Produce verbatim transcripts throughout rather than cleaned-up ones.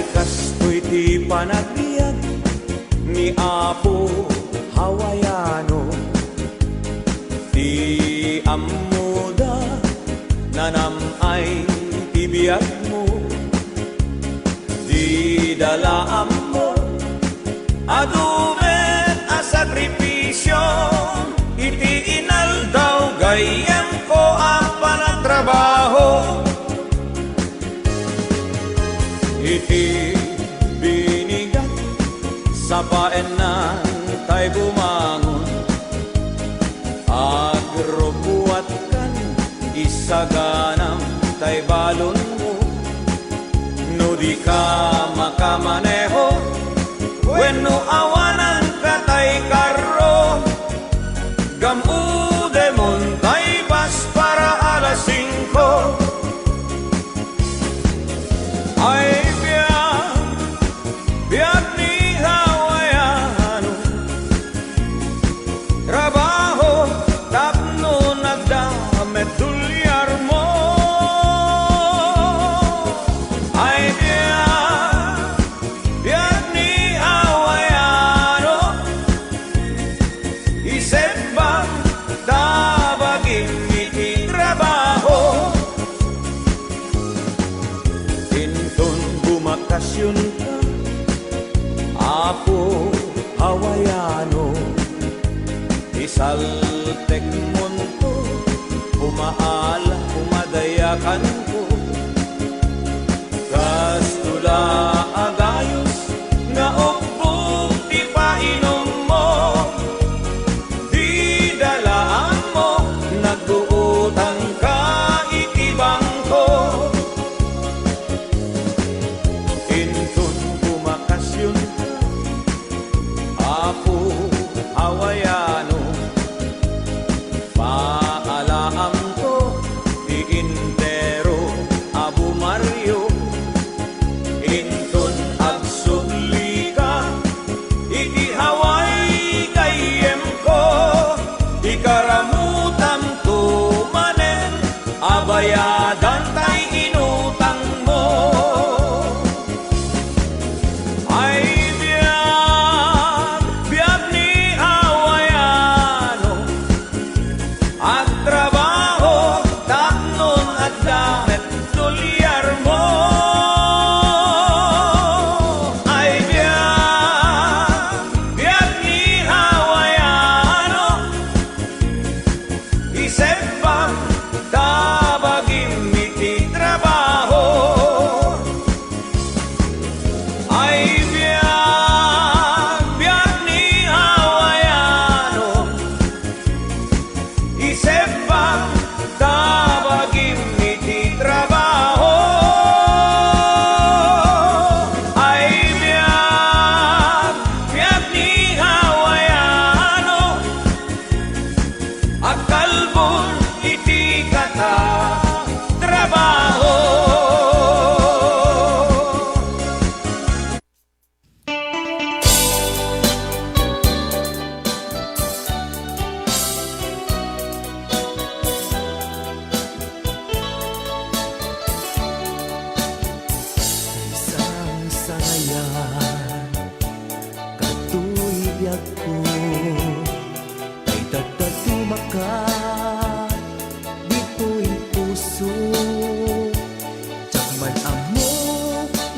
Kastoy ti panagbiag ni Apo Hawaiano, ti ammoda nanam-ay ti biagmo. Dida la ammo, adu met a sakripisio iti inaldaw gayyemko a panatrabaho. Iti binigat, sapaennan tay bumangon. Agrubbuatkan, isaganam tay balonmo. No di ka makamaneho, wenno awananka tay karro, gam-udemon tay bus para alas singko. Ay biag, biag ni Hawaiano. Trabaho tapno nagdamet dolyarmo. Ay biag, biag ni Hawaiano. Isebbang ta bagim iti trabaho. Inton bumakasionka, Apo Hawaiano, isaltekmonto, pumaala, pumadayakanko. Kastoy la a gayos nga ubbog ti painummo. Dida la ammo, nagguutangka iti bangko. Inton bumakasionka, Apo Hawaiano, paalaamko ti entero a bumario. Inton agsublika iti Hawaii gayyemko, ikaramutamto manen a bayadan tay inutangmo. Ay biag, biag ni Hawaiano, agtrabaho tapno adda met dolyarmo. Ay biag, biag ni Hawaiano, isebbang ta bagim iti trabaho. Ay biag, biag ni Hawaiano, isebbang ta bagim iti trabaho. Ay biag, biag ni Hawaiano, agkalbon iti kata trabaho. Isang sangayan, katoy biagko. Tay tagtagumaka ditoy puso. Diak man ammo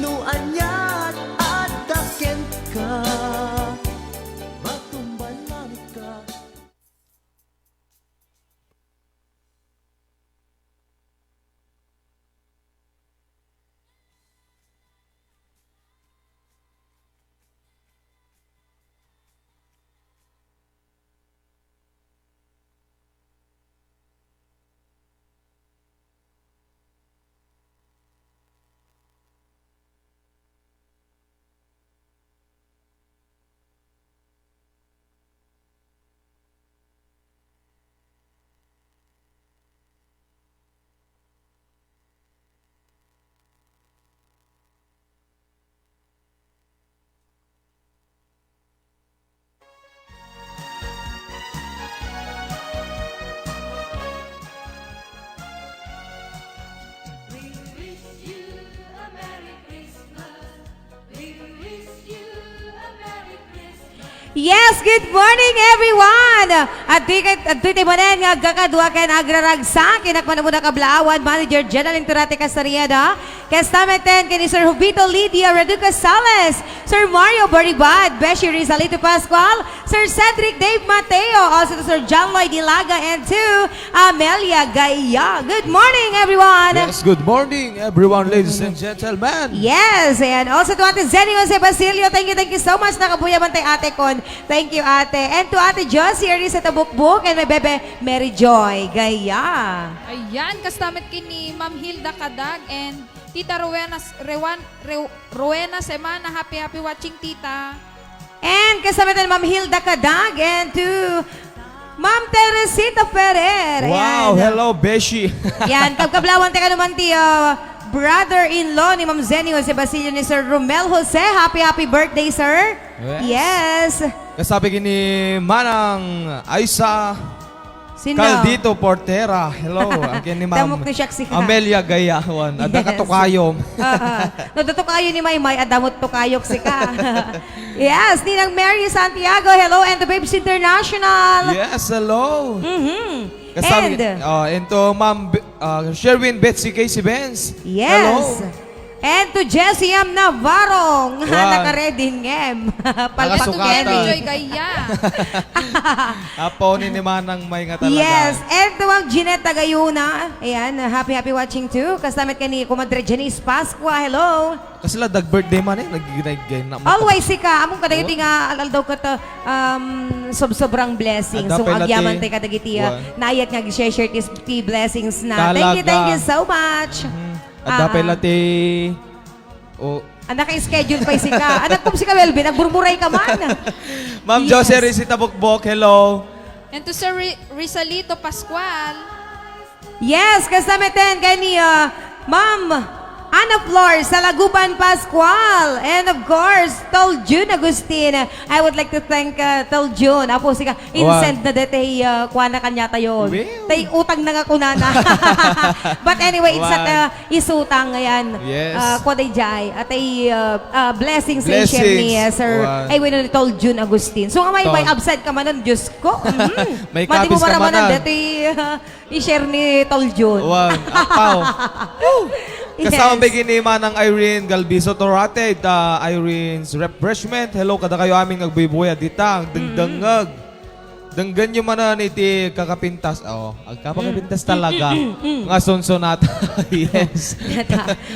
no aniat adda kenka. Matumbalanka. Yes, good morning, everyone! Adtoy ket, adtoy tayo manen nga agkakadua ken agraragsak, inakman mo na kablaawan, Manager Jenalyn Turate Castañeda, kastameten ken ni Sir Jovito Lydia Reduca Sales, Sir Mario Baribad, Beshi Rizalito Pascual, Sir Cedric Dave Mateo, also to Sir John Lloyd Ilaga, and to Amelia Gaya. Good morning, everyone! Yes, good morning, everyone, ladies and gentlemen. Yes, and also to Ate Zenny Jose Basilio. Thank you, thank you so much. Nakabuya man tay ate kon. Thank you, ate. And to Ate Josie Arisa Tabukbuk and my bebe, Mary Joy Gaya. Ayan, kastamit ken ni Ma'am Hilda Kadag and Tita Rowena, Rewan, Rew-, Rowena Semana. Happy, happy watching, Tita. And kasama natin Ma'am Hilda Kadag and to Ma'am Teresita Ferrer. Wow, ayan. Hello, Beshi. Yan, kabkablawan tayo naman ti, uh, brother-in-law ni Ma'am Zenny Jose Basilio ni Sir Romel Jose. Happy, happy birthday, sir. Yes. Yes. Kasabi ni Manang Aisa Sino? Caldito Portera. Hello. Again ni Ma'am Damok ni siak si Amelia Gayawan. Adda Yes. katukayom. Oo. No, tutukayo ni Maymay, adamot tukayok sika. Yes, Ninang Mary Santiago. Hello, and the Babes International. Yes, hello. Mm-hmm. Kasabi, And? uh, and to Ma'am B-, uh, Sherwin Betsy Casey Benz. Yes. Hello. And to Jessie M Navarro, nga Wan. nakaready ngem. Palpak Nakasukat Palpak na. Joy Gaya. Apo ni, ni Manang May nga talaga. Yes, and to Ma'am Jeanette Tagayuna. Ayan, happy, happy watching too. Kastamit ka ni Kumadre Janice Pascua. Hello. Kasla dag birthday man eh, nag-, nag-, nag-, Always sika. Among kadagiti Wan. nga al-aldaw ket, um, sob-sobrang blessing. Adda So, pay lati agyaman tayo kadagiti, uh, Wan. naayat nga ag-share ti, ti blessings na. Thank you, thank you Talaga. so much. Mhm. Adda Ah, pay ah. lati, oh. Ah, naka-schedule pa'y sika. Ah, nagpum sika, Melvin. Nagmurmuray ka man. Ma'am Yes. Jose Rizita Bukbok, hello. And to Sir Ri-, Rizalito Pascual. Yes, kasama ten kaniya, Ma'am Ana Flor Salaguban Pascual. And of course, Tol Jun Agustin. I would like to thank, uh, Tol Jun. Apo, sika, Wan. Insend na dete, uh, kuana kanya tayo. Well. Tay utang na nga kunana. But anyway, it's at, Wan. uh, isutang, ayan. Yes. Uh, kuwa day jay. At ay, uh, uh, blessings, ay share ni, uh, Blessings. Sir, Wan. ay, wala ni Tol Jun Agustin. So, nga may, may Tol. absent ka manan, Diyos ko. Mhm. May Madi mo kapis ka maramanan, manan. dati, uh, i-share ni Tol Jun. Wan. Apaw. Woo! Yes. Kasama pa ni Manang Irene Galbizo Torate, ita Irene's Refreshment. Hello, kada kayo amin nga agbuybuya dita, Mm. dengdengngeg. Denggenyo manen iti kakapintas. Oh, agkakapintas Mm. talaga. Mm, mm, mm. Nga sunsonat. Yes.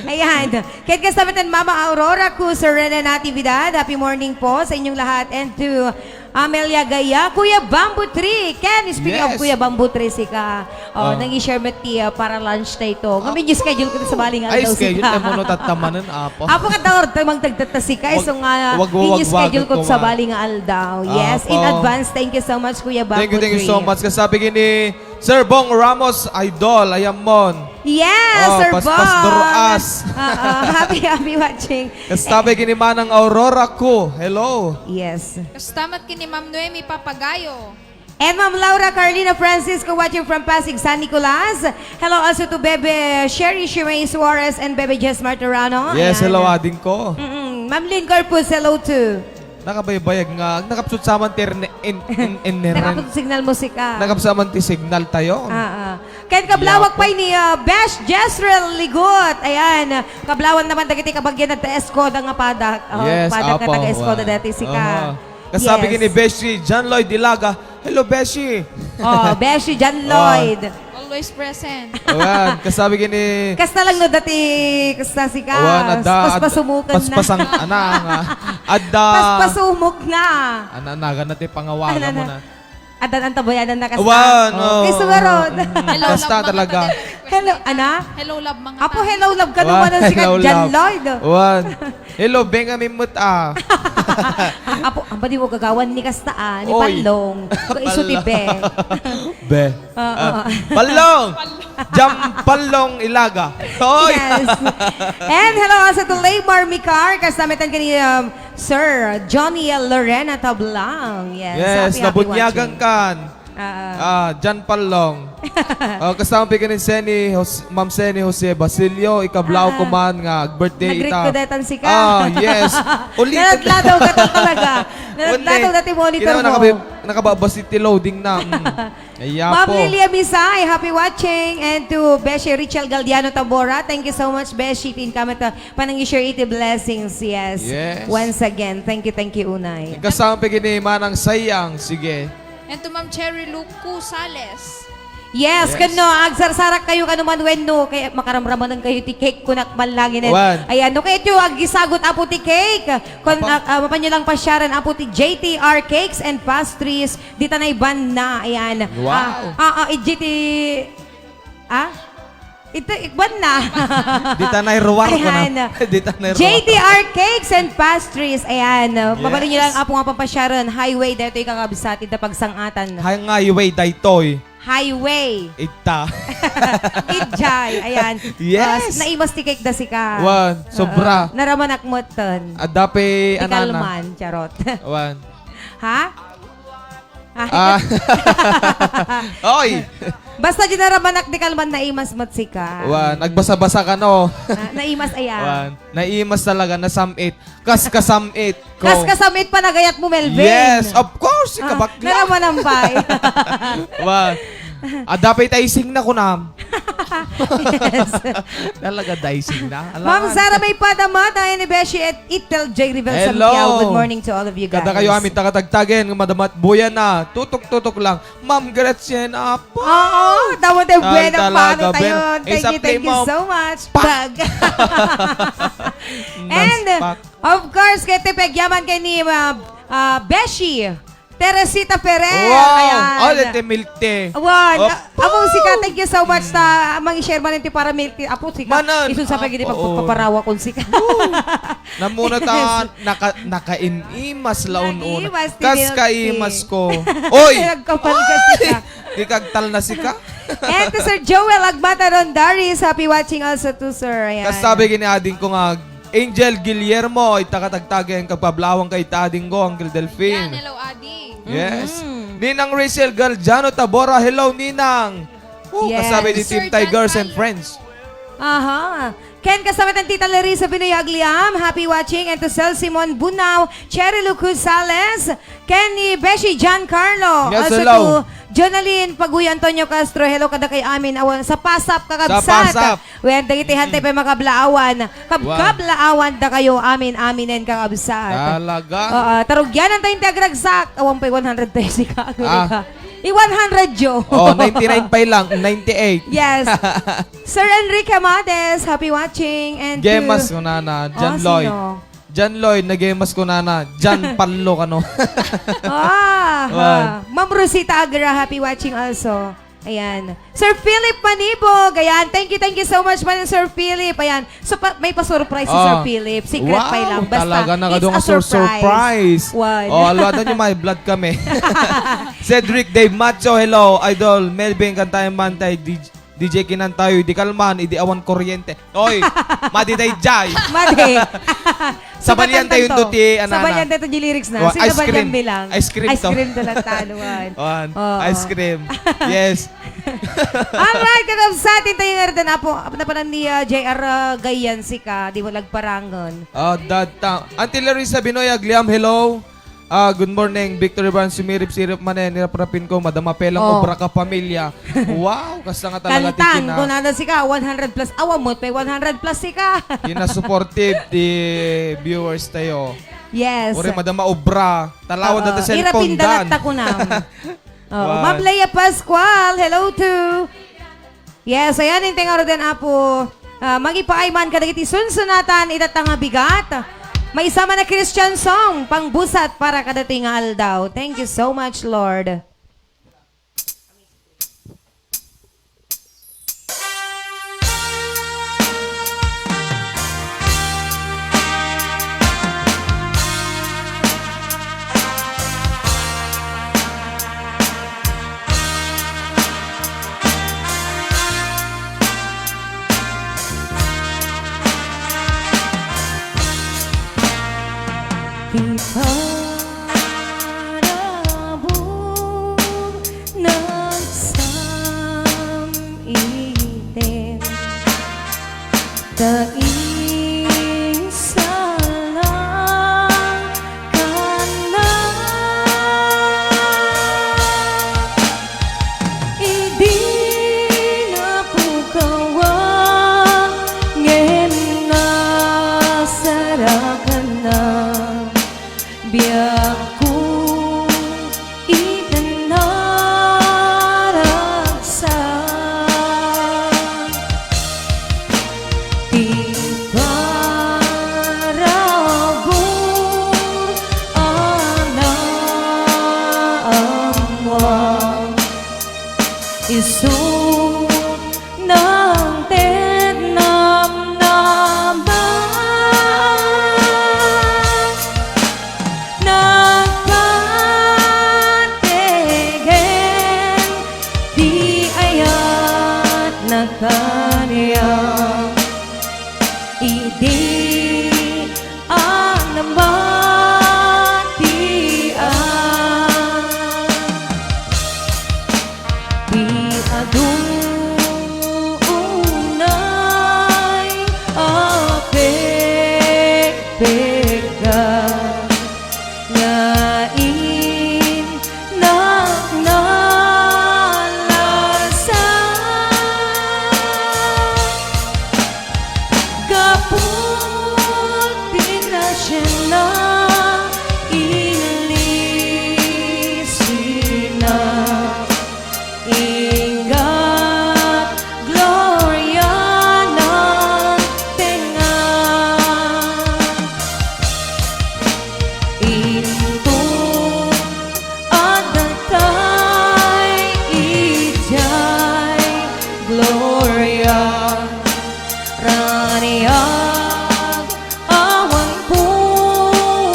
Ayan. Ken kasama ten Mama Aurora Cruz, Serena Natividad. Happy morning po sa inyong lahat. And to Amelia Gaya, Kuya Bamboo Tree. Ken, speaking of Yes. Kuya Bamboo Tree, sika. Oh, Ah. nang i-share met ti, ah, para lunch tayo ito. Ngam, Ah. i-schedule ko sa bali nga Ay, aldaw, schedule sika. tayo mo, no, tatamanan, apo. Apo, kadawar tayo magdagdag ta, sika. Wag, So nga, wag, wag, i-schedule wag, ko sa wag. bali nga aldaw. Yes, in Apo. advance, thank you so much, Kuya Bamboo Thank you, thank you so Tree. much. Kasabi gini, Sir Bong Ramos, idol, ayan mon. Yes, Oh, Sir paspas Bong. duruas. Oo, happy, happy watching. Kasabi gini, Manang Aurora ko. Hello. Yes. Kastamat kini Ma'am Noemi Papagayo. And Ma'am Laura Carlina Francisco watching from Pasig, San Nicolas. Hello also to Bebe Sherry Shimay Suarez and Bebe Jess Martirano. Yes, Ayan. hello, ading ko. Mm-mm. Ma'am Lynn Corpus, hello too. Nakabaybayag nga, nakapsut sa man ti erne-, in, in, in, Nakapsut signal musika. Nakapsut sa man ti signal tayo. Ah, ah. Ken kablawak Yapo. pay ni, ah, Besh Jezreel Ligot. Ayan, kablawan naman dagiti kabagyan nagta Escoda nga padak. Oh, Yes, padak nga apo, taga Escoda wa. dati sika. Aha. Kasabi Yes. kini Beshi John Lloyd Ilaga. Hello, Beshi. Oh, Beshi John Ah. Lloyd. Always present. Ayan, kasabi kini Kasta lang no dati, kasta si ka. Awan, adda, Paspasumok na. paspasang, ana, nga. Adda. Paspasumok na. Ana, nagan na ti pangawagan Ana mo na. na. Adda ang tabayanan na kasta. Awan, Oh, oo. kay sugarod. Mm, Hello, basta love, mga talaga. taga- Hello, ana? Hello, love, mga Apo, tao. hello, love ka Awan, naman si ka, hello, John love. Lloyd. Awan. Hello, Benjamin Mut, ah. Apo, ang pwede mo gagawan ni kasta, ah, ni Oy. Panlong. Kaiso ti Panlong. Be. Be. Oo. Ah, Palong! Jam Palong Ilaga. Hoy! Yes. And hello also to Laymar Micar, kasamitan kini, um, Sir Johnny L. Lorena Tablang. Yes, Yes, happy, happy nabunyagan watching. kan. Ah, ah. Ah, John Pallong. Oh, kasama pa ni Seni Jos-, Ma'am Seni Jose Basilio, ikablaaw Ah, ah. ko man nga birthday Nag-greet ita. ko daytan sika. Ah, yes. Ulit. Naladladaw ka talaga. Naladladaw Ulit. dati monitor Ina, mo. nakabi-, nakababas iti loading na. Mm. Aya Ma'am po. Lilia Misay, happy watching. And to Beshi Richel Galdiano Tabora, thank you so much, Beshi. Tin ka mata, panang i-share iti blessings. Yes. Yes. Once again, thank you, thank you, Unay. Kasama pa ni Manang Sayang. Sige. And to Ma'am Cherry Lucu Sales. Yes, Yes. kano, agsarsarak kayo kano man wenno, kay makaramramanan kayo ti cake kunak man lang inen. Wan. Ayan, no, kay ito, agisagot apo ti cake. Kon, Apa? ah, ah, mapan nyo lang pasyaran apo ti J T R Cakes and Pastries, dita na iban na, ayan. Wow. Ah, ah, ah, J T, ah? Ito, ikwan na. Dita na iruwar ko na. Ayan. Dita na iruwar. J T R Cakes and Pastries. Ayan. Yes. Mabalin nyo lang apo nga pampasyaran. Highway, dito ikakabsat. Ito pagsangatan. Hay nga, highway, daytoy. Highway. Ita. Ijay. Ayan. Yes. Ah, naimas ti cake da sika. Wan, sobra. Oo. Naramanak mo ton. Adapi, Di anana. kalman, charot. Wan. Ha? Ah. Oy! Basta di naramanak di kalman naimas met sika. Wan, nagbasa-basa ka, no? Na-, naimas, ayan. Wan, naimas talaga, nasamit. Kas kasamit ko. Kas kasamit pa nagayat mo, Melvin. Yes, of course, Ah, ikabakla. naramanan pa, eh. Wan. Adapay ta ising na kunam. Yes. Talaga, dicing na. Alangan. Ma'am Sara May Padamata, Inibeshi at Itel J Rivel Hello. Santiago. Good morning to all of you guys. Kada kayo amin, takatagtagen, madamat buyan na. Tutok-tutok lang. Ma'am Gretchen, apa? Oo, tama tayo, Tal-, buena talaga, paro tayo. ben. Thank Isa you, thank you Plimo. so much. Pak! Bag. And, Naspak. of course, kay Tepegyaman kay ni, uh, uh, Beshi. Teresita Ferrer. Wow! Ayan. Oh, dete milk tea. Wan, Opo. a-, among sika, thank you so much ta, amang i-share man ti para milk tea. Apo, sika, Manan. isun sa pagidi Apo. pagpaparawa kung sika. Woo! Namuna ta, Yes. naka-, naka-imas la ununa. Naimas ti Kas milk tea. kaimas ko. Oy! Nagkapal ka Oy! sika. Di kagtal na sika. And to Sir Joel Agmata Rondaris, happy watching also to, sir. Ayan. Kas sabi gini ading ko nga, Angel Guillermo, ita katagtagen, kagpablawang ka ita ading ko, Uncle Delfin. Yan, hello, Adi. Yes. Mhm. Ninang Rachel Galdiano Tabora, hello, Ninang. Oh, Yes. kasabi ni Sir Team John Tigers and Carlo. Friends. Aha. Ken kasama tan Tita Larissa Binoy Agliam, happy watching, and to Sel Simon Bunao, Cherry Lucud Sales, ken ni Beshi John Carlo. Yes, Also hello. to Jonalyn Paguy Antonio Castro, hello kada kay amin, awan sa Pasap, kakabsat. Sa Pasap. Wen, dagiti hantay pay makablaawan. Kab-, Wow. kablaawan da kayo, amin, aminen, kakabsat. Talaga? Oo, tarugyanan tayo ti agragsak. Awan pay one hundred tayo, sika, Ah. ka. I one hundred, Jo. Oh, ninety-nine pay lang, ninety-eight. Yes. Sir Enrique Amades, happy watching. And to Gemas ko nana, John Oh, Lloyd. sino? John Lloyd, nagemas ko nana, John Pallo kano. Ah, Wan. ha. Ma'am Rosita Agra, happy watching also. Ayan. Sir Philip Manibog, ayan. Thank you, thank you so much, man, Sir Philip. Ayan. So, pa, may pa-surprise si Sir Ah. Philip. Secret pa Wow, lang. Basta, talaga, it's nakadungan a sur-, surprise. surprise. Wan. Oh, alwatan nyo, may blood kami. Cedric Dave Macho, hello, idol. Melvin, kantayan man tayo, D J. D J Kinan tayo, di kalman, idi awan kuryente. Oy, madi tayo, jay. Madi. Sabalian tayo Sukatan to. Ito ti, ano, Sabalian ano. tayo ito di lyrics na. Wa-, Sino ice ba cream. Yan bilang? Ice cream Ice to. cream na lang taluan. Wan, Oo. ice cream. Yes. Alright, kakabsat, tayo nga rin apo, napanan ni, ah, J R, ah, Gayan, sika, di mo nagparangon. Ah, dad ta-, Auntie Larissa Binoy Agliam, hello. Ah, good morning, Victory Brand, sumirip-sirip manen, niraprapin ko, madama pelang Oh. obra ka pamilya. Wow, kasta nga talaga ti Kantang, kina-, kung ano sika, one hundred plus. Awa mo, may one hundred plus sika. Kina-supportive ti viewers tayo. Yes. Uri, madama obra. Talawan Oo. data Ira cellphone, pindalat dan. ta kunam. Oo. Wow. Ma'am Leia Pascual, hello to. Yes, ayan, inteng aro den, Apo. Ah, mangipaay man kadagiti sunsunatan, ita nga bigat. Maisama na Christian song, pangbusat para kadatoy nga aldaw. Thank you so much, Lord. kaniak idi a namatian ti adu unay a pekpekka. Nga innak nalasa gapu ti grasiana, ilisina. Inggak glorianan tengnga. Inton addatay idiay gloria, raniag awan pumada.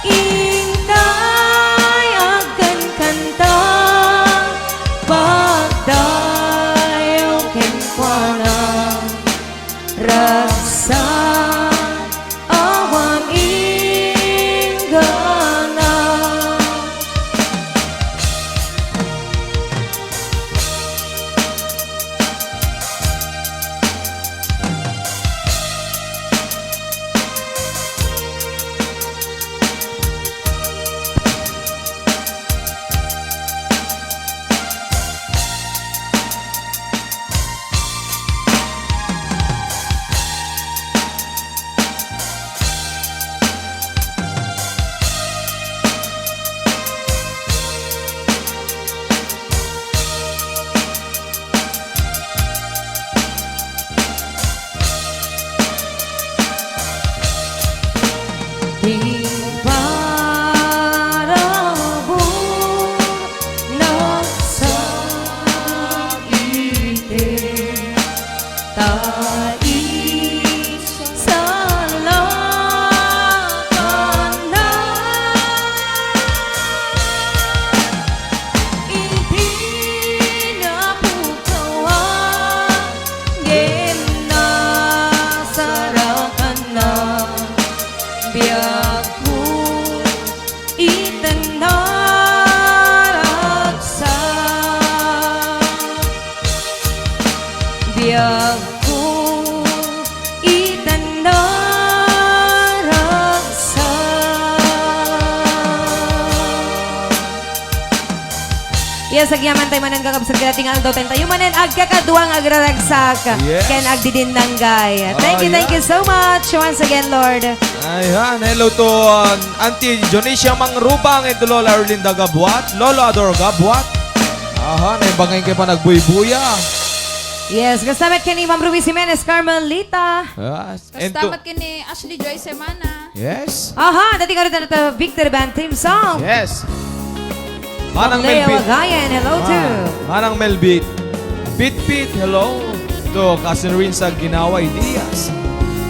Inkay agkankanta, pagdayaw kenkuana, ragsak awan inggana. Ti parabur nagsakit, ta isalakanna. Idi napukawan, ngem nasarakanna. Biagko ita naragsak. Biagko ita naragsak. Yes, agyamankami manen, kakabsat, ken ti aldaw tayo manen agkakadua nga agraragsak Yes. ken agdidinnanggay. Thank you, Ah, thank you yeah. so much once again, Lord. Ayan, hello to, uh, Auntie Dionisia Mangrubang and to Lola Erlinda Gabuat, Lolo Ador Gabuat. Aha, naimbag nga inkay panagbuybuya. Yes, kasta met ken ni Ma'am Ruby Jimenez Carmelita. Yes. And Kasta to met ken ni Ashley Joy Semana. Yes. Aha, dati nga rin na Victor Band theme song. Yes. Manang Leo Melvin. Agayan, hello to. Ah, Manang Melvin. Pitpit, hello. To Cousin Rinsa Ginaway Diaz.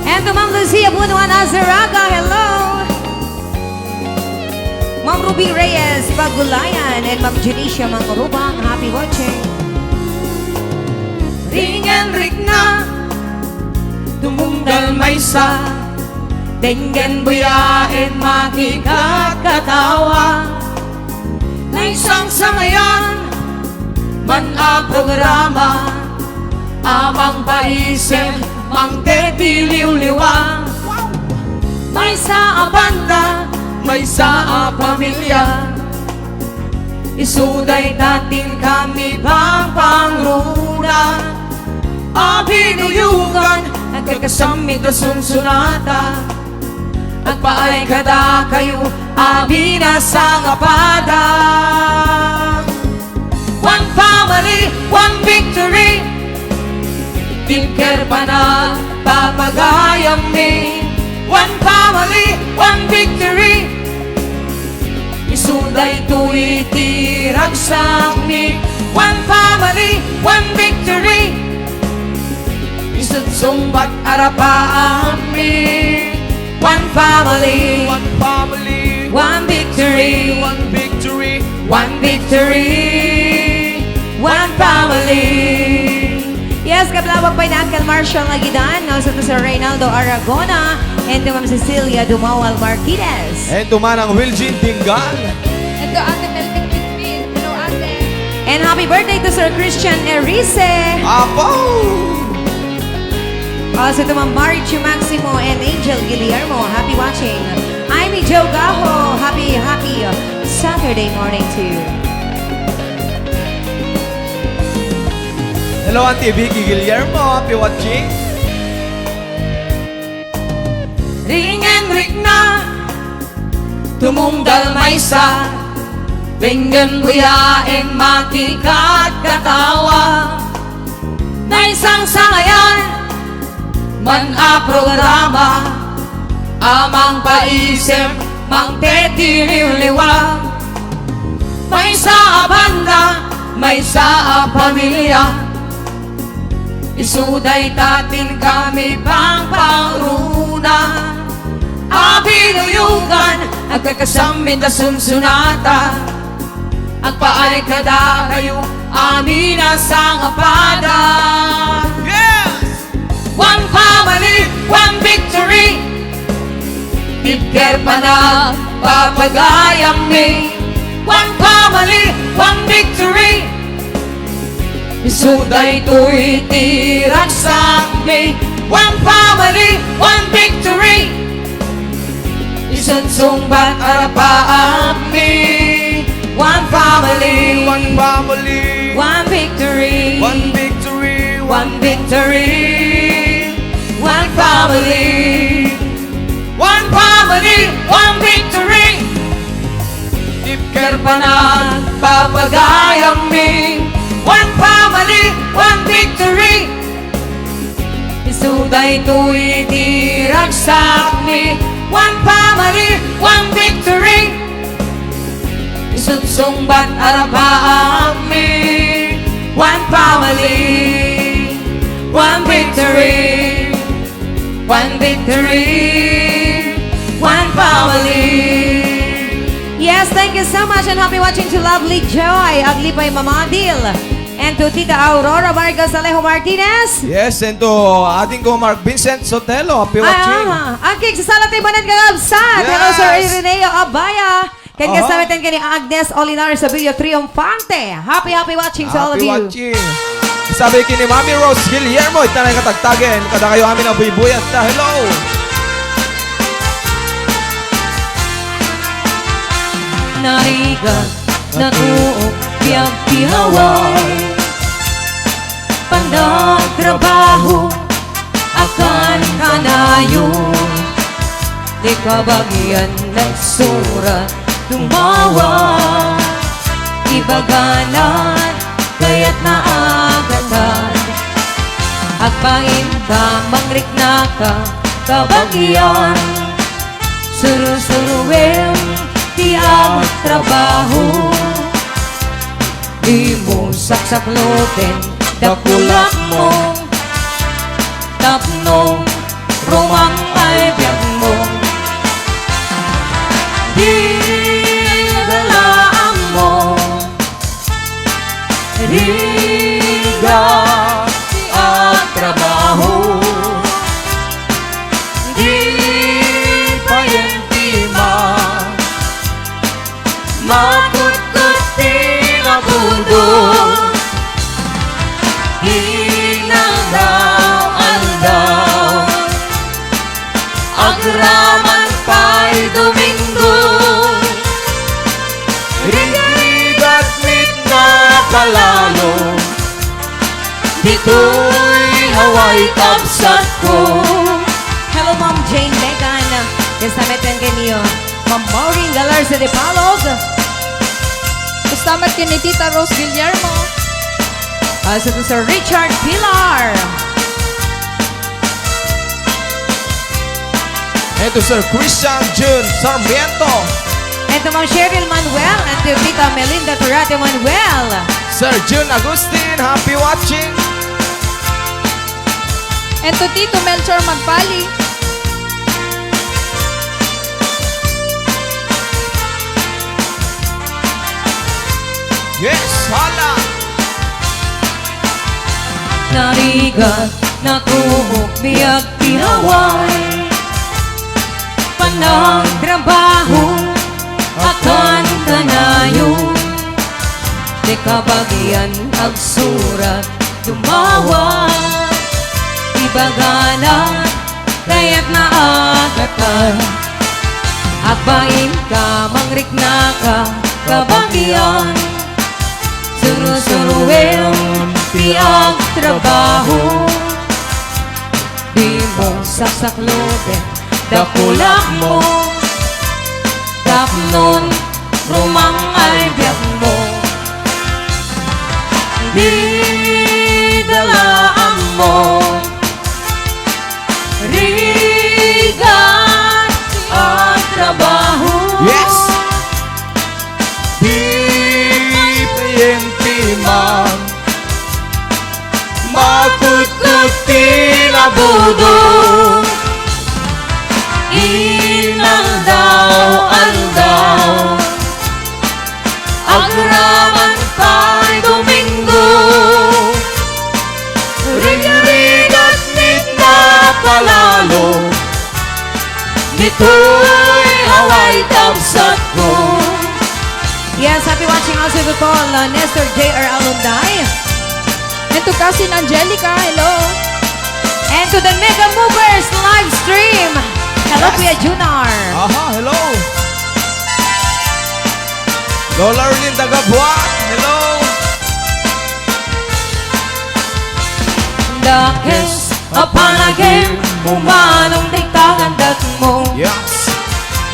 And to Ma'am Lucia Bunuan Azaraga, hello. Ma'am Ruby Reyes Bagulayan and Ma'am Janicia Mangrubang, happy watching. Ringen rikna, tumunggal maysa, denggen buyaen makikatkatawa. Naisangsangayan man a programa, a mangpaisem, mangted ti liwliwa. Maysa a banda, maysa a pamilia. Isu dayta ti inkami pangpangruna a binuyogan, agkakasammi ta sunsunata. Agpaay kadakayo a binasangapada. One family, one victory. Ti ker panagpapagayammi. One family, one victory. Isu daytoy ti ragsakmi. One family, one victory. Isu't sungbat arapaanmi. One family. One family. One victory. One victory. One victory. One family. Yes, kablawag pay ni Uncle Marshall nga gidan, nga also to Sir Reynaldo Aragona, and to Ma'am Cecilia Dumawal Martinez. And to Manang Wilgin Dingal. And to Ate Melvin Crispin. Hello, Ate. And happy birthday to Sir Christian Erice. Apo! Also to Ma'am Marichu Maximo and Angel Guillermo. Happy watching. I'm Joe Gajo. Happy, happy Saturday morning to you. Hello, Auntie Vicky Guillermo. Happy watching. Ringen rikna, tumunggal maysa, ringen buyaen matikad katawa. Naisangsangayan man a programa, a mangpaisem, mangtetiliwliwa. Maysa a banda, maysa a pamilia, isu dayta ti kami pangpauruna. A binuyogan, agkakasamit a sunsunata. Agpaay kadakayo amin a sangapada. Yes! One family, one victory. Tibker panagpapagayammi. One family, one victory. Isu daytoy ti ragsakmi. One family, one victory. Isudsungbat a rapaakmi. One family. One family. One victory. One victory. One victory. One family. One family. One victory. Tibker panagpapagayammi. One family, one victory. Isu daytoy ti ragsakmi. One family, one victory. Isudsungbat a rapaakmi. One family, one victory. One victory, one family. Yes, thank you so much and happy watching to Lovely Joy Aglipay Mamadil and to Tita Aurora Vargas Alejo Martinez. Yes, and to ading ko, Mark Vincent Sotelo, happy watching. Ah, ang kigsasala ti banen nga kabsat. Hello, Sir Yes. Ireneo Abaya. Ken Aha. kasama ten ken ni Agnes Olinar Sabillo Triunfante. Happy, happy watching to all of Happy you. watching. Sabi ken ni Mami Rose Guillermo, ita na katagtagen. Kadakayo amin a buybuyat ta. Hello. Narigat, natuok, biag ti Hawaii. Panagtrabaho, akan kanayon. Ni kabagian nagsurat, tumawa. Ibaganan, kayat naagatan. Agpainta, mangriknaka, kabagian. Surusuruem ti agtrabaho. Dimo saksakloten dakulakmo tapno rumang-ay biagmo. Di galaammo, rigat ti agtrabaho. Di payen ti ma-, makutkot ti nagudo. Inaldaw-aldaw, agraman pay Domingo. Rigrigat met nga kalalo. Ditoy Hawaii, kabsatko. Hello, Ma'am Jane Megan. Kasama ten ken ni Ma'am Maureen Galarza de Palos. Kasama ken ni Tita Rose Guillermo. Also to Sir Richard Pilar. And to Sir Christian Jun Sarmiento. And to Ma'am Cheryl Manuel and to Tita Melinda Turate Manuel. Sir Jun Agustin, happy watching. And to Tito Melchor Magpali. Yes, hala! Narigat, nakuok, biag ti away. Panagtrabaho, akan kanayon. Ti kabagian, agsurat, dumawat. Ibagana, kayatna a katan. Agbain ka, mangrikna ka, kabagian. Surusuruem ti agtrabaho. Dimo saksakloten, dakulakmo. Tapnon rumangay biagmo. Dita la ammo. Rigat a trabaho. Yes! Di payeng ti man. Makutkot ti nabudo. Inaldaw-aldaw. Agraman pay Domingo, rigrigat ni napalalo, ditoy away kabsatko. Yes, happy watching also to Paul, uh, Nestor J R Alumday. And to Cousin Angelica, hello. And to the Mega Movers live stream. Hello, Yes. Kuya Junar. Aha, hello. Lola Arlene Dagabua, hello. Dakes a panagem, umanong ti kagandatmo. Yes.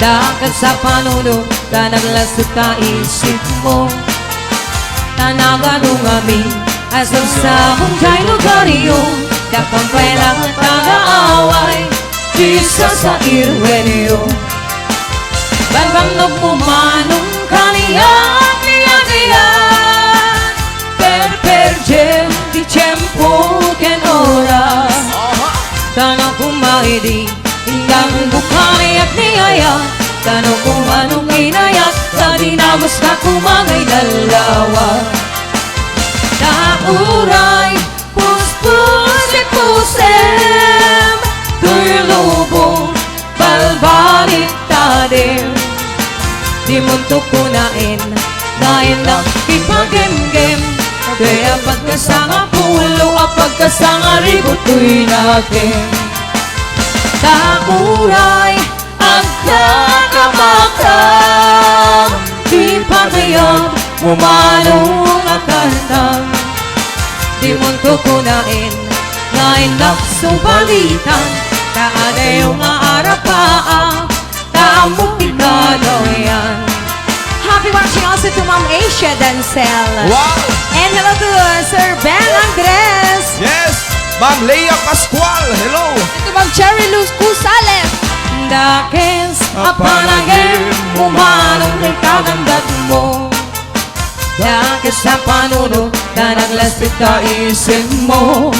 Dakes a panunot, ta naglasut ta isipmo. Ta nagadu ngamin, a sagsabong jay lugaryo, dakam pay la nga taga-away, ti sasairwenyo. Banbannog mo manong kaniak ni Adrian, perperdiem ti tiempo ken oras. Aha. Tano kumaidi, indan bukariak ni aya, tano kumano kinayat, ta dinagus ka kumangay lalawa. Ta uray, puspusipusem, toy lubong, balbaliktadem. Dimonto kunaen, nga innak ipagemgem. Kaya pagkasanga pulo, a pagkasanga ribu, toy nakem. Ta uray, agkakamakam, ti pagayam, umano nga kartam. Dimonto kunaen, nga innak subalitan, ta adayo nga arapaam, ta ammo ti kadawian. Happy watching also to Ma'am Asia Dancel. Wow! And hello to, uh, Sir Ben Andres. Yes, Ma'am Leia Pascual, hello. And to Ma'am Cherry Luz Cusales. Dakes a panagem, umanong ti kagandatmo. Dakes a panunot, ta naglastik ta isipmo.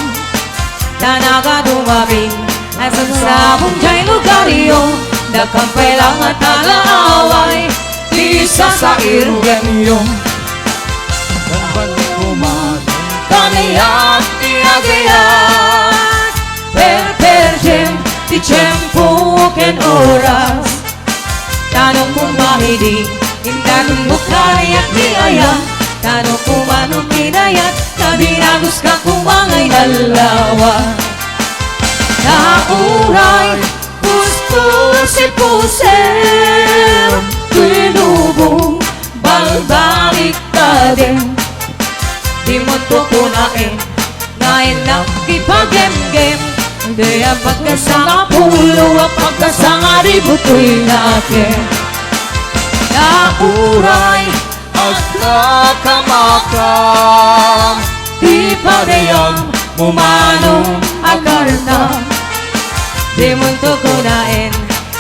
Ta nagadu ngamin, a sagsabong jay lugaryo, dakam pay la nga taga-away, ti sasairwenyo. Kaniak ti agayat, perperdiem ti tiempo ken oras. Tano kumangidi, indan bukariak ni aya. Tano kumano kinayat, ta dinagus ka kumangay lalawa. Ta uray, puspusipusem, toy lubong, balbaliktadem. Dimonto kunaen, nga innak ipagemgem. Dayta pagkasanga pulo, a pagkasanga ribu, toy nakem. Ta uray, agkakamakam, ti pagayam, umano a kartam. Dimonto kunaen,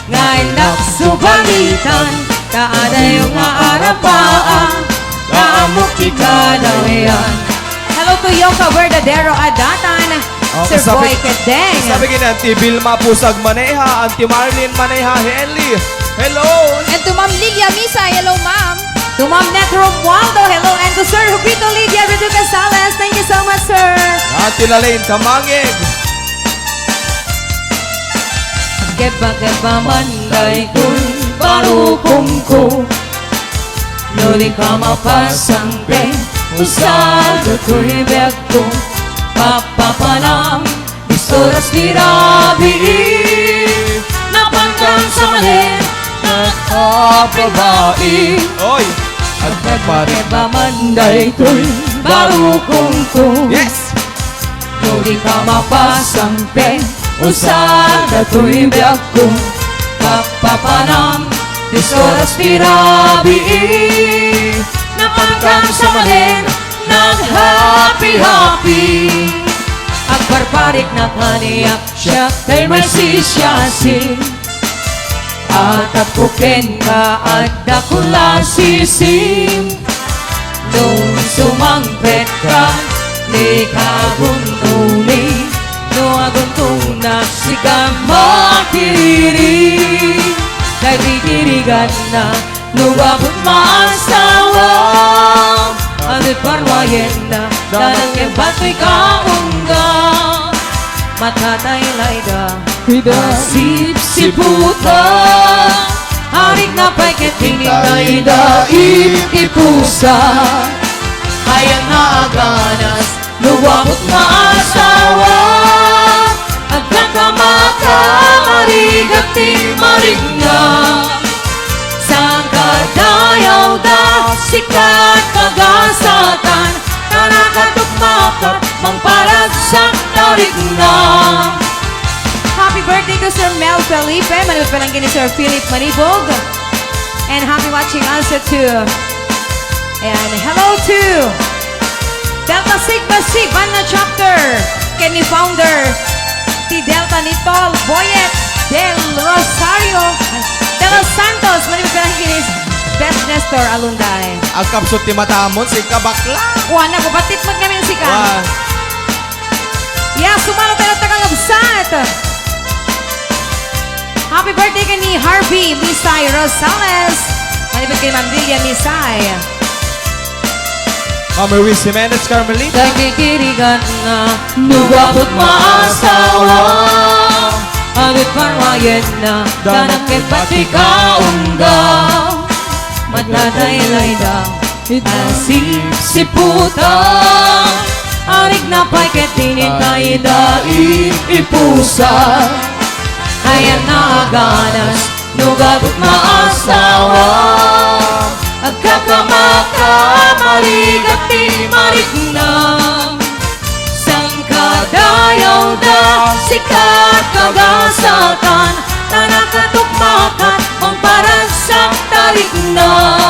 nga innak subalitan, ta adayo nga arapaam, ta ammo ti kadawian. Hello to Yoka Verdadero Adatan, Oh, Sir kasabi-, Boy Kedeng. Sabi kini Auntie Vilma Pusag Maneha, Auntie Marlene Maneha, Henley. Hello! And to Ma'am Lilia Misay, hello, ma'am. To Ma'am Net Romualdo, hello, and to Sir Jupito Lydia Reduca Salas, thank you so much, sir. Ate Lalaine Kamangig. Keba-keba man daytoy barukongko. No di ka mapasangpet, usa daytoy biagko. Papapanam, istoras ti rabii. Napankan sa malin, nakababai. Oy! Agpagpariba man daytoy barukongko. Yes! No di ka mapasangpet, usa daytoy biagko. Papapanam, istoras ti rabii. Napankan sa malin, naghappy-happy. Agparparik na kaniak, siak tay maisisiasing. Atapko kenka, adda ko la sisim. No sumangpet ka, di ka aguntoni. No aguntonak, sika makiriri. Daytoy giriganna, no gaput maasawa. Adu parwayenna, danag ken batoy kaungga. Matatay layda. Ida. Sipsiputa. Arik na pay ket tinitayda ip-ipusa. Ayan nga aganas, no gaput nga asawa. Agkakama ka, marigat ti marigna. Saan ka dayawda, sikat kagasatan. Tanaka tukmakat, mangparagsak tarigna. Happy birthday to Sir Mel Felipe. Manipud pay laeng ken ni Sir Philip Manibog. And happy watching also to, and hello to Delta Sigma Xi Banna Chapter. Ken ni founder ti Delta ni Tol Boyet Del Rosario. Del Los Santos. Manipud pay laeng ken ni Best Nestor Alunday. Agkapsut ti matamon, sika bakla. Wa, nagubatit met ngamin sika. Wa. Ya, sumaro tayo, taga Labsat. Happy birthday ken ni Harvey Misay Rosales. Manipud ken ni Ma'am Lilia Misay. Ma'am Ruiz Jimenez Carmelita. Dagiti rigat nga, no gaput maasawa. Adu't parwayenna, danag ket batoy kaungga. Matatay layda. Nasipsiputan, arik na pay ket tinitayda ip-ipusa. Ayan nga aganas, no gaput maasawa. Agkakama ka, marigat ti marigna. Saan ka dayawda, sikat kagasatan, tanaka tukmakat, mangparagsak tarigna.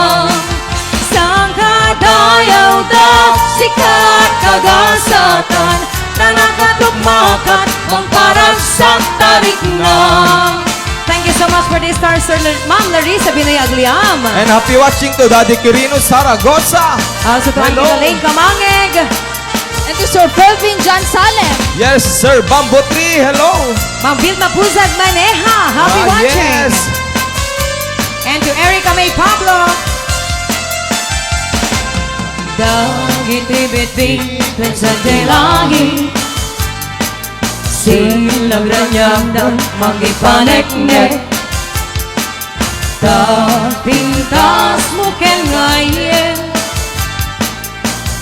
Saan ka dayawda, sikat kagasatan, tanaka tukmakat, mangparagsak tarigna. Thank you so much for the star, Sir Lar-, Ma'am Larissa Binoy Agliam. And happy watching to Daddy Quirino Saragosa. Also to Auntie Hello. Elaine Kamangeg. And to Sir Felvin John Salem. Yes, Sir Bamboo Tree, hello. Ma'am Vilma Puzag Maneha, happy Ah, watching. Yes. And to Erica May Pablo. Dagiti bitbit ken sadiay langit, sinnagraniagda mangipaneknek. Ta pintasmo ken ngayen,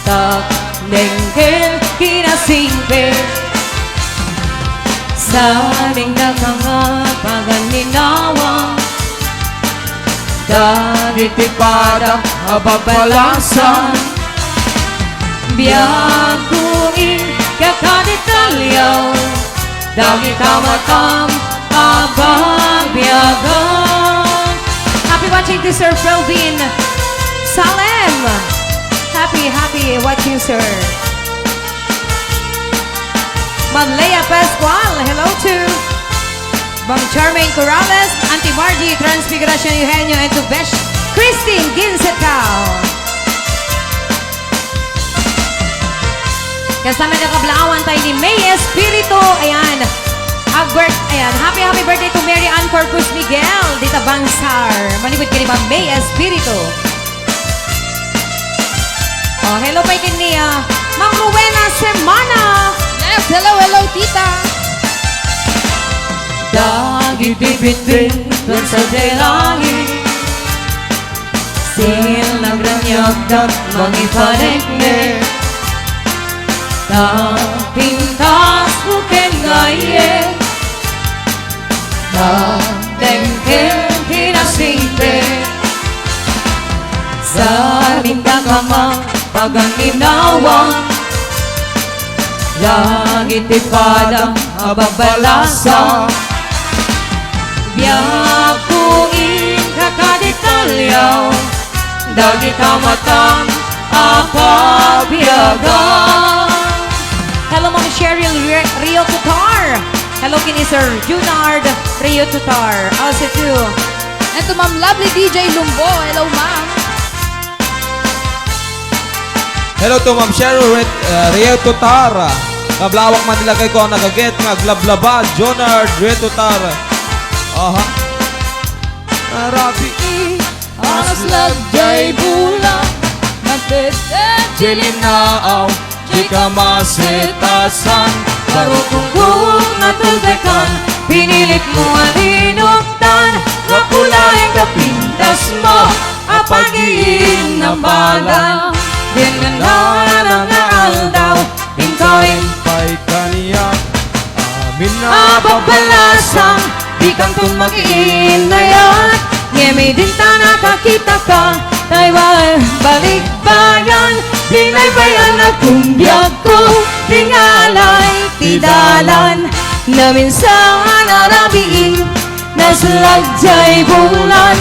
tapneng ken kinasingpet. Saningda nga paganinawa, dagiti padam a babalasan. Biagko iti kakadetalyo, dagita matam a babiagan. Happy watching to Sir Felvin Salem. Happy, happy watching, sir. Ma'am Lea Pascual, hello to Ma'am Charmaine Corrales, Auntie Margie Transfiguracion Eugenio, and to Besh Christine Ginsatao. Kasla met a kablaawan tayo ni May Espiritu. Ayan. Happy birth-, ayan. Happy, happy birthday to Mary Ann Corpus Miguel. Dita Bangsar. Manipud kini ba May Espiritu? Oh, hello pay ken ni, ah, Ma'am Rowena Semana. Yes, hello, hello, tita. Dagiti bitbit ken sadiay langit, sinagraniagdak mangipaneknek. Ta pintasmo ken gayyem, ta dengkem ti nasingpet. Sa mindakamang paganginawang, langit ti padam a babbalasang. Biagko inka kadi talliaw, dagita matang a pabiagan. Hello, Ma'am Cheryl Re-, Rio Tutar. Hello, ken ni Sir Junard Rio Tutar. Also to, and to Ma'am Lovely D J Lumbo. Hello, ma'am. Hello to Ma'am Cheryl Ret-, uh, Rio Tutar. Kablawak man ti lagayko a nagaget nga aglablaba, Junard Rio Tutar. Aha. Arabi. Aslagdiay bulan, nagdeded ti linnaaw, di kamasetasan. Barukongko, natuldekan, pinilit mo a linuktan, gapu laeng ta pintasmo a paginapalan. Dinan nga aldaw, inkarim pay kaniak. Amin a babbalasang, dikanton makiinnayat. Ngem idinta nakakitaka, tay balikbayan, binaybay-annak ti biagko, tingalay ti dalan. Naminsan a rabii, naslagdiay bulan,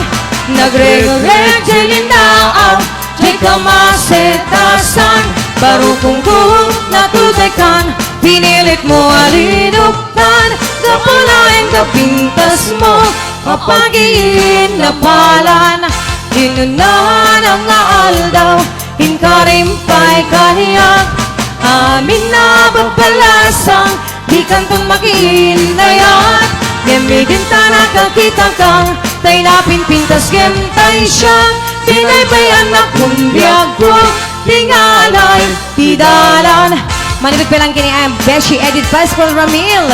nagregreg diay linnaaw, diay kamasetasan. Barukongko, natuldekan, pinilit mo a linuktan, gapu laeng ta pintasmo a paginapalan. Dinan nga aldaw, inkarim pay kaniak. Amin a babbalasang, dikanton makiinnayat. Ngem idinta nakakitaka, tay napinpintas ngem tay siak, binaybay-annak ti biagko, tingalay ti dalan. Manipud pay lang ken ni, ah, Beshi Edith Pascual Ramil.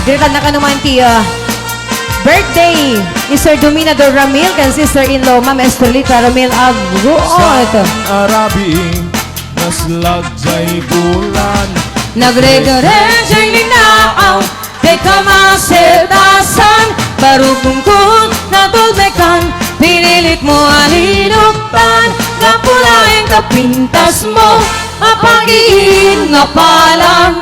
Diritannaka no man ti, ah, birthday ni Sir Dominador Ramil ken sister-in-law, Ma'am Estrelita Ramil Agruot. San arabi, naslagdiay bulan. Nagregreg diay linnaaw, diay kamasetasan. Barukongko, natuldekan, pinilit mo a linuktan. Gapu laeng ta pintasmo a paginapalan.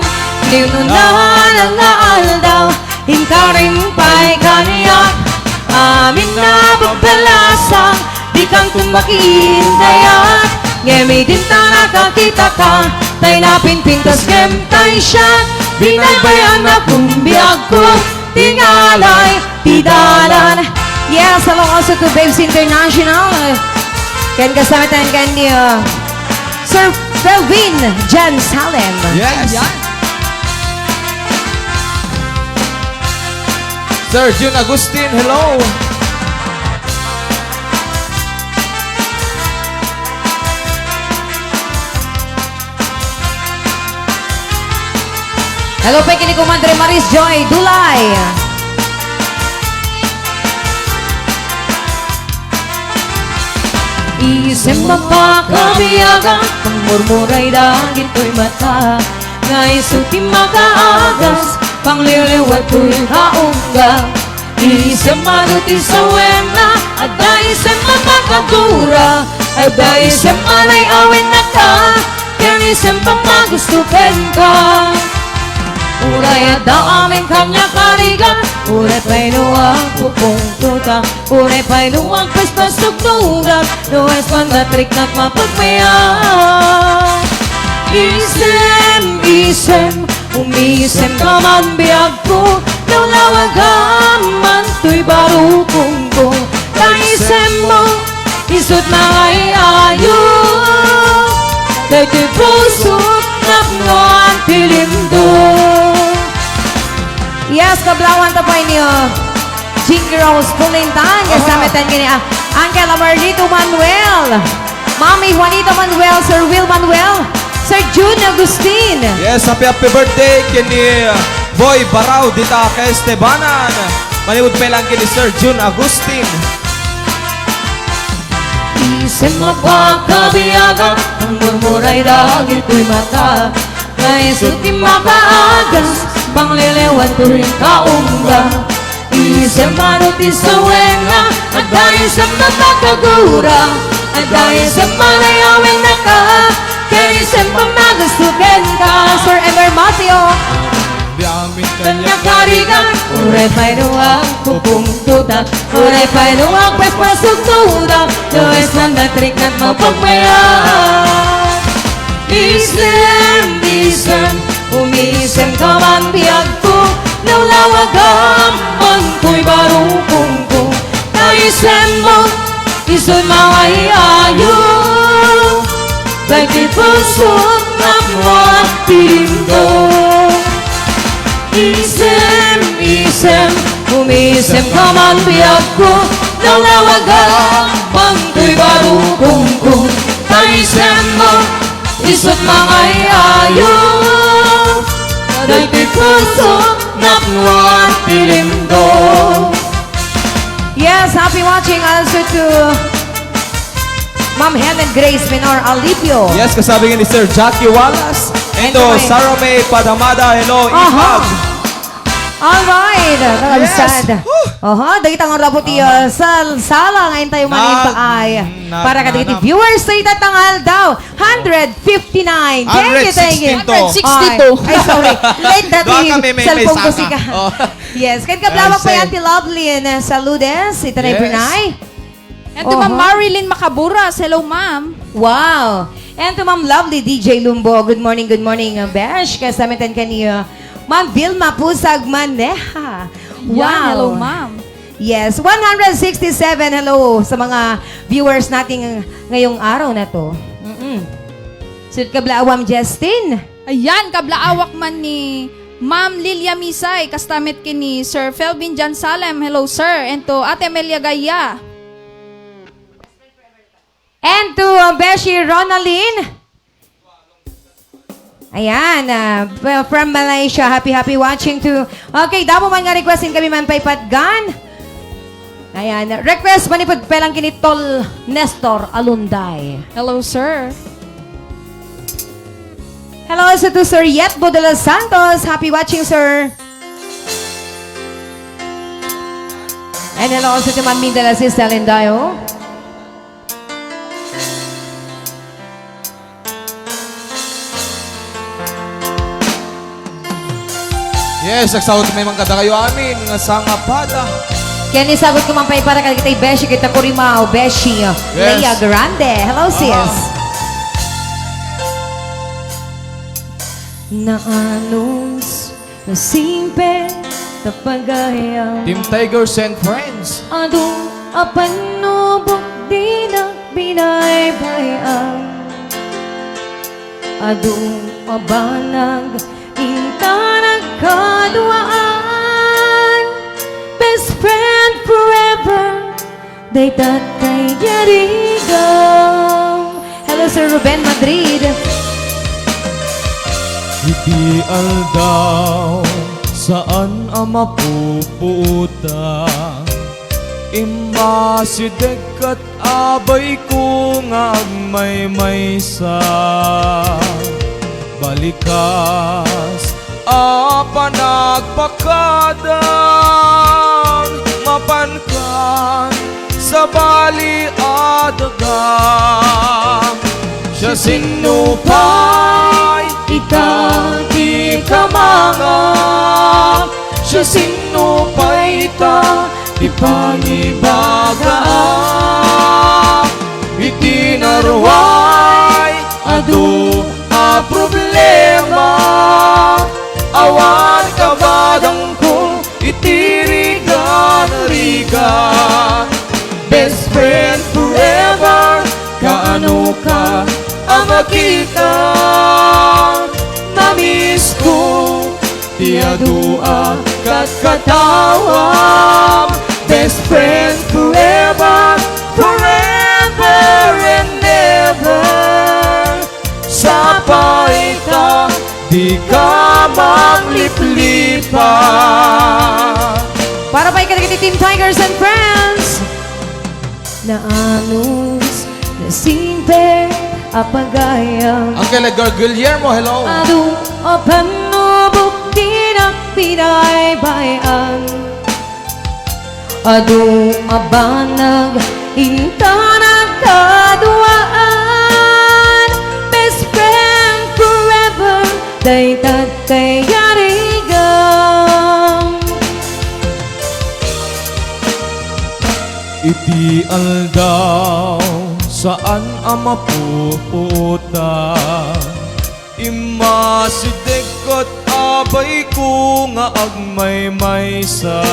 Dinan nga aldaw, inkarim pay kaniak. Amin a babbalasang, dikanton makiinnayat. Ngem idinta nakakitaka, tay napinpintas ngem tay siak, binaybay-annak ti biagko, tingalay ti dalan. Yes, hello also to Babes International. Ken kasama tayo ken ni, uh, Sir Felvin Jan Salem. Yes. Ayan. Sir Jun Agustin, hello. Hello pay ken ni Kumadre Maris Joy Dulay. Isem a pakabiagan, pangmurmuray dagitoy mata, nga isu ti makaagas, pangliwliwa toy kaungga. Isem adu ti sawenna, adda isem a makagura, adda isem a lay-awen naka, ken isem pay a magusto kenka. Uray adda amin kaniak a rigat, uray pay no agpupungtota, uray pay no agpaspasugnugat, no agpangatriknak mapagmayat. Isem, isem, umisemka man biagko, no lawagam man toy barukongko. Ta isemmo, isut' mangay-ayo, daytoy pusok napnoan ti lindo. Yes, kablawanta pay ni, uh, Jinky Rose Pulintang. Aha. Kasama tayo ngayon, ah, Uncle Amarlito Manuel. Mami Juanita Manuel, Sir Will Manuel, Sir Jun Agustin. Yes, happy, happy birthday ken ni, uh, Boy Barao dita Caestebanan. Manipud pay lang ken ni Sir Jun Agustin. Isem a pakabiagak, ang murmuray dagitoy mata. Kaisut ti mapaagas, pangliliwan to rin kaungga. Isem mano ti sawenga, adda isem a makagura, adda isem a rayawen naka, ken isem a magastuken ka, Sir Emer Mateo. Biamin kanya karigan, uray pay no agpupungtotak, uray pay no agpapasugtotak, no isem na trikat mapagmayat. Isem, isem, umisem ka man biagko, nawlawagam man toy barukongko. Naisem mo, isun mangayayo, dagiti pusot napnuan ti lindo. Isem, isem, umisem ka man biagko, nawlawagam man toy barukongko. Naisem mo, isut mangay-ayo, dagiti puso napnuan ti lindo. Yes, happy watching also to Ma'am Helen Grace Menor Alipio. Yes, kasabi nga ni Sir Jackie Wallace. And And to my Sarah May Padamada, hello, Aha. Ipag. All right, Yes. Kalabsada. Woo. Aha, dagita nga rapo ti, Aha. uh, sal-, sala nga intayo man Na-, ipaay. na-, Para na-, kadagiti na- viewers sa ita tangal daw. Hundred fifty-nine. Thank you, thank you. Hundred sixty-two. Hundred sixty-two. Ay, ay, sorry. Late na Baka ti may, may, may cellphone ko saka. sika. Oh. Yes, kan kablawak Ay, pa yan say. ti Lovelyn, uh, Saludes, ita na Yes. Brunei. And to Ma'am Oho. Marilyn Macaburas. Hello, ma'am. Wow. And to Ma'am Lovely D J Lumbo. Good morning, good morning, uh, Besh. Kasamitan kaniyo, Ma'am Vilma Pusag Maneha. Yan, Wow. hello, ma'am. Yes, one hundred sixty-seven. Hello sa mga viewers natin ngayong araw na to. Mm-mm. Sud kabla awam, Justin. Ayan, kablaawak man ni Ma'am Lilia Misay, kasta met ken ni Sir Felvin Jan Salem. Hello, sir. And to Ate Amelia Gaya. And to, uh, Beshi Ronaldin. Ayan, uh, f-, from Malaysia. Happy, happy watching too. Okay, damo man nga request, inkami man pay patgan. Ayan, request manipud pay lang ken ni Tol Nestor Alunday. Hello, sir. Hello also to Sir Yetbo de los Santos. Happy watching, sir. And hello also to Ma'am Minda Lasis Dalindayo. Yes, agsaw met man kadakayo amin nga sangapada. Ken isagut ko man pay para kadagiti beshi ket Corimao, beshi, Yes. Lea Grande. Hello, Aha. sis. Naanus, nasimpe, tapagayam. Team Tigers and friends. Adu a pannubok dinak binaybay-am. Adu a banag inta nagkaduaan. Best friend forever, dayta ti yarigaw. Hello, Sir Ruben Madrid. Iti aldaw, saan a mapupuota. Immasideg ket abayko nga agmaymaysa. Balikas a panagpakadam, mapankan sabali a daga. Siasino pay ita ti kamangam? Siasino pay ita ti pangibaga? Iti naruay adu a problema, awan kabadangko iti rigan-rigan. Best friend forever, kaano ka a makita? Namiss ko ti adu a katkatawam. Best friend forever, forever and Ka magliplipa. Para pay kadagiti Team Tigers and friends. Naanus, nasingpet a pagayam. Uncle Edgar Guillermo, hello. Adu a panubok dinak pinaybay-an. Adu a banag inta nagkaduaan. Best friend forever, dayta ti kayarigan. Iti aldaw saan a mapuputa, immasideg ket abayko nga agmaymaysa.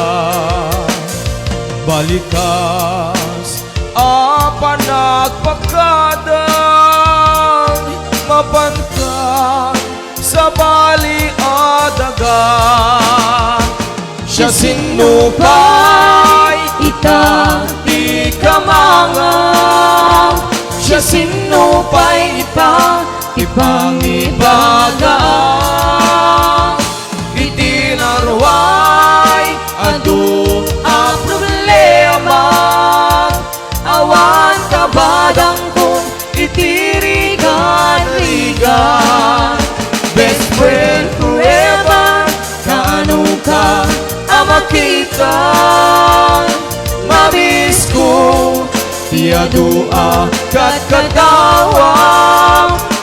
Balikas a panagpakadang, mapanka sabali a daga. Siasino pay ita ti kamanga? Siasino pay ita ti pangibaga? Iti naruay adu a problema, awan kabadangko iti rigan-rigan. Best friend forever, kaano ka a makita? Mamisko ti adu a katkatawa.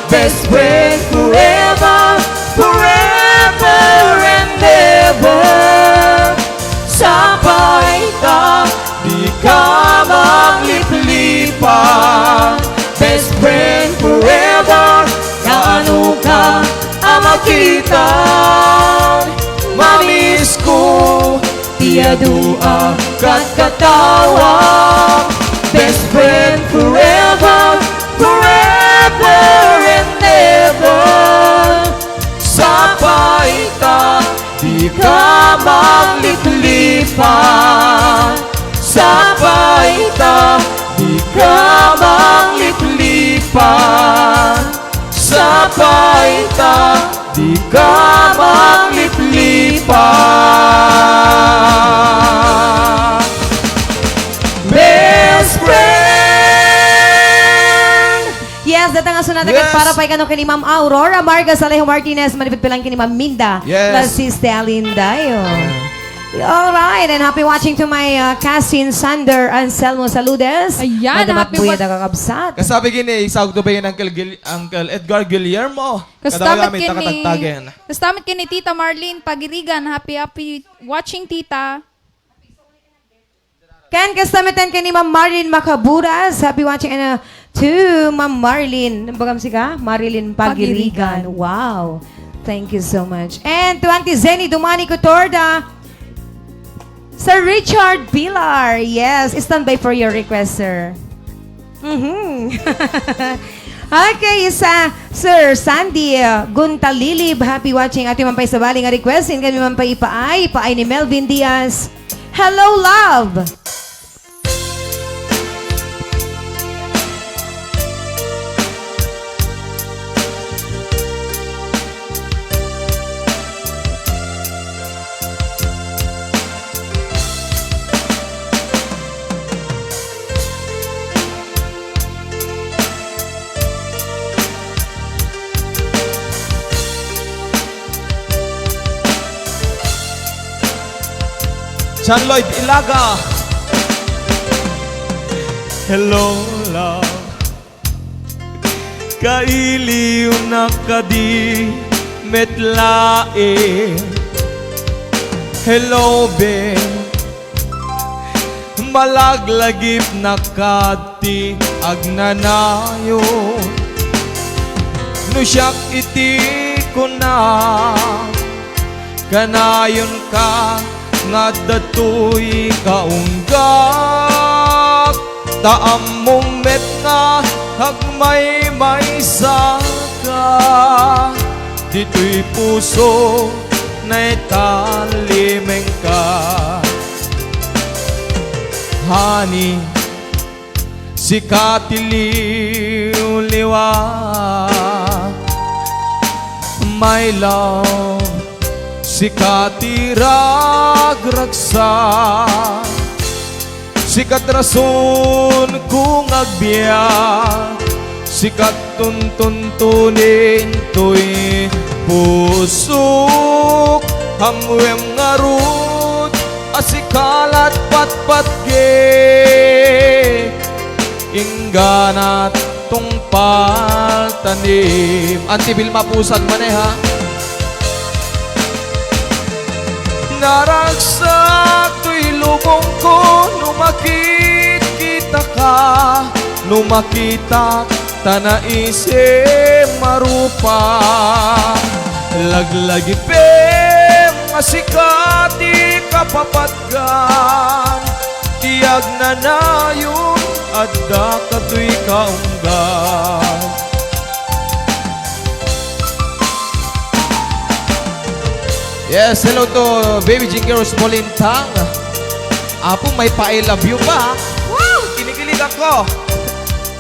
Best friend forever, forever and ever. Sapay ta, di ka magliplipa. Best friend forever, kaano ka a makita? Mamisko ti adu a katkatawa. Best friend forever, forever and ever. Sapay ta, di ka magliplipa. Sapay ta, di ka magliplipa. Sapay ta, di ka magliplipa. Best friend! Yes, data nga sunat agad. Yes. Para pay kano kini Ma'am Aurora Margas, Alejo Martinez, manipud pay lang kini Ma'am Minda. Yes. La Sista Alindayo. Alright, and happy watching to my, uh, cousin Sander Anselmo Saludes. Ayan, madam at happy buya wa- da kakabsat. Kasabi kini, isagto ba yun, Uncle Gil-, Uncle Edgar Guillermo? Kasta met kini, kasta met kini Tita Marlene Pagirigan. Happy, happy watching, Tita. Ken kasta met kini Ma'am Marlene Macaburas. Happy watching, and, uh, to Ma'am Marlene. Ano ba kam sika? Marilyn Pagirigan. Pagirigan. Wow. Thank you so much. And to Auntie Zenny Dumani Cotorda. Sir Richard Pilar, yes, stand by for your request, sir. Mhm. Okay, sa Sir Sandy, uh, Guntalilib, happy watching. Ati man pay sabali nga request, in kami man pay ipaay, ipaay ni Melvin Diaz. Hello, love. John Lloyd Ilaga. Hello, love. Kailiwnak kadi met laeng? Hello, babe. Malaglagipnak kad ti agnanayon. No siak iti kuna, kanayonka nga adda toy kaunggak, ta ammom met nga agmaymaysaka, ditoy puso naitallimengka. Honey, sika ti liwliwa. My love, sika ti ragragsak, sika ti rason kong agbiag, sika ti tuntuntunin toy pusok, ammoem ngarud a sika lat patpatgek, inggana tungpal tanem. Auntie Vilma, pusag manen, ha? Naragsak toy lubongko no makitkitaka, no makitak ta naisem a rupa. Laglagipem nga sika ti kapapatgan, ti agnanayon adda katoy kaunggan. Yes, hello to Baby Jinky Rose Molintang. Apo, may pa-I love you pa. Woo! Kinikilig ako.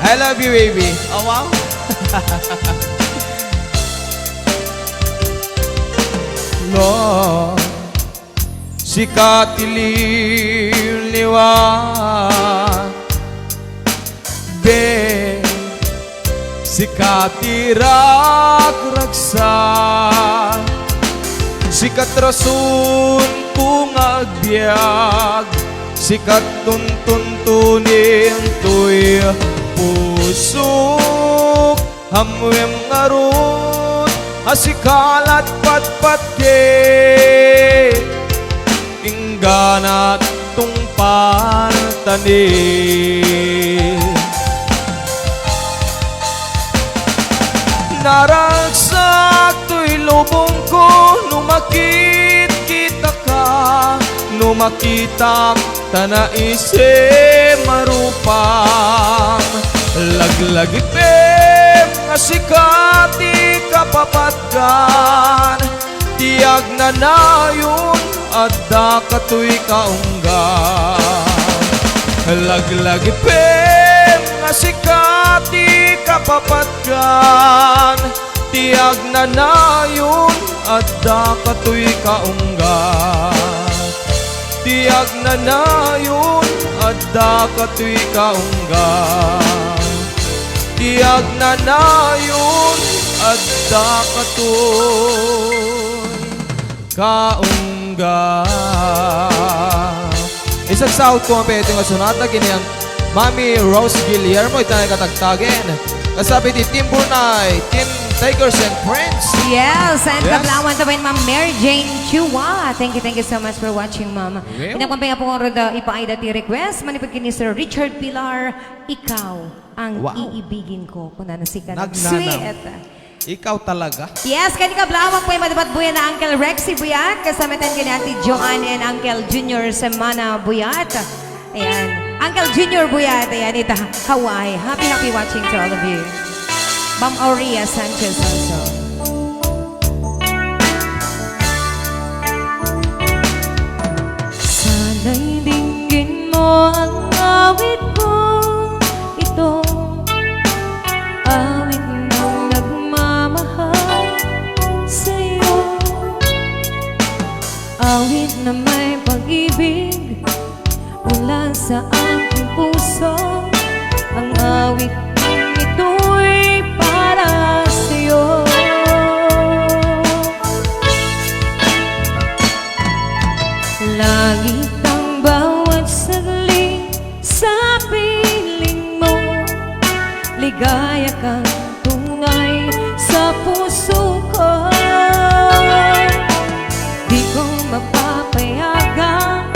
I love you, baby. Oh, wow. Lord, sika ti liwliwa, be, sika ti ragragsak, sika ti rason kong agbiag, sika ti tuntuntunin toy pusok. Ammoem ngarud a sika lat patpatgek, inggana tungpal tanem. Naragsak toy lubongko no makitkitaka, no makitak ta naisem a rupam. Laglagipem nga sika ti kapapatgan, ti agnanayon adda katoy kaunggan. Laglagipem nga sika ti kapapatgan, ti agnanayon adda katoy kaunggan. Ti agnanayon adda katoy kaunggan. Ti agnanayon adda katoy kaunggan. Isagsaot ko nga pwede nga sonata ken ni Mami Rose Guillermo, ita nga katagtagen. Kasabi ti Team Burnay, Team Tigers and Friends. Yes, and Yes. kablawan ta met Ma'am Mary Jane Chua. Thank you, thank you so much for watching, Ma'am. Well. Inakman pa nga po nga roda, ipaayda ti request, manipud ken ni Sir Richard Pilar, Ikaw ang Wow. iibigin ko. Kunana sika Nagnanam. Sweet. Ikaw talaga. Yes, kani kablawan po ay madapat buya na Uncle Rexy Buyat, kasama tan kani Ate Joanne and Uncle Junior Semana Buyat. Ayan. Uncle Junior Buyat, ayan, ita, Hawaii. Happy, happy watching to all of you. Ma'am Aurea Sanchez also. Sana'y dinggin mo ang awit kong ito, awit ng nagmamahal sa'yo, awit na may pag-ibig mula sa aking puso. Ang awit kong ito'y para sa'yo. Langit ang bawat saglit sa piling mo. Ligaya kang tunay sa puso ko. Di ko mapapayagang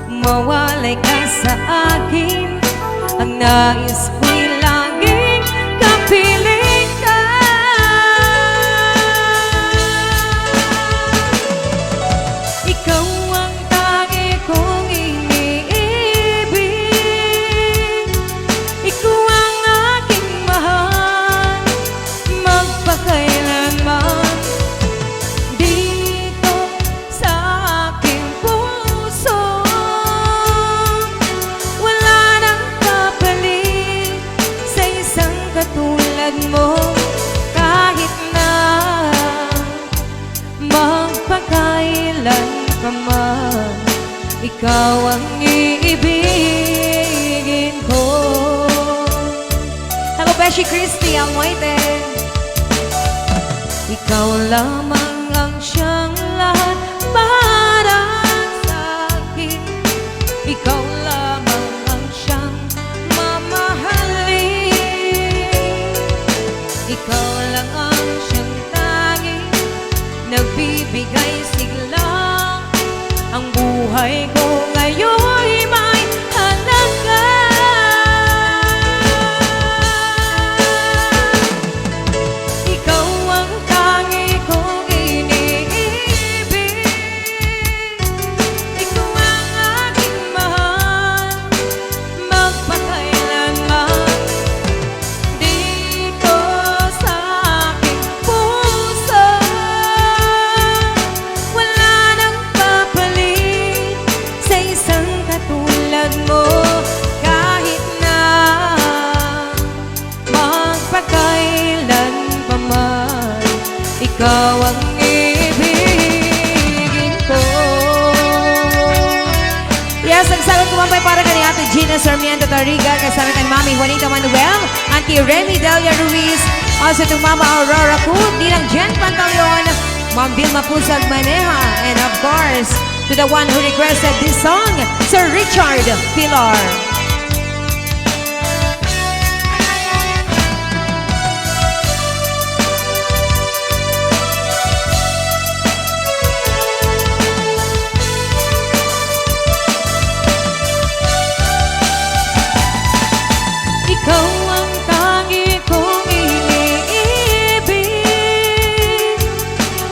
mawalay ka sa akin. Ang nais ko'y lang Ti amoy te. Ikaw lamang ang siyang lahat para sa akin. Ikaw lamang ang siyang mamahalin. Ikaw lang ang siyang tanging nagbibigay sigla. Ang buhay ko ngayon may halaga. Ikaw ang tangi kong iniibig. Ikaw ang aking mahal, magpakailanman. Dito sa aking puso, wala nang papalit sa isang katulad mo. Kahit na magpakailan pa man, ikaw ang ibigin ko. Yes, agsagutko man pay para kay Ate Gina Sarmiento Tariga, kasama kan Mami Juanita Manuel, Auntie Remy Delia Ruiz, also to Mama Aurora Cud, Ninang Jen Pantaleon, Ma'am Vilma Pusag Maneja, and of course, to the one who requested this song, Sir Richard Pilar. Ikaw ang tangi kong iniibig.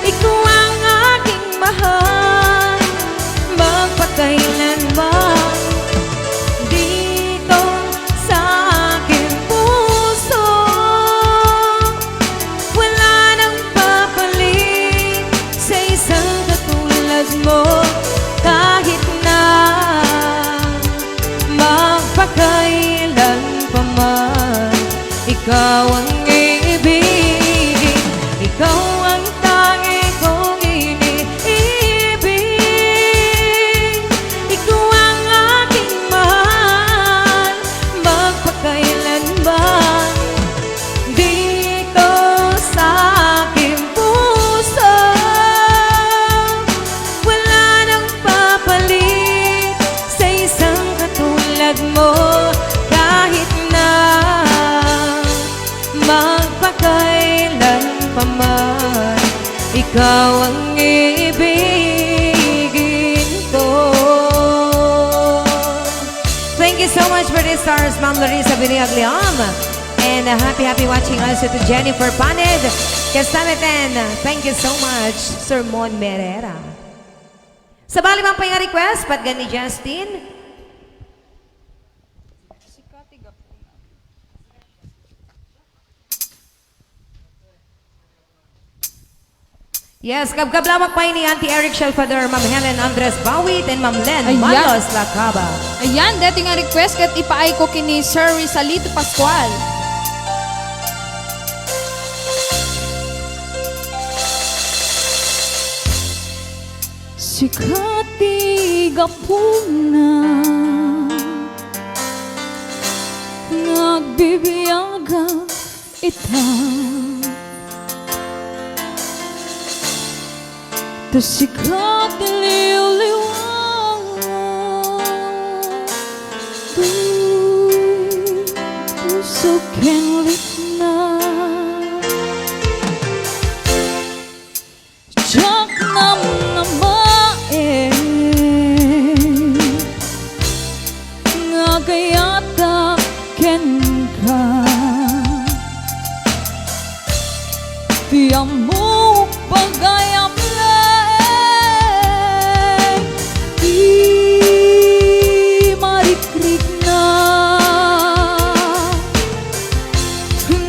Ikaw ang aking mahal, magpakailanman. Dito sa aking puso, wala nang papalit sa isang katulad mo. Kahit na magpakailan pa man, ikaw ang ibigin, ikaw ang tangi kong iniibig. Ikaw ang aking mahal, magpakailanman. Dito sa aking puso, wala nang papalit sa isang katulad mo. Kahit na magpakailan pa man, ikaw ang ibigin ko. Thank you so much for the stars, Ma'am Larissa Biniag Leon. And, uh, happy, happy watching also to Jennifer Paned. Kastaneten, thank you so much, Sir Mon Merera. Sabali man pay nga request, patgan ni Justin. Yes, kabkablawak pay ni Auntie Eric Shalfador, Ma'am Helen Andres Bawit, and Ma'am Len Ayan. Malos Lacaba. Ayan, deti nga request ket ipaayko ken ni Sir Risalito Pascual. Sika ti gapuna nga agbibiag ita. Ta sika ti liwliwa ti puso ken rikna. Diak namnamaen nga agayatak kenka. Ti ammok pagayamleng ti marikrikna.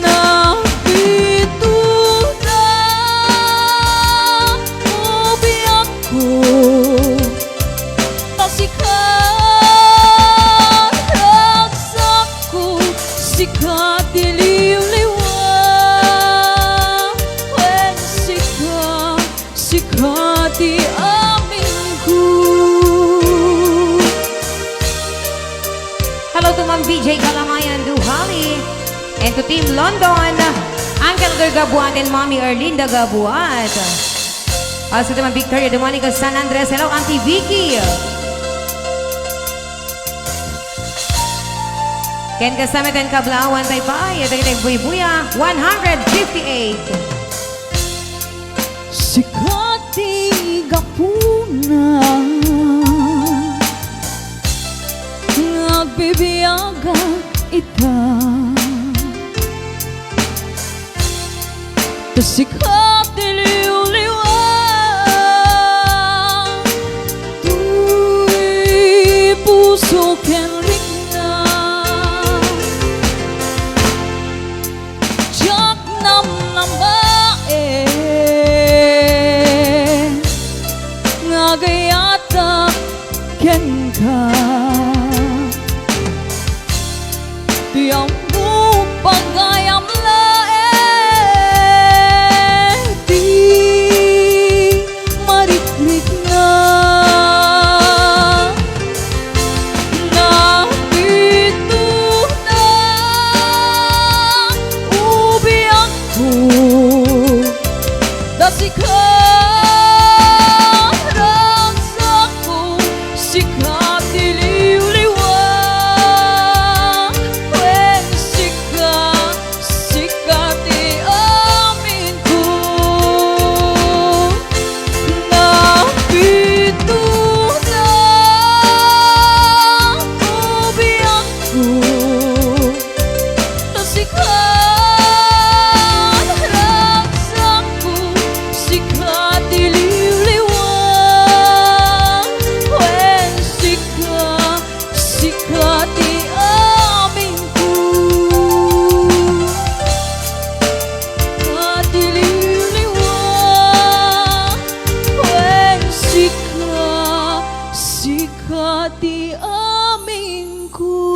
Nagbiitoda mo biagko, ta sika ti agsakko, sika ti liwliwa, wen sika To Team London, Uncle Gerga Buat and Mommy Erlinda Gabuat. Also to Ma'am Victoria Dumani ka San Andres. Hello, Auntie Vicky. Ken kasama ten kablawan tayo pa, ito kita buybuya, one hundred fifty-eight. Sika ti gapuna nga agbibiagak ita. Ta sika ti liwliwa toy puso ken rikna. Diak namnamaen nga agayatak kenka. Ti ammok pagayam laeng ti marikrikna. Napituna ubiakko, ta sika ragsakko, sika ti liwliwa, wen sika, sika ti aminko. Napituna ubiakko, ta sika ragsakko, sika ti liwliwa, wen sika, sika ti aminko. Sika ti liwliwa, wen sika, sika ti aminko.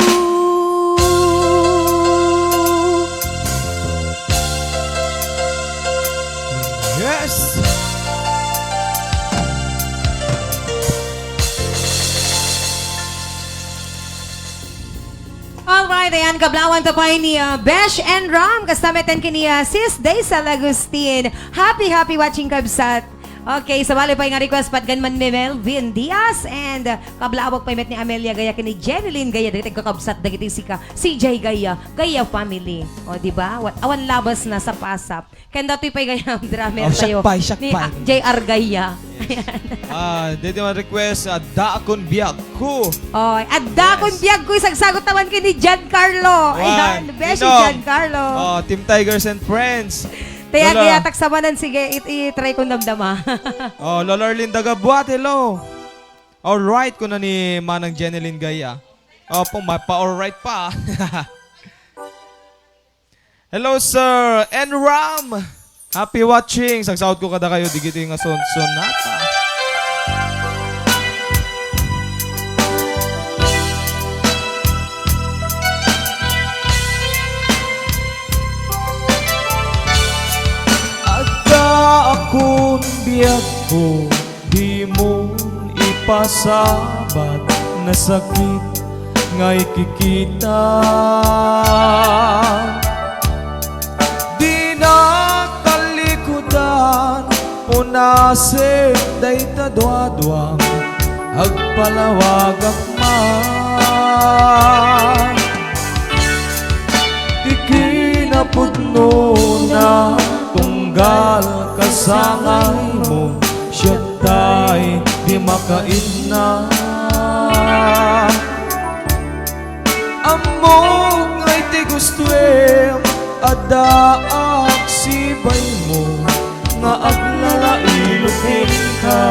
Yes! Alright, ayan, kablawan ta pay ni, ah, Besh and Ram, kasta met ken ni, ah, Sis Daisel Agustin. Happy, happy watching, kabsat. Okay, sabali pay nga request, patgan man ni Melvin Diaz and, ah, kablawak pay met ni Amelia Gaya ken ni Jeneline Gaya, dagiti kakabsat dagiti sika, C J Gaya, Gaya family. O, di ba? Wa-, awan labas na sa pasap. Ken datoy pay gayam drummer tayo. Oh, siak pay, siak pay. Ni, ah, J R Gaya. Yes. Ayan. Ah, dito man request, adda akon biag ko. Oy, adda akon biag ko, isagsagot naman kay ni Giancarlo. Ayan, beshi Giancarlo. Oh, Team Tigers and Friends. Taya, Lola. Kaya taksamanan, sige, it-, i-try ko damdama. Oh, Lola Arlinda Gabuat, hello. All right, kuna ni Manang Jeneline Gaya. Opo, mapa-all right pa. Hello, Sir Enram. Happy watching. Sagsaot ko kadakayo digiti nga son-, sonata. Adda akon biagko, dimon ipasabat, nasakit nga ikikita. Dina kalikudan, punasen dayta duaduam, agpalawagak man. Ti kinapudnona, tunggal kasangaymo, siak tay di makainna. Ammok nga iti gustoem, addaak sibaymo nga aglalailo kenka.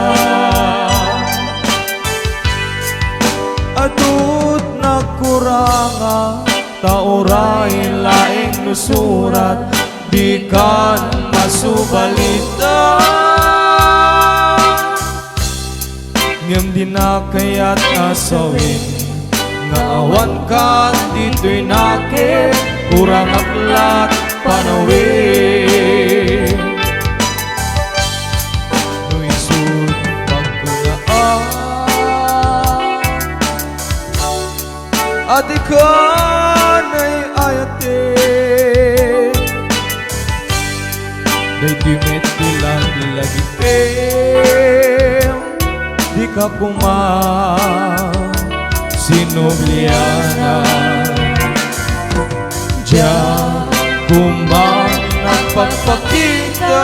Adut nakuranga, ta uray laeng no surat, dikan masubalita. Ngem dina kayat a sawen nga awanka ditoy nakem, kurangak la't panawen. No isut' pagkunaan, a dika nay-ayaten. Daytoy met ti langit, lagipem, dika koma sinubliana. Diak koma nagpakpakita,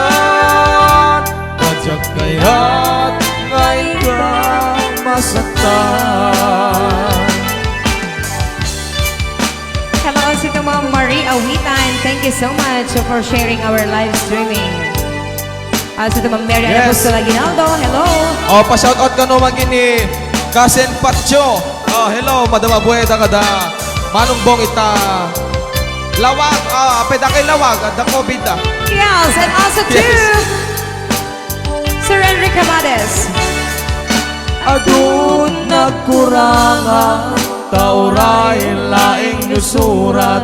ta diak kayat nga ikaw masaktan. Hello, si Ma'am Marie Awitan. Thank you so much for sharing our live streaming. Ah, si Ma'am Mary Yes. Anapostola Aguinaldo. Hello. Oh, pa-shoutout kano man ken ni Cousin Patcho. Oh, hello, Madam Abueda kada Manong Bong ita Lawag. Ah, apay dakay Lawag, adda COVID, ah. Yes, and also to Yes. Sir Enrique Amades. Adun nagkurangan, ta uray laeng no surat,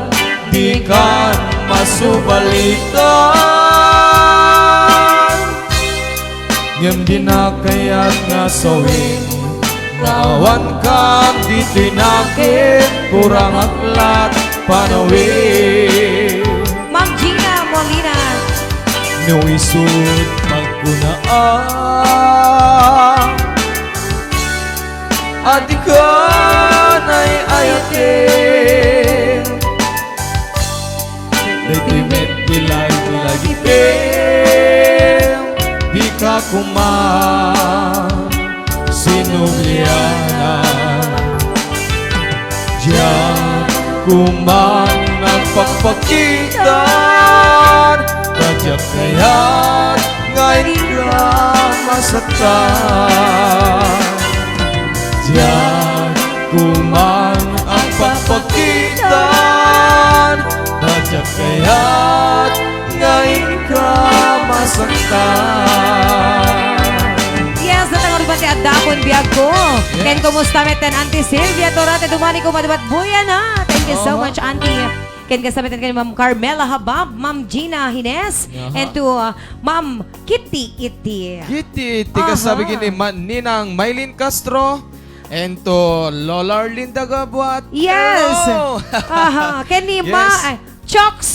dikan masubalitan. Ngem dinak kayat nga sawin, nga awanka ditoy nakin, kurangak lat panawen. Ma'am Gina Molina. No isut' pagkunaak, a dikan ay-ayaten. Daytoy met ti lagipem, dika koma sinubliana. Diak koma nagpakpakitan, ta diak kayat nga ikaw masaktan. Diak koma nagpakpakitan, ta diak kayat nga ikaw masaktan. Yes, natangod pa ti addakon biag ko. Yes. Ken kumusta met ten Auntie Sylvia Torate, dumani ko madbat buyan, ha? Thank you so Aha. much, Auntie. Ken kasta met ken Ma'am Carmela Habab, Ma'am Gina Hines, Aha. and to, uh, Ma'am Kitty Iti. Kitty, ti Aha. kasabi ken ni Ma-, Ninang Mylene Castro, and to Lola Arlinda Gabuat. Yes. Hello. Aha. Ken ni Ma-, Yes. ay, Chooks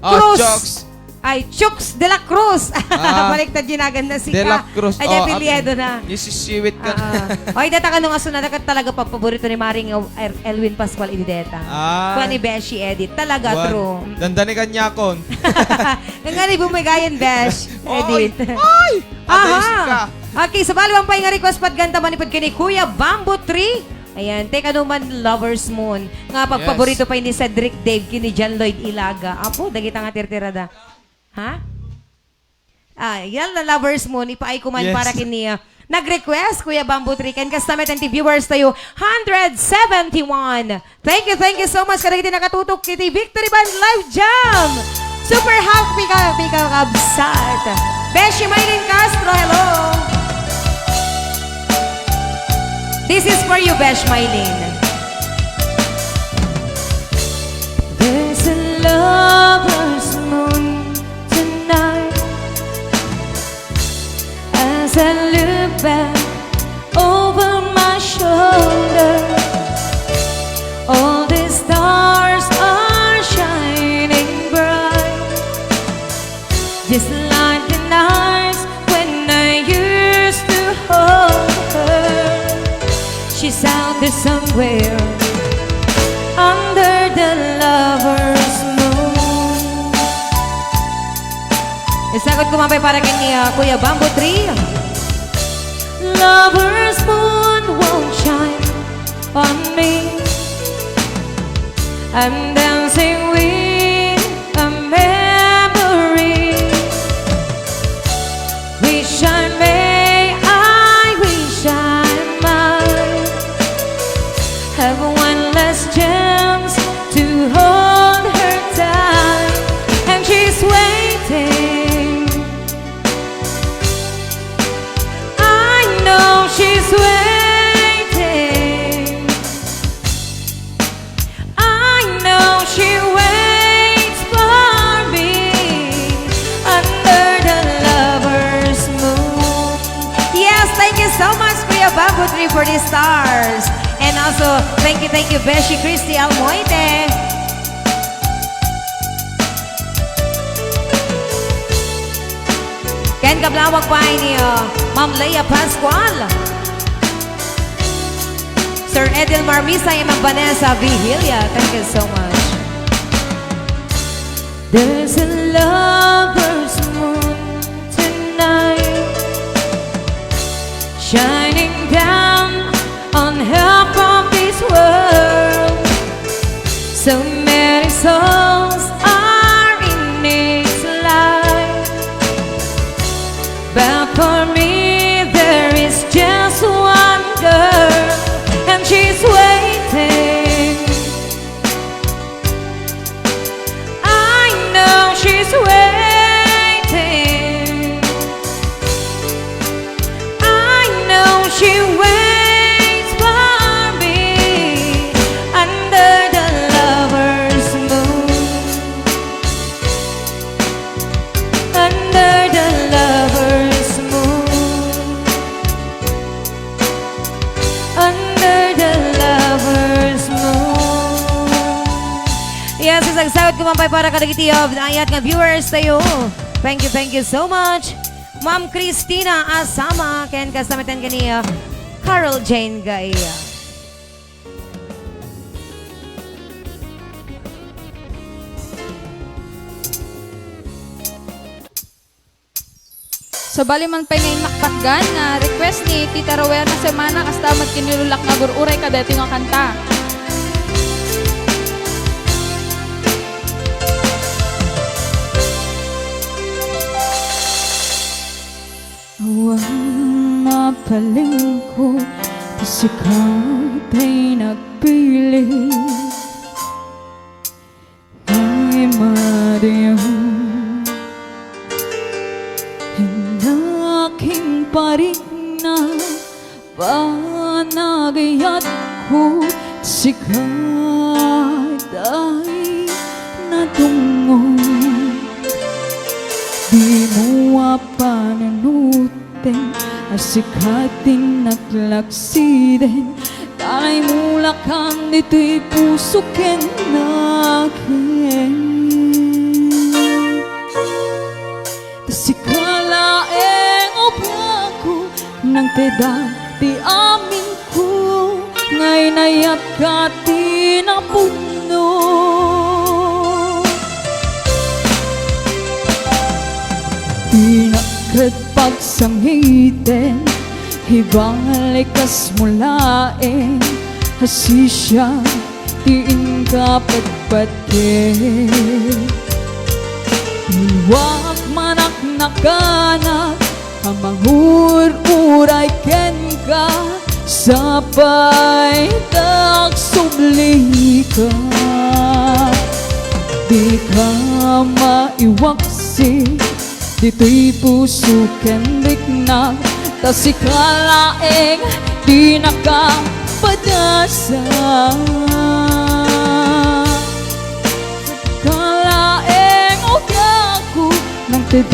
Ah, Cruz. Chooks. Ay, Chooks de la Cruz. Ah. Baliktad, ginagan na si De la ka. Cruz. Ay, Oh, apelyido apin. na. Nisisiwit ka. Ah. Oy, data ka nung aso na, dakat talaga pagpaborito ni Maring El-, Elwin Pascual Ibideta. Ah. Kuan ni Beshi Edit. Talaga, Kuan. true. Dandani kanyakon. Nga ni bumigayan, Besh Oy! Edit. Oy! Aha. Atay, sika. Okay, sabali, wan pay nga request patganta manipud ken ni Kuya Bamboo Tree. Ayan, take ano man, Lover's Moon. Nga pagpaborito Yes. pa ni Cedric Dave, ken ni John Lloyd Ilaga. Apo, dagita nga tirtirada. Ha? Ah, yan na, Lover's Moon. Ipaay ko man Yes. para kini, ah, nag-request, Kuya Bamboo Tree. Ken kasta met ti viewers tayo, hundred seventy-one. Thank you, thank you so much kadagiti nakatutok iti Victory Band Live Jam. Super happy ka, happy ka, kabsat. Beshi Mylene Castro, hello. This is for you, Besh Mylene. There's a lover's moon tonight. As I look back over my shoulder, all the stars are shining bright, just like the nights when I used to hold her. She's out there somewhere under the lover's moon. Isagot ko man pay para ken ni, ah, Kuya Bamboo Tree. Lover's moon won't shine on me. I'm dancing with a memory. Wish I may, I wish I might have one last chance to hold her tight. And she's waiting. I know she's waiting. I know she waits for me under the lover's moon. Yes, thank you so much, Kuya Bamboo Tree, for the stars. And also, thank you, thank you, Beshi Christy Almoite. Kablawag pay ni, uh, Ma'am Leia Pascual, Sir Edil Marmisa, and Ma'am Vanessa Vigilla. Thank you so much. There's a lover's moon tonight, shining down on half of this world. So many souls are in its light, but for me there is just one girl, and she's waiting. I know she's waiting. I know she waits for me under the lover's moon. Under the lover's moon. Under the lover's moon. Yes, sasagsagot ko man pay para kadagiti, uh, ayat nga viewers tayo. Thank you, thank you so much. Ma'am Christina Asama, ken kasta met ken ni, uh, Carol Jane Gaia. Sabali man pay nga innak patgan nga request ni Tita Rowena Semana, kasta met ken ni Lulak nga agur-uray kadaytoy nga kanta. Awan mapalengko, ta sika tay nagpili. Ay, madayag, innak imparikna, panagayatko, sika tay natungod. Dimo a panunot ten, a sika ti naglagsiden, ta naimulakan ditoy puso ken nakem. Ta sika laeng obiagko, nangted ti aminko, nga inayatka ti napudno. Dinak ket pagsangiten, ibalik kasmo laeng a siasino ti inka patpatgen. Iwak manaknakanak a mangur-uray kenka, sapay ta agsublika. Dika maiwaksi ditoy puso ken rikna, ta sika laeng ti nakapadasa. Sika laeng obiagko, nangted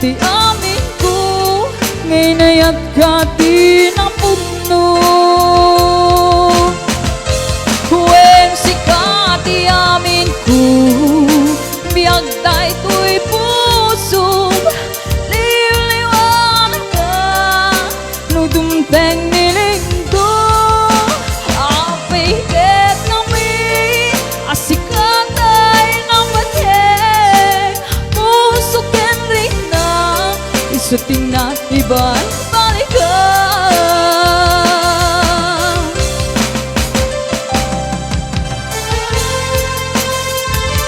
ti aminko, nga inayatka ti napudno. Wen, sika ti aminko, biag daytoy pusom, liwliwanka no dumteng ni linggo. Apay ket ngamin a sika tay napateg, puso ken rikna, isu ti naibalbalikan.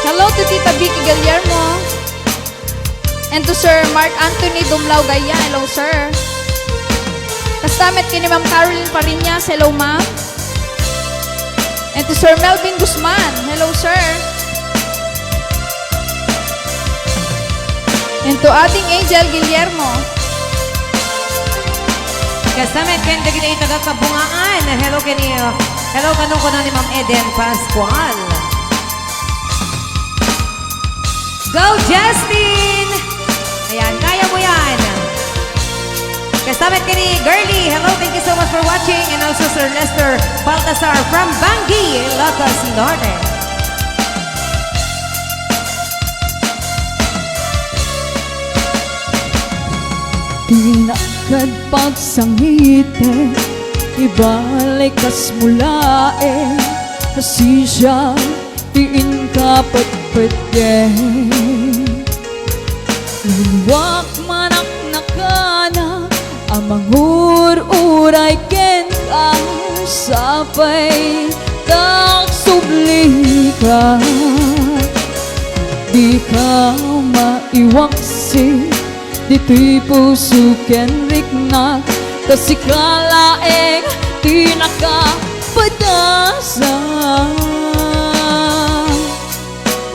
Hello to Tita Vicky Guillermo. And to Sir Mark Anthony Dumlao Gaya, hello, sir. Kasta met ken ni Ma'am Caroline Fariñas, hello, ma'am. And to Sir Melvin Guzman, hello, sir. And to Ating Angel Guillermo. Kasta met ken dagiti taga-Cabungan, hello ken ni, hello, kanunay ni Ma'am Eden Pascual. Go, Justin! Ayan, kaya mo yan. Kasta met ken ni Girly. Hello, thank you so much for watching. And also Sir Lester Baltasar from Bangui, Ilocos Norte. Ti nakad pagsangitek, ibalik kasmo laeng, a siak ti inka petpetgen. Luak manaknakanak a mangur-uray kenka, sapay ta agsublika. Dika maiwaksi ditoy puso ken riknak, ta sika laeng ti nakapadasa.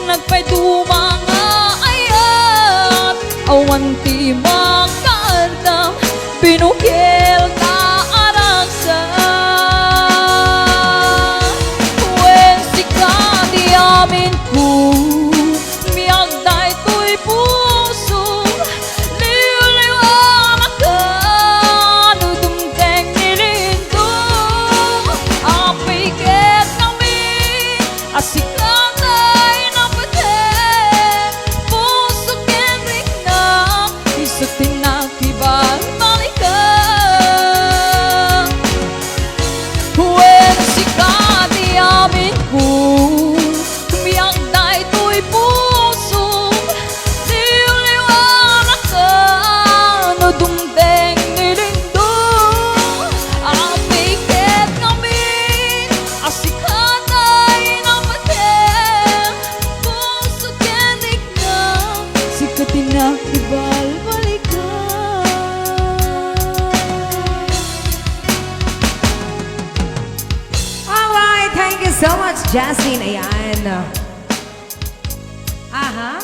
Nagpaiduma nga ayat, awan ti makaardam, binukil ta a ragsak. Wen, sika ti amin ko, biag daytoy puso, liwliwanak no dumteng ni Lindo. Apay ket kami, a sika tay napateg, puso ken riknak, isu ti nakibalbalikan. Wen, sika ti amin ko, biag daytoy puso, liwliwanak no dumteng ni Lindo. Apay ket ngamin a sika tay napateg, puso ken riknak, sika ti nakibalbalikan. Alright, thank you so much, Jasmine. Ayan. Aha.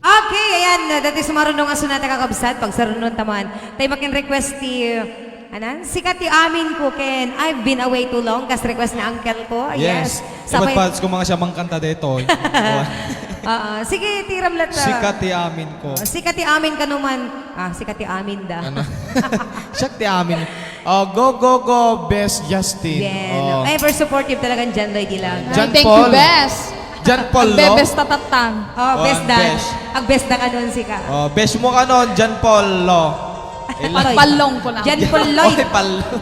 Okay, ayan. Dati sumaruno nga sunata, kakabsat, pagsarunon taman. Tay makin-request ti, anan? Sika ti amin ko ken I've been away too long. Kas request ni uncle ko. Yes. Yes. Ibat Sabay pa, kung mga siya mangkanta detoy. Oo. Sige, tiram latta. Sika ti amin ko. Oh, sika ti amin ka naman. Ah, sika ti amin da. Ano? Siak ti amin. Oh, go, go, go, Bes Justin. Yan. Oh. Ever supportive talaga ni John Lloyd Dilag. John Thank you, Paul. Bes. John Paul, Ang no? Bebes tatatang. Oh, Oh, bes ang da. bes. Ang bes da kanon sika. Oh, bes mo kanon, John Paul, lo. Ila- Pagpallong ko lang. John Paul Lloyd. Oy, pallong.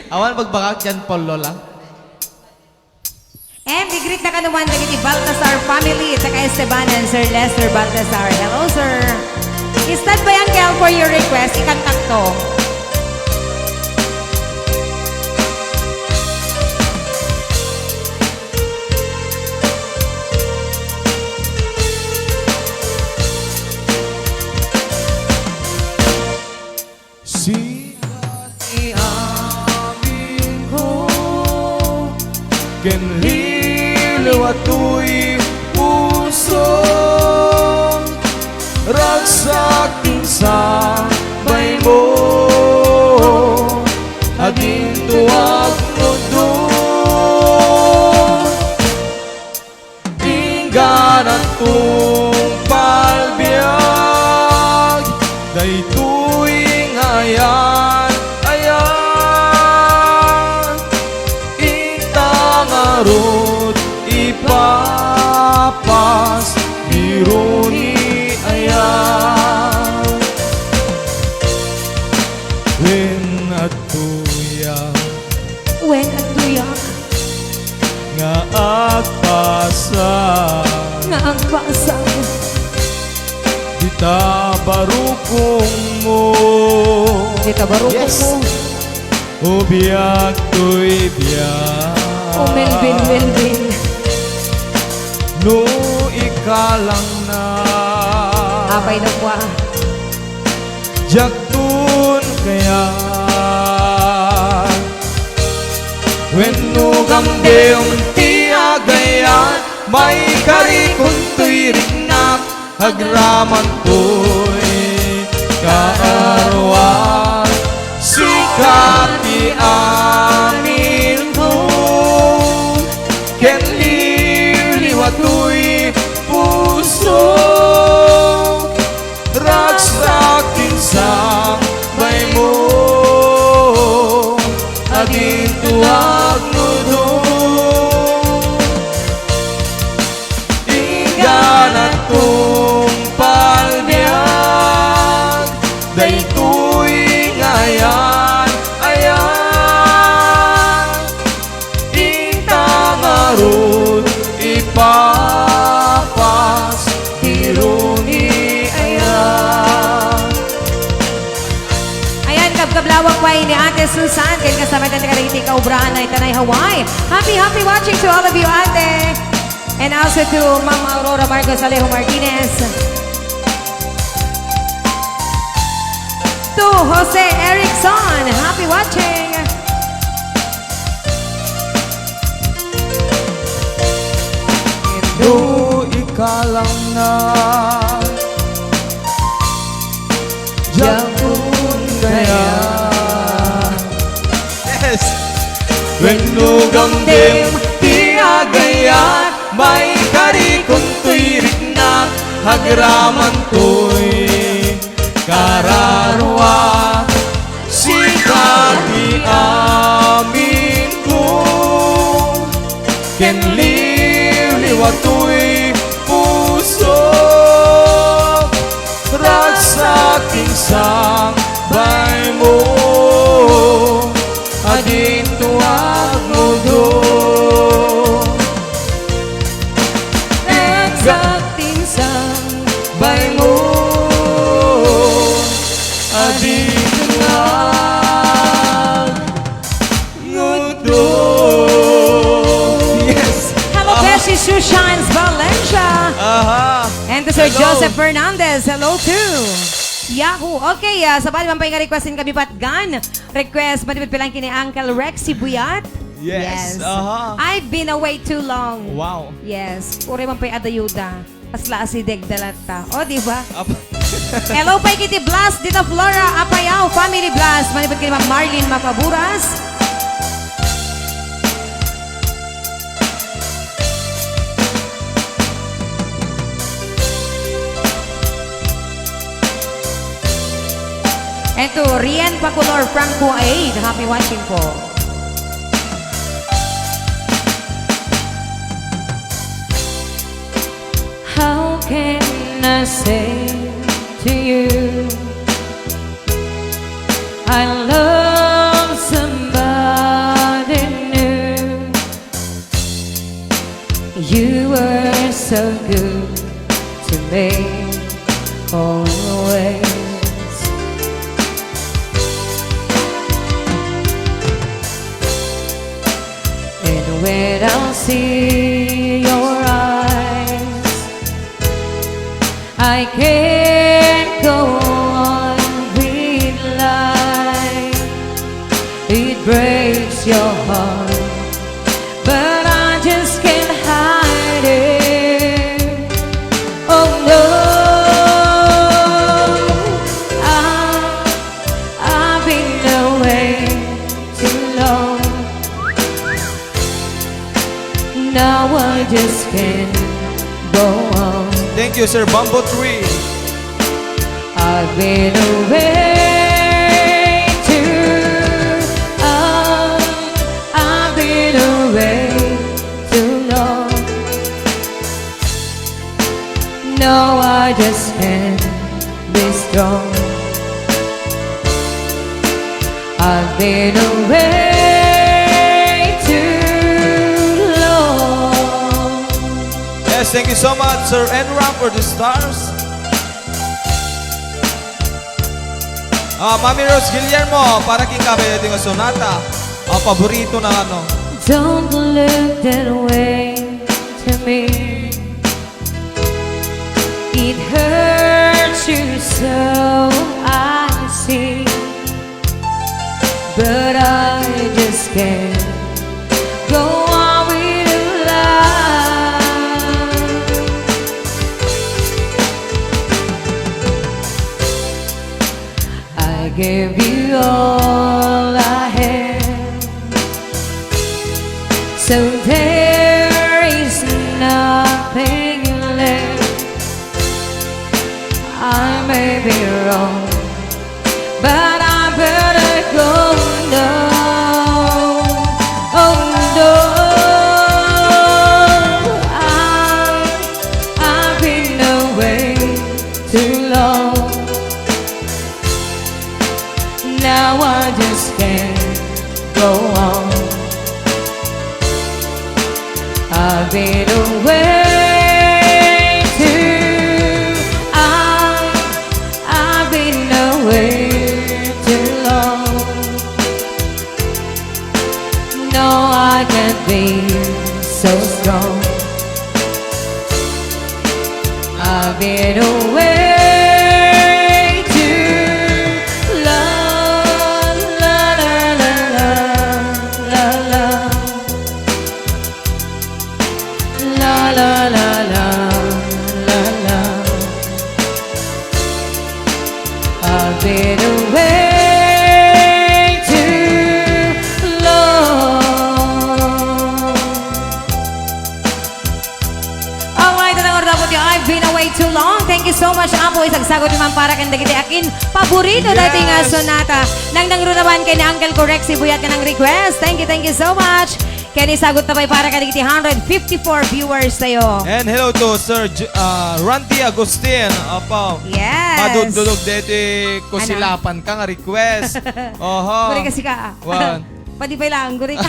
Awan, magbakak, John Paul, lo lang. And i-greet na kanuman dagiti Baltasar family, taga Estebanan, Sir Lester Baltasar. Hello, sir. Stand by, Uncle, for your request. Ikantakto. Sika ti amin ko, ken liwliwa toy puso, ragsak ti insambay mo, adinto agnudo. Ingganat tungpal biag daytoy nga ayan-ayan. Inta ngarud ipapas biro ni ayan. Wen adtoya. Wen adtoya. Nga agpasa. Nga agpasa. Dita barukongmo. Dita barukongmo. Yes. O biag toy biag. O Melvin, Melvin. No ikalang na. Apay no kua. Diakton kayat wenno gamdem ti agayat, maikarikon toy riknak, agraman toy kaaruan. Sika ti amin ko, ken liwliwa toy puso. Ragsak ti insambay mo, adinto agnudo. Susan, ken kasama ti kadagiti kaobrahan na Tanay Hawaii. Happy, happy watching to all of you, ate. And also to Ma'am Aurora Marcos Alejo Martinez. To Jose Erickson, happy watching. Ikaw lang na diak kaya. Yes. Wenno gamdem ti agayat, maikari kun tuirik na, agraman toy kararua. Sika ti amin ko, ken liwliwa toy puso. Ragsak ti sangbaymo, adinto agmudo. Ragsak ti sangbaymo, adinto agmudo. Yes. Hello, Beshi Sushans Valencia. Aha. And to Sir Hello. Joseph Fernandez. Hello, too. Yahoo. Okay, ah, sabali man pay nga request-en kami, Patgan. Request, manipud pilang kini Uncle Rexy Buyat. Yes. Aha. I've been away too long. Wow. Yes. Uray man pay adda ayuda. Kasla asideg da latta. O, di ba? Ap- Hello pay kiti Blas, dita Flora Apayao, family Blas. Manipud kini Ma'am Marlene Macaburas. And to Rian Pacolor Franco Aid, happy watching po. How can I say to you, I love somebody new? You were so good to me always. And when I see your eyes, I can't go on with life. It breaks your heart, but I just can't hide it. Oh no, I, I've been away too long. Now I just can't go on. Thank you, Sir Bamboo Tree. I've been away too, oh, I've been away too long. No, I just can't be strong. I've been away too long. Yes, thank you so much, Sir Enram, for the stars. Ah, Mami Rose Guillermo, para king kabayo di nga sonata. Ah, paborito na ano. Don't look that way to me. It hurts you so, I see. But I just can't go on with life. I gave you all I have, so there is nothing left. I may be wrong, but I better go now. Oh no, I, I've been away too long. Now I just can't go on. I've been away too, I, I've been away too long. Be so strong. I've been away to love, la, la, la, la, la, la. La, la, la, la, la, la. I've been away too long. Alright, nangngarud daytoy, I've been away too long. Thank you so much, Apo. Isagsagut man para ken dagiti akin paborito daytoy nga Yes. sonata. Nangnangruna man ken ni Uncle Correct Sibuyat nga nang-request. Thank you, thank you so much. Ken isagut ta pay para kadagiti hundred fifty-four viewers tayo. And hello to Sir J-, ah, Randy Agustin. Apo. Yes. Madudulog deti Ano? kusilapan ka nga request. Oho. Guri kasi ka. Wan. Padi pay lang, guri ka.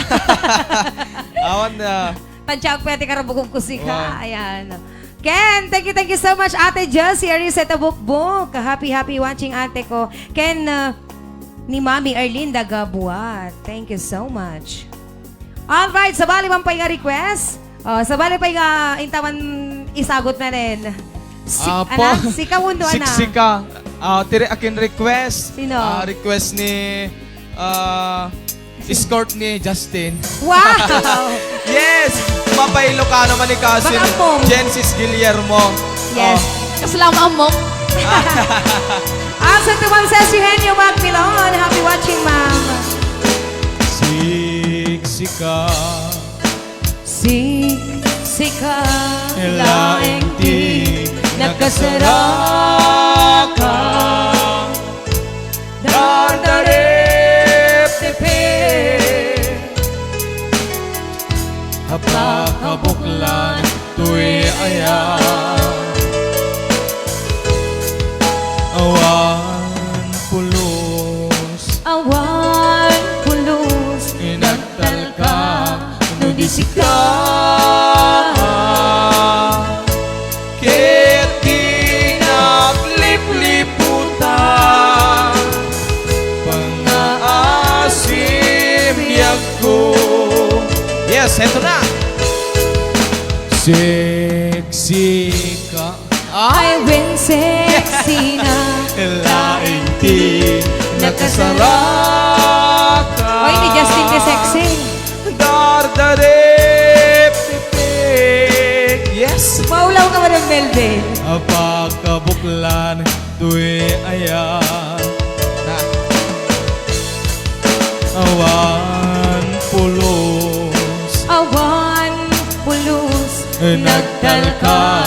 Awan na. Tansya, pwede ka rabukong kusika. Wan. Ayan. Ken, thank you, thank you so much, Ate Josie Arisa Tabukbok. Happy, happy watching, ate ko. Ken, uh, ni Mami Erlinda Gabuat. Thank you so much. Alright, sabali man pay nga request. Oh, sabali pay nga intawan isagut na rin. Si, Apo. Ana? Sika, Wundo, ana? Siksika. Ah, tiri akin request. Sino? Ah, request ni, ah, escort ni Justin. Wow! Yes! Mapay Ilocano man ni cousin Baka ammom. Jensis Guillermo. Yes. Oh. Kasla ammom. Asan to, Ma'am Ceci Henyo Magpilon? Happy watching, ma'am. Siksika. Siksika. Laeng ti nakasaraka. Dardareptepe. Apakabuklan toy aya. Awan pulos. Awan pulos. Inagtalka no di sika. Ket kinaklipliputan, pangaasim biagko. Yes, eto na. Sexy ka. Ah? I win sexy na. Laing ti nakasaraka. Oy, ni Justin ka sexy. Dardarep, pipik. Yes. Maulaw ka, Madam Melvin. Apakabuklan, tuy aya. Na. Awan pulos. Awan pulos. Nagtalka,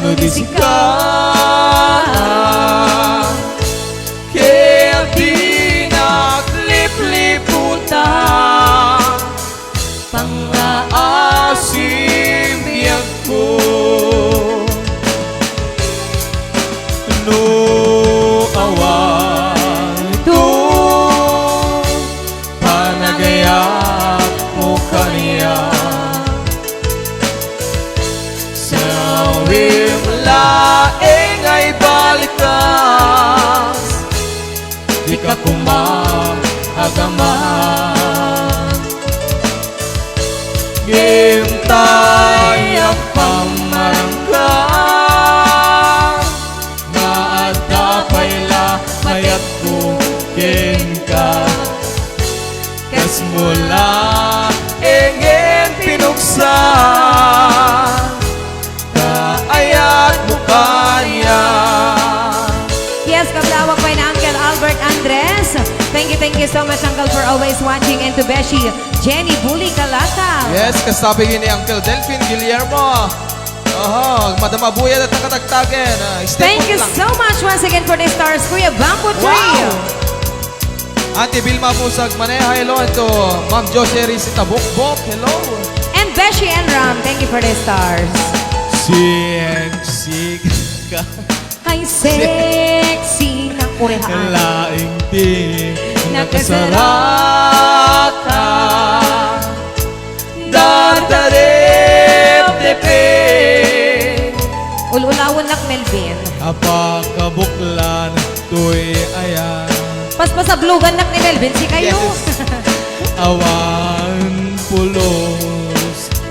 no di sika. Kaya pinaglipliputan, pangaasim biagko. No awan to, panagayat mo kaniak. Sawim laeng nga ibalikas, dika koma agaman. Ngem tay agpamarangka, nga adda pay la mayatko kenka. Kasmo laengen pinuksan, kaayatmo kaniak. Yes, kablawak pay na Uncle Albert Andres. Thank you, thank you so much, Uncle, for always watching. And to Beshi Jenny Buli Kalata. Yes, kasabi ni Uncle Delfin Guillermo. Oho, Madam Abuya at Nakatagtagan. Ah, stay Thank put you lang. so much once again for the stars, Kuya Bamboo Tree. Wow! Ate Vilma Pusag Maneja, hello. And to Ma'am Josie Risita Bukbok, hello. And Beshi and Ram, thank you for the stars. Sexy ka. Ay, sexy na kurehaan. Laing ti nakasaraka. Dardareptepe. Ul-ulawen nak, Melvin. Apakabuklan toy aya. Paspasablogan nak ni Melvin, sikayo. Yes. Awan pulo.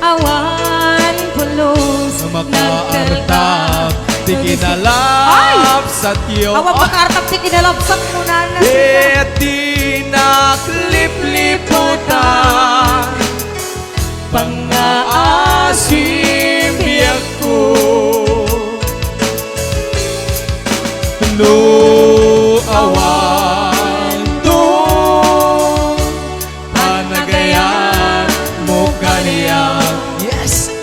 Awan pulos. Makaartap ti kinalabsatyo. Awan makaartap ti kinalabsat mo, nana. Iti naklipliputan, pangngaasim biagko. No awan to, panagayat mo kaniak. Yes!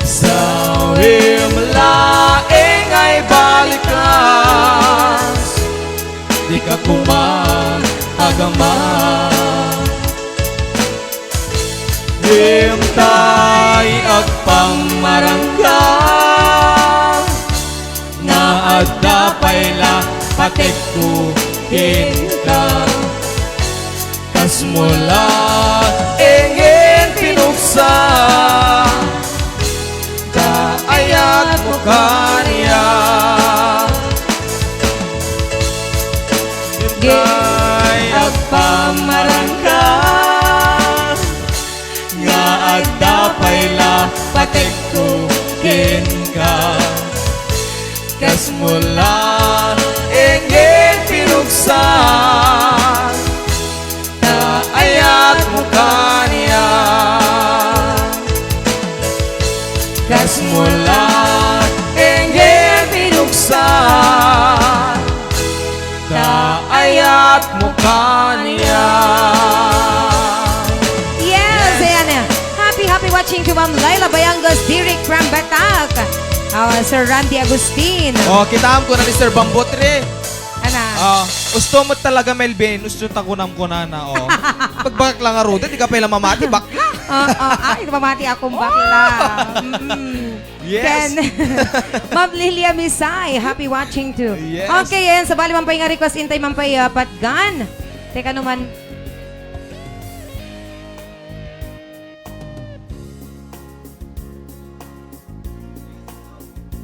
Sawem laeng ay balikas, di ka koma agama. Ngem tay agpammarangka nga adda pay la patekko kenka. Kasmo laengen pinuksa, ta ayatmo kaniak. Tay agpammarangka nga adda pay la patekko kenka. Kasmo laengen pinuksa, ta ayatmo kaniak. Kasmo laengen pinuksa, ta ayatmo kaniak. Yes, yes. Ayan. Happy, happy watching to Ma'am Laila Bayangas, Derek from Batak. Ah, Sir Randy Agustin. Oh, kitaem ko na ni Sir Bambotre. Ana? Ah, usto mo talaga, Melvin. Usto ta kunam kunana, oh. Pagbakla nga ruda, di ka pala mamati, bakla. Oo, ay, mamati akong bakla. Mm-mm. Yes. Ken, Ma'am Lilia Misay, happy watching too. Yes. Okay, yan. Sabali man pay nga request, intay man pay, ah, patgan. Teka naman.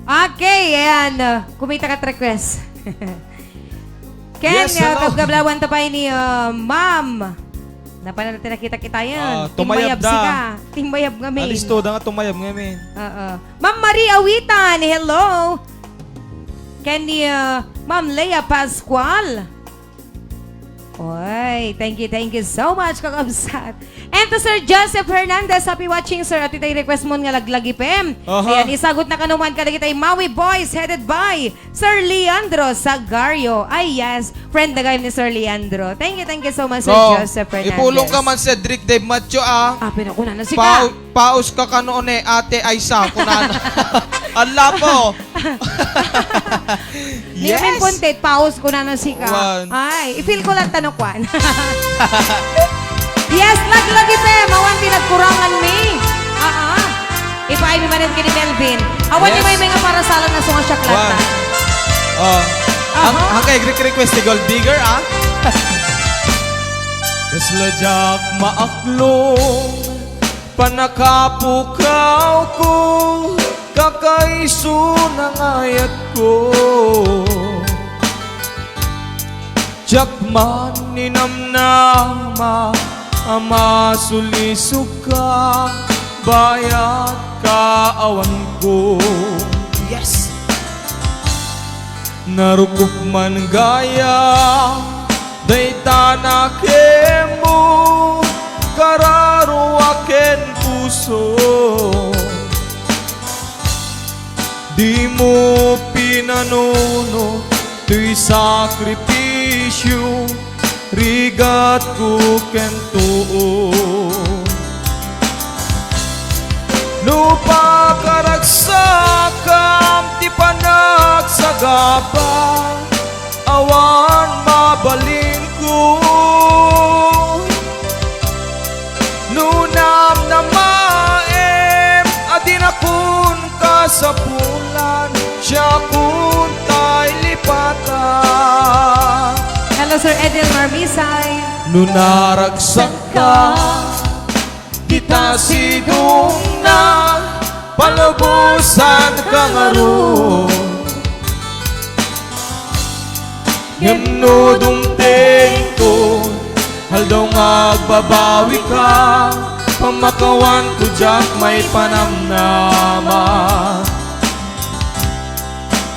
Okay, ayan. Uh, kumita ka request. Ken, yes, uh, hello. Gabgablawan ta pay ni, uh, Ma'am. Napanan natin nakita-kita yan. Ah, tumayab da. Timayab sika. Timayab ngamin. Alisto da nga tumayab ngamin. Oo. Ma'am Marie Awitan, hello. Ken ni, uh, Ma'am Lea Pascual. Oy, thank you, thank you so much, kakabsat. And to Sir Joseph Hernandez, happy watching, sir. At itay request mo nga Laglagipem. Aha. Ayan, isagot na kano man kadagitay Maui Boys headed by Sir Leandro Sagario. Ay, yes, friend na kayo ni Sir Leandro. Thank you, thank you so much, Sir Joseph Hernandez. Ipulong ka man, Cedric Dave Macho, ah. Ah, pinakunan na si Pau- Paus ka kano ne, Ate Aisa, kunana. Ala po. Yes. Ni Amin Puntit, paus kunana sika. Wan. Ay, i-feel ko lang tano kwan. Yes, Laglagipem, awan ti nagkurangan mi. Aa. Ipaay mi manen kini Melvin. Awan ni may mga parasalan na sunga siya klata. Wan. Oh. Aha. Ang, ang kay Greek request ni Gold Digger, ah. Kasla diak maaklong Pannakapukawko, kakaisuna nga ayatko. Diak man ninamnama a masulisogka, bayat kaawanko. Yes! Narukop man gayam dayta nakemmo, kararua ken puso. Dimo pinanunot toy sakripisio, rigatko ken tuo. No pakaragsakam ti panagsagaba, awan mabalinko. No namnamaem a dinakon kasapulan, siakon tay lipatan. Hello, Sir Edel Marmisay. No naragsakka, dita sidongna, palubosanka ngarud. Ngem no dumtengto, aldaw nga agbabawika, pammak- Kawanko diak maipanamnama.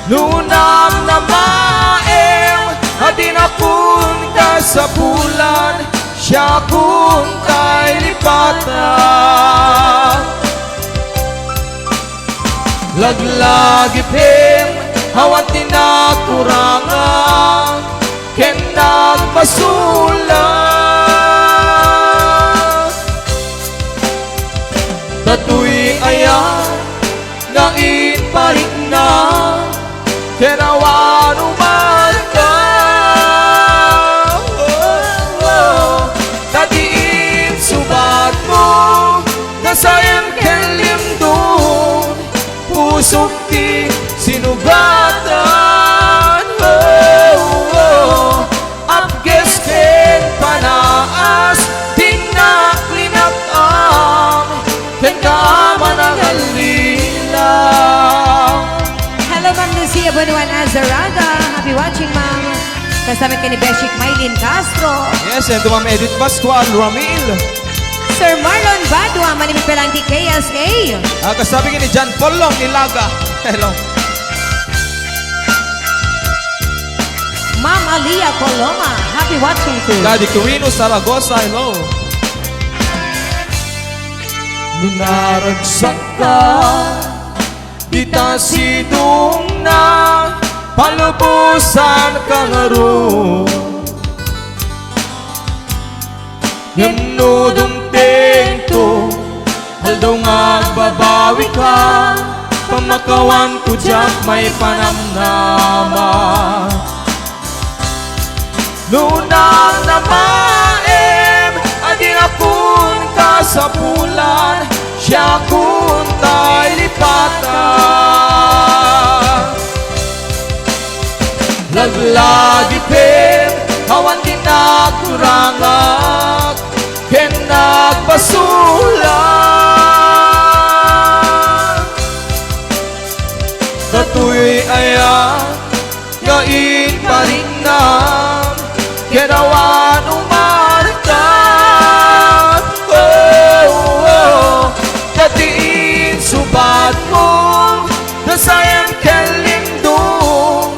No namnamaem a dinakon kasapulan, siakon tay lipata. Laglagipem, awan ti nakurangak ken nagbasolak. Datoy aya nga imparikna ken awan umarta. Ta ti insubatmo, nasaem ken limdon, pusok ti sinugatan. Apges ken panaas, tinaklinak-am kenka a manangallila. Hello, Ma'am Lucia Bonuan Azaraga. Happy watching, Ma'am. Kasama ka ni Beshik Maylin Castro. Yes, and to Ma'am Edith Pascual Ramil. Sir Marlon Badua, manipid pa lang ti K S A. Ah, kasabi ni John Paul Long Ilaga. Hello. Ma'am Alia Coloma, happy watching too. Daddy Quirino Zaragoza, hello. No naragsak ka, dita sidongna, palubosan ka ngarud. Ngem no dumtengto, aldaw nga agbabawi ka, pamakawanko diak maipanamnama. No namnamaem a dinakon kasapulan, siakon tay lipata. Laglagipem, awan ti nakurangak ken nagbasolak. Datoy aya nga impariknam ken awan umarta. Oh, oh, ta ti insubatmo, nasaem ken limdong,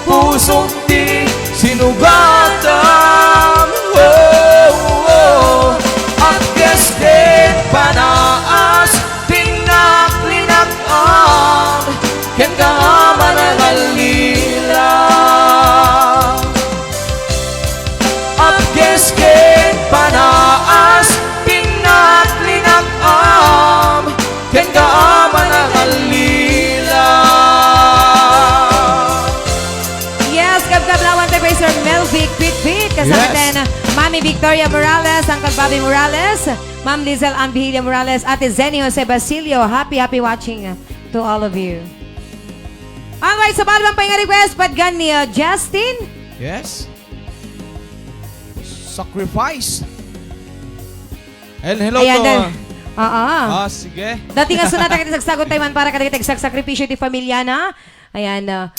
pusok ti sinugatam. Oh, oh, apges ken panaas, tinaklinak-am kenka a manangallila. Apges ken panaas, tinaklinak-am kenka a manangallila. Yes, kabkablawan tayo kay Sir Melvic Pitpit, kasama Yes. din Mami Victoria Morales, Uncle Bobby Morales, Ma'am Lizelle Ann Vigilio Morales, Ate Zenny Jose Basilio. Happy, happy watching to all of you. Alright, sa bali man pay nga request, patgan ni, uh, Justin. Yes. Sacrifice. And hello Ayan to, din. Oo. Ah, sige. Dati nga sunata ket sagsagot tayo man para kadagiti agsasakripisyo ti familiana. Ayan, uh,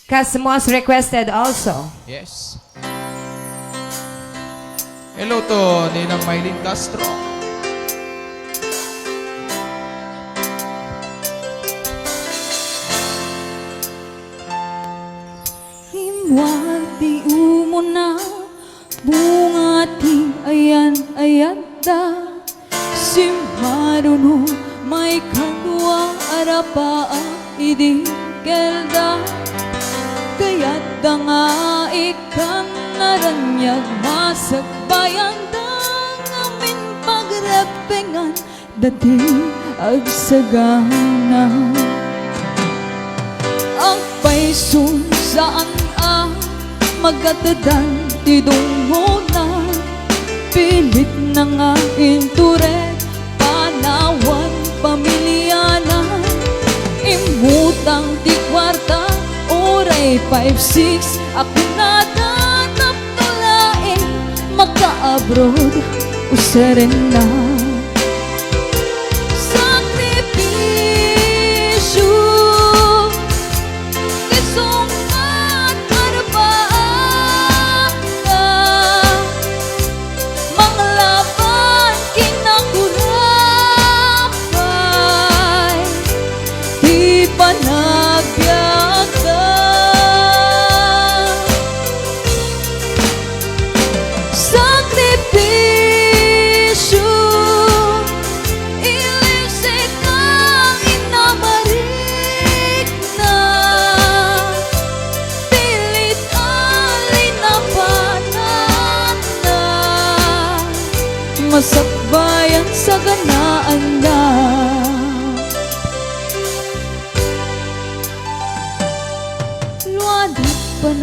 kas most requested also. Yes. Hello to Ninang Mylene Castro. Rimmuar ti umuna, bunga ti ayan-ayanda. Simmaruno, maikadua a rapaak idi kelda. Kayatda nga ikkan naraniag, masakbayanda ngamin pagreppengan dati agsagana. Agpayso saan a magatedan ti dungngona. Pilitna nga intured panawan pamiliana. Immutang ti kuarta, uray five six a kunada, tapno laeng maka-abroad usarenna. Sakripisyo ti sungbat a rapaakda, manglaban kinakura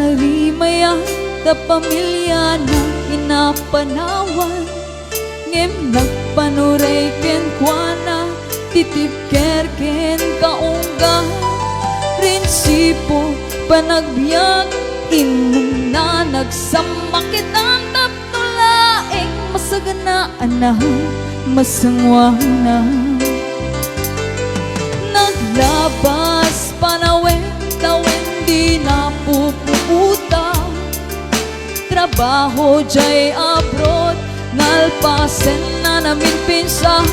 Narimayan ta pamiliana inapanawan, ngem nagpanuray kenkuana ti tibker ken kaunggan. Prinsipo, panagbiag, inna nagsammakit ang tapno laeng masaganaana, masanguana. Naglabas panawen-tawen, di napupuota. Trabaho jay abroad, nalpasen na namin pinsan.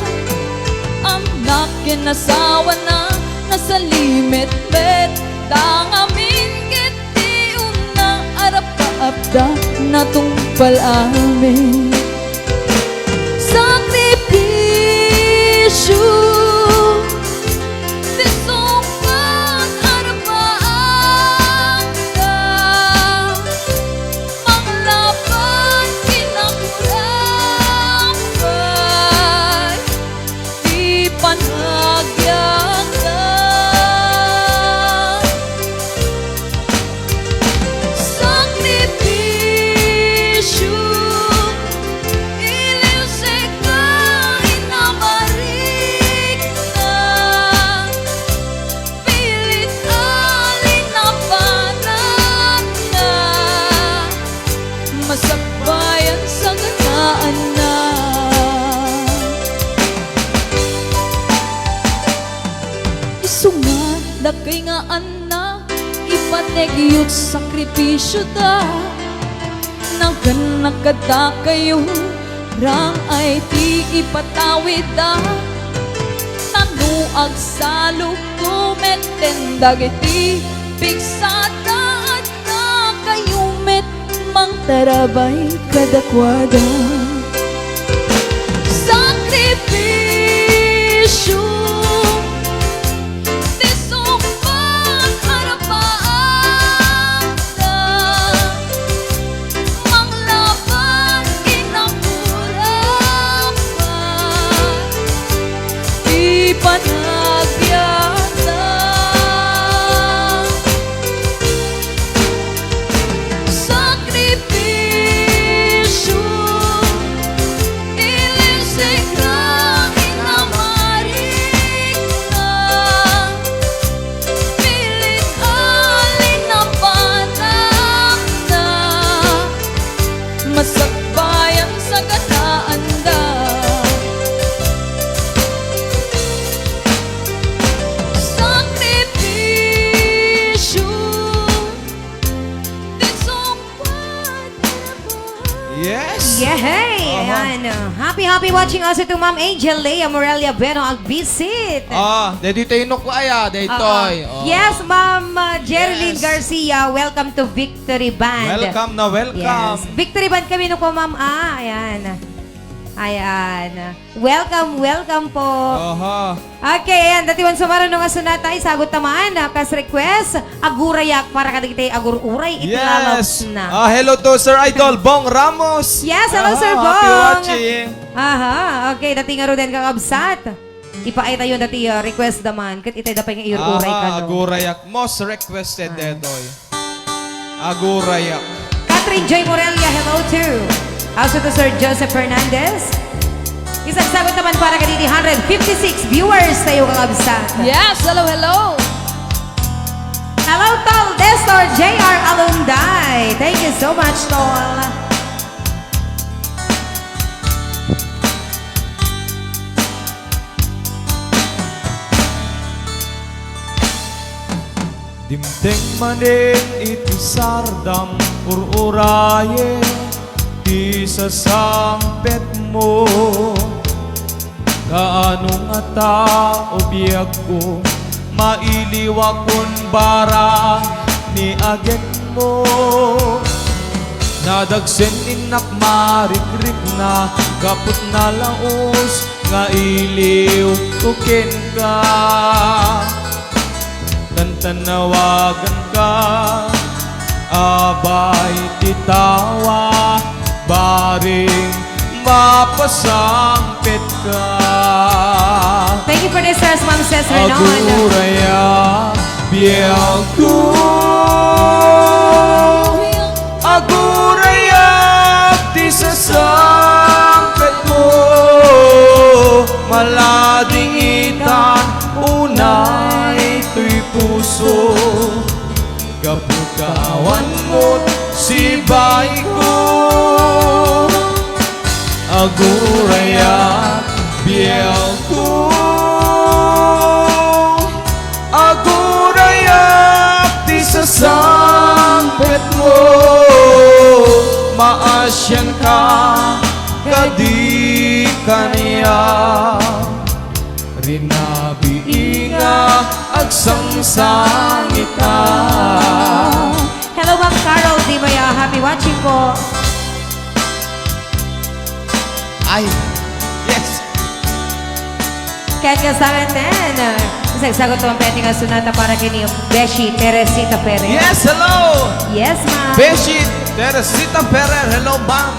Annak ken asawana, nasalimetmet ta ngamin ket ti unna a rapaapda natungpal amin. Sakripisio, ti sungbat a rapaapda, manglapad kinakurapan. Ti panagbiagna, sakripisio, iliwsek nga inamarikna. Pilit a linapanatna, masakbayan saganaanna. Isu nga dakay nga annak, ipategyo sakripisioda. Nagannak kadakayo, rang ay ti ipatawidda. Ta no agsalogto metten dagiti pigsada, addakayo met mangtarabay kadakuada. Sakripisio, ti sungbat a rapaapda, manglapad kinakurapan ti panagbiagna. Sakripisio, iliwsek nga inamarikna, pilit a linapanatna, masakbayan saganaanda. Sakripisio, ti sungbat a rapaapda. Yes. Yehey! Aha. Ayan. Happy, happy watching also to Ma'am Angel Lea Morelia Bueno Agbisit. Ah, daytoy tayo no ko aya, daytoy. Oo. Oh. Yes, Ma'am, uh, Jerilyn Yes. Garcia, welcome to Victory Band. Welcome na welcome. Yes. Victory Band kami no ko, Ma'am. Ah, ayan. Ayan. Welcome, welcome po. Aha. Okay, ayan. Dati man sumaruno nga sunata, isagot ta man, ah, kas request, Agurayak para kadagiti agur-uray iti Yes. lalabna. Ah, hello to Sir Idol Bong Ramos. Yes, hello, Aha, Sir happy Bong. Watching. Aha, okay. Dati ngaruden, kakabsat. Ipaay tayo dati, ah, request da man. Ket itay da pay nga iur-uray Aha, kano. Agurayak. Most requested Ah. detoy. Agurayak. Catherine J Morelia, hello too. Also to Sir Joseph Fernandez. Isagsagot naman para kaditi hundred fifty-six viewers tayo, kakabsat. Yes, hello, hello. Hello, Tol Nestor J R Alunday. Thank you so much, Tol. Dimteng manen iti sardam, ur-urayen ti sasangpetmo. Kaano ngata, o biagko, mailiwakon bara ni agekmo? Nadagsen innak marikrikna, gapu ta nalaus nga iliwko kenka. Tantanawaganka, abay ti tawa, bareng mapasangpetka. Thank you for this request, Ma'am Ses Renon. Aguraya, biagko. Gawan mo't sibaiko, agurayak biagko. Agurayak ti sasangpetmo, maasianka kadi kaniak. Rinabii nga agsangsangita. Hello, Ma'am Carol Dimaya. Happy watching po. Ay, yes. Ken kasamaten, isagsagut ti pending a sonata para ken ni Beshi Teresita Ferrer. Yes, hello. Yes, ma'am. Beshi Teresita Ferrer, hello, ma'am.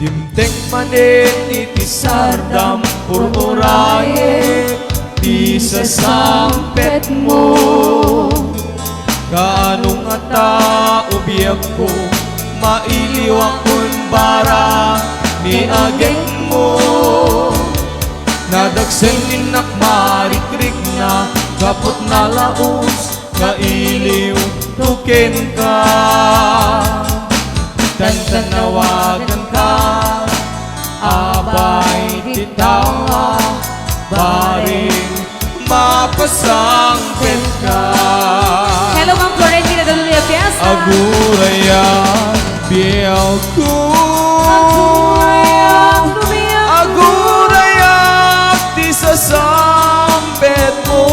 Dimteng manen iti sardam, purpuraek ti sasangpetmo. Kaano ngata, o biagko, mailiwak kun bara ni agekmo? Nadagsen innak marikrikna gapu't nalaus nga iliwko kenka. Tantannawaganka, apay ti tawa, bareng mapasangpetka. Hello, Ma'am Florentina Dalulia Fiesta. Agurayak biagko. Agurayak biagko. Agurayak ti sasangpetmo.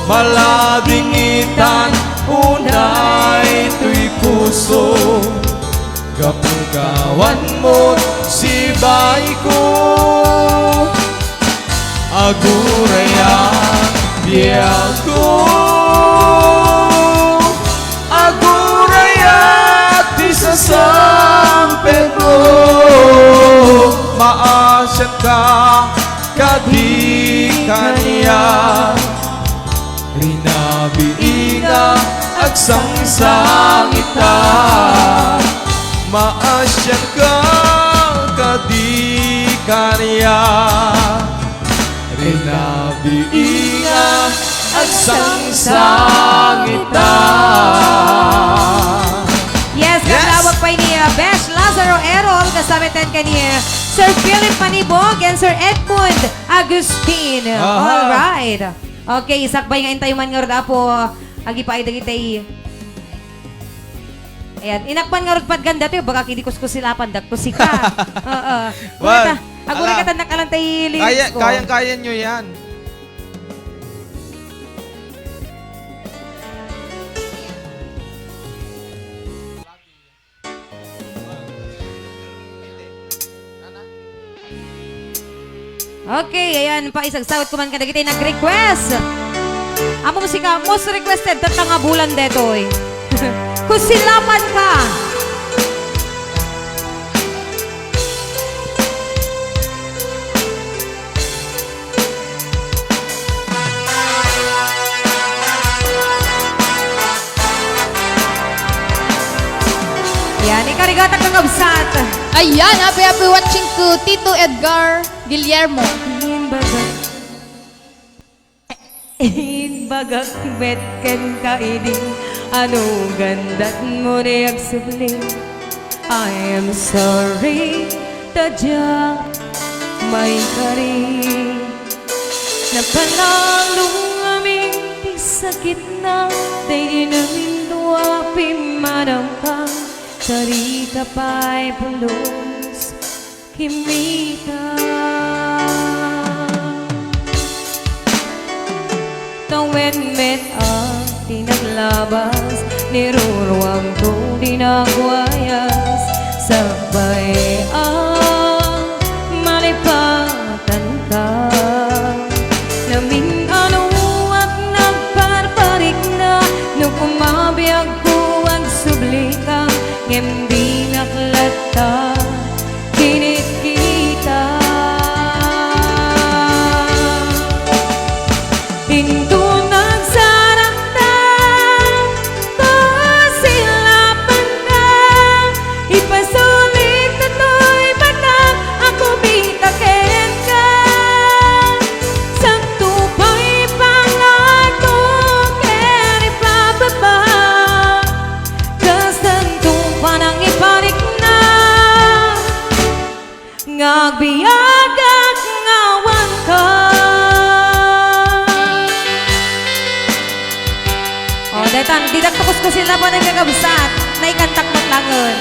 Maladingitan unay toy puso. Gapu gawan mo't sibaiko. Agurayak biagko. Agurayak ti sasangpetmo. Maasianka kadi kaniak. Rinabii nga agsangsangita. Maasianka kadi kaniak. Rinabii nga agsangsangita. Yes, yes. Katawag pa ni, uh, Besh Lazaro Errol, kasamaten ken ni, uh, Sir Philip Manibog and Sir Edmund Agustin. Aha. All right. Okay, sakbay nga intayo man ngarud, Apo, agipaay dagiti. Ayan, inakpan ngarud patgan dati, baka kidi kuskusilapan, dakto sika. Oo. Wan, agura ta, agura ala, ka ta nakalan tay lyrics kaya, ko. Kayang-kaya nyo yan. Okay, ayan, paisagsawat ko man kadagiti nag-request. Amo musika, most requested, tatta nga bulan detoy. Kusilapan ka. Yan, ikarigatak nga kabsat. Ayan, happy, happy watching ko, Tito Edgar Guillermo. Imbagak, imbagak met kenka idi, ano gandat mo di agsubli. I am sorry, ta diak maikari. Napalalo ngamin ti sakitna, daydi naminno a pimmadamka. Sarita pay pulos, kimita. Tawen met a ti naglabas, niruruamko di nagwayas, sakbay a malipatanka. Namin-ano a nagparparikna, no kumabiagko agsublika, ngem dinak latta kinitkita. Inton agsarakta, kusilapanka, ipasul Biagak nga awan ka. O, daytan, didak to kuskusin labanan, kakabsat. Naikantak met laengen.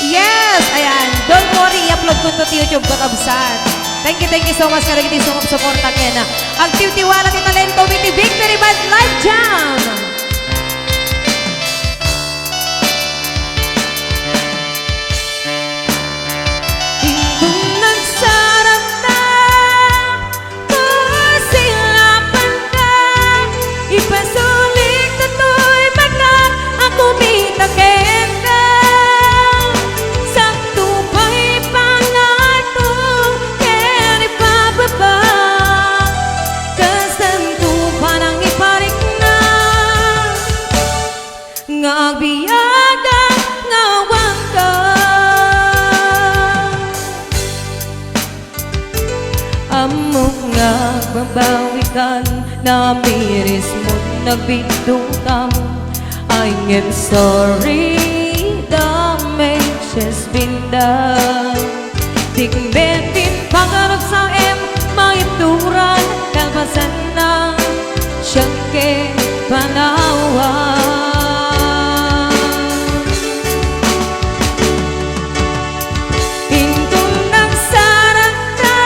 Yes! Ayan. Don't worry, i-upload ko to YouTube, kakabsat. Thank you, thank you so much kadagiti sumupsuporta ken agtiwtiwala ti talento iti Victory Band Live Jam. Inton nagsarangta, pasilapanka, ipasulik datoy mata a kumita kenka. Sakto pay pangato ken ipababa, kasanto panangiparikna. Nga agbiaga nga awan ka. Ammok nga agbabawikan, namirismon nagbiddokam. I am sorry, damage has been done. Tikmetin pagkaruksaem, maituran kalpasanna, siak ket panawan. Inton nagsarangta,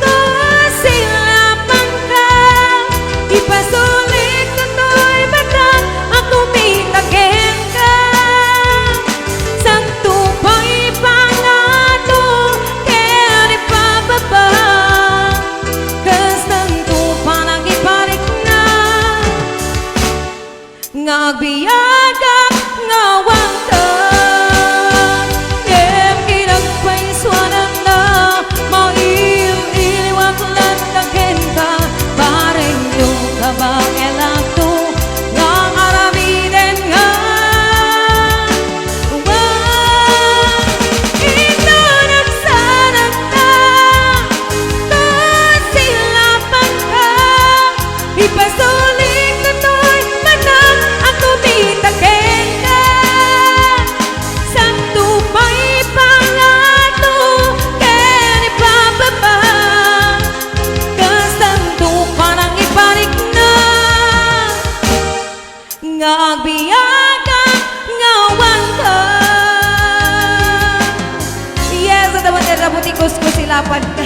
kasilapanka, ipasulik datoy mata a kumita kenka. Sakto pay pangato ken ipababa, kasanto panangiparikna. Nga agbiagak nga awan ka. Ngem kinagpaisuananna, mail-iliwak latta kenka, pareho ka babae latta nga aramiden nga. Wa, ita nagsarangta, kasilapanka, ipasulik datoy mata a kumita kenka. Sakto pay pangato ken ipababa, kasanto panangiparikna. Nga agbiaga nga awan ka. Yes, adda met rabu ti kuskus, ilapan ka.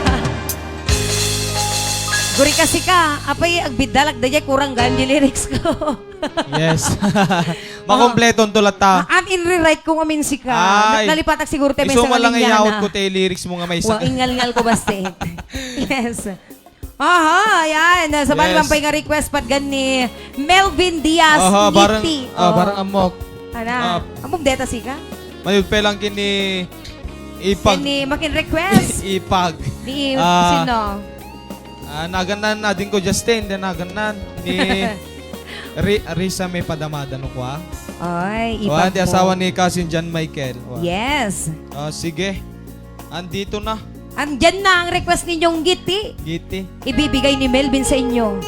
Guri kasi ka, apay agbiddalak daydiay, kurang gayam di lyrics ko. Yes. Makompleto to latta. Ah, an inre-write ko ngamin sika. Ay. Nalipatak siguro ti maysa nga linyana. Isu mo lang iyaot ko ti lyrics mo nga maysa. Wa, ingalngal ko basta. Yes. Aha, ayan. Sa Yes. Baliban pay nga request, patgan ni Melvin Diaz, Aha, barang, Ngiti. Ah, Oh. Barang ammok. Ana, Ah. Ammok deta sika? Mayugpay lang ken ni Ipag. Ken ni makin request. Ipag. Ni Ah. Sino? Ah, nagannan, adingko Justin, then nagannan. Ni Ri-, Risa may padamada no kwa. Ay, Wa, ipag di mo. Asawa ni Cousin John Michael. Wa. Yes. Ah, sige. Andito na. Andyan na ang request ninyong ngiti. Ngiti. Ibibigay ni Melvin sa inyo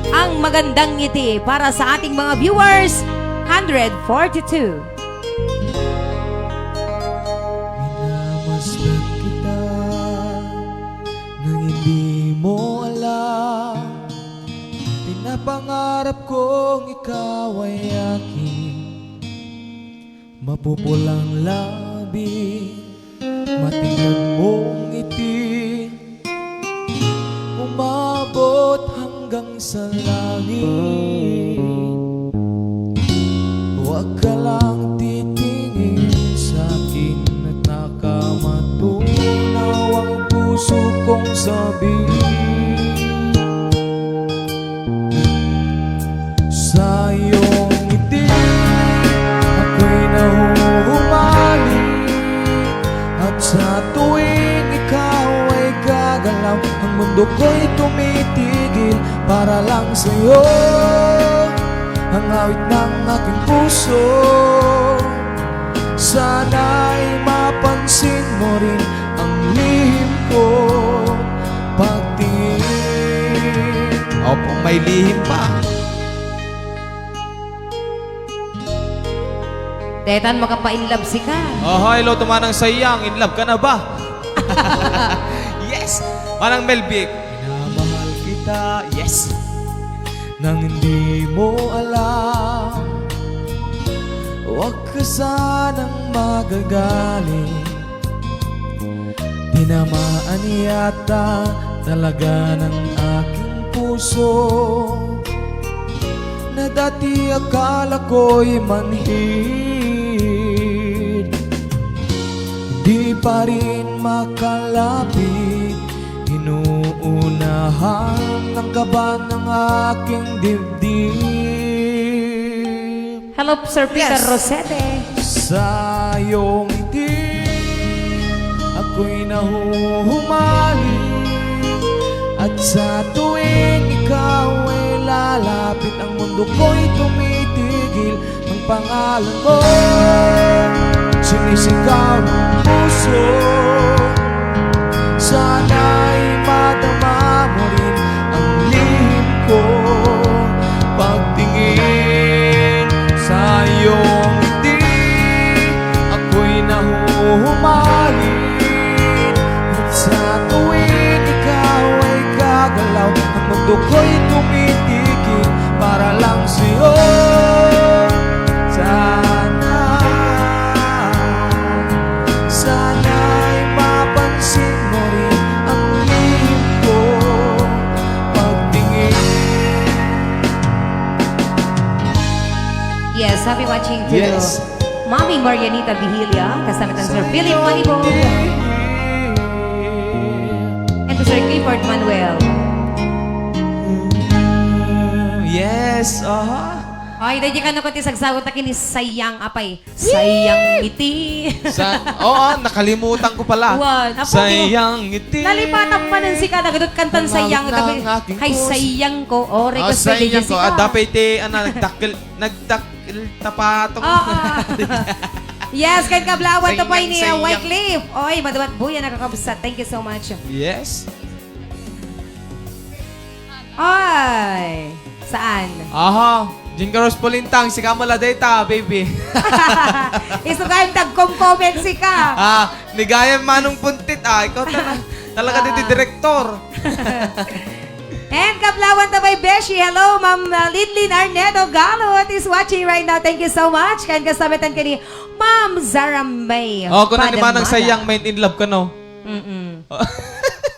ang magandang ngiti para sa ating mga viewers, hundred forty-two. Minamasdan kita nang hindi mo alam. Pinapangarap kong ikaw ay akin. Mapupulang labi, matingkad mong ngiti, umabot hanggang sa langit. Huwag ka lang titingin sa akin at nakamatunaw ang puso kong sabi. Sa iyong ngiti, ako'y nahuhumaling. At sa tuwing ikaw ay gagalaw, ang mundo ko'y tumitigil para lang sa'yo. Ang awit ng aking puso, sana'y mapansin mo rin ang lihim ko pagtingin. Opo, may lihim pa. Detan, makapainlove sika. Aha, hello to Manang Sayang. In love ka na ba? Yes! Manang Melvic. Minamahal kita. Yes! Nang hindi mo alam, huwag ka sanang magagalit. Tinamaan yata talaga ng aking puso na dati akala ko'y manhid. Di pa rin makalapit, inuunahan ng kaba ng aking dibdib. Hello, Sir Peter Yes. Rosete. Sa iyong ngiti, ako'y nahuhumaling. At sa tuwing ikaw ay lalapit, ang mundo ko'y tumitigil. Ang pangalan mo, sinisigaw ng puso. Sana'y madama mo rin ang lihim ko. Pagtingin sa iyong ngiti, ako'y nahuhumaling. At sa tuwing ikaw ay gagalaw, ang mundo ko'y tumitigil para lang sa'yo. Sana, sana'y mapansin mo rin ang lihim ko. Pagtingin. Yes, happy watching to Yes. Mommy Marianita Vigilia, kasama tan Sir Philip Malibog. And to Sir Clifford Manuel. Yes, aha. Ay, dahil kano ko ti sagsawat na kini sayang, apay. Sayang ngiti. Sa, oo, nakalimutan ko pala. Wan, apo, Sayang ngiti. Nalipatan pa ng sika, nagadot kantan Ang sayang, awit ng tabi, aking kay puso. Sayang ko. Oh, Ah, request by sayang D J ko. Ah, Sika. Dapat ti, ano, nagdakkel, nagdakkel tapatong. Oo. Yes, kay kablawan to Sayang, pa ini, ah, sayang. Wycliffe. Oy, maduat buya nakakabsat. Thank you so much. Yes. Ay, saan? Aha, Jing Carlos Polintang, sika mo la data, baby. Isu gayam tagkom-comment sika. Ah, ni gayam Manong Puntit, ah, ikaw talaga, talaga Ah. dito direktor. And kablawan ta by Beshi. Hello, Ma'am, uh, Linlin Arnedo Galot is watching right now. Thank you so much. Kan kasamitan kini Ma'am Zara May. Oh, kung ano ni Manang Padamada. Sayang, main in love ka, no? Mm-mm.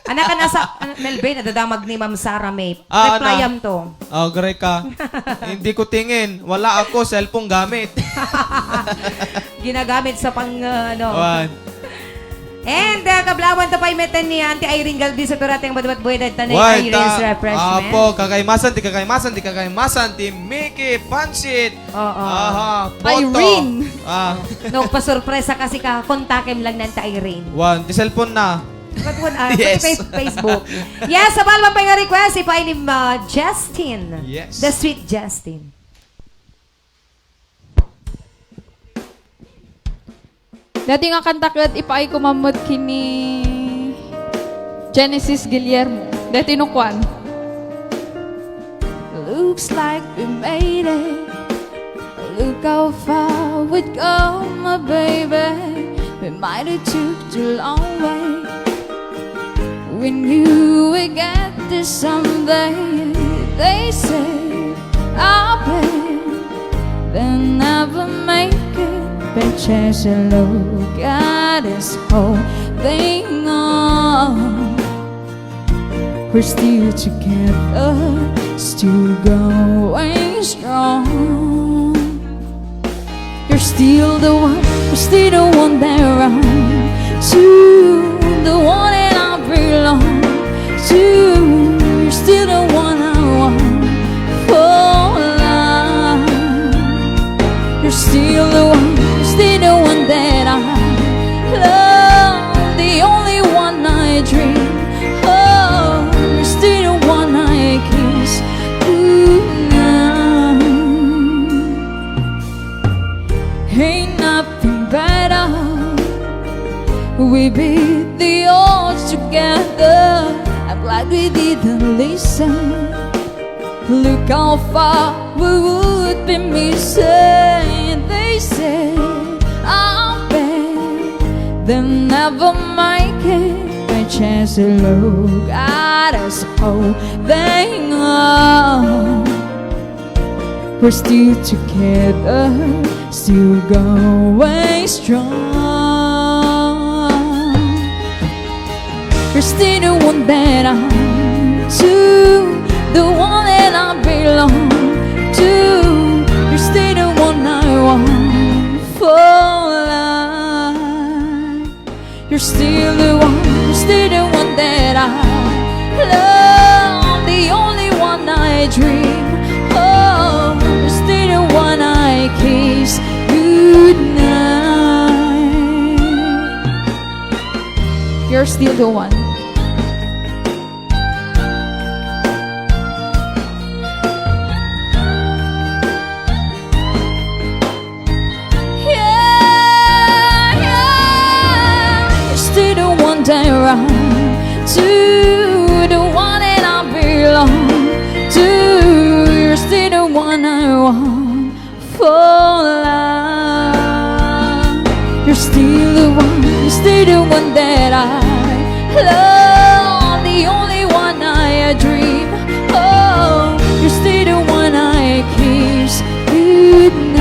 Anak, ka nasa, ano, Melvin, nadadamag ni Ma'am Sarah May. Ah, Reply ano? Am to. Oh, gray ka. Hindi ko tingin. Wala ako, cellphone gamit. Ginagamit sa pang, uh, ano. Wan. And, uh, kablawan ta pay metten ni Auntie Irene Galdi sa Turateng Badbat Bueda, ta ni Wan, Irene's ta-, Refreshment. Apo, kakaimasan, ti kakaimasan, ti kakaimasan, ti Mickey Pansit. Oo. Aha, boto. Irene. Ah. No, pasurpresa kasi ka, kontakem lang nanta Irene. Wan, ti cellphone na. But one, ah, Yes. pati face-, Facebook. Yes, sa balbang pa nga request, ipaay ni, ah, Justin. Yes. The Sweet Justin. Dati nga kanta ket ipaay ko mammet kini Genesis Guillermo. Dati no kwan. Looks like we made it. Look how far we'd come, my baby. We might have took the long way. We knew we get this someday. They say, I bet they'll never make it. But just look at us holding on. We're still together, still going strong. You're still the one, you're still the one that I run to, the one that I belong to. You're still the one I want for life. You're still the one, you're still the one that I love, the only one I dream of. You're still the one I kiss goodnight. Ain't nothing better. We beat the odds together. I'm glad we didn't listen. Look how far we would be missing. They say, They never make it, but just look at us holding on. We're still together, still going strong. You're still the one that I to, the one that I belong to. You're still the one I want for life. You're still the one, you're still the one that I love, the only one I dream. Oh, you're still the one I kiss goodnight. You're still the one. Yeah, yeah. You're still the one that I run to, the one that I belong to. You're still the one I want for life. You're still the one, you're still the one that I love, the only one I dream. Oh, you're still the one I kiss goodnight.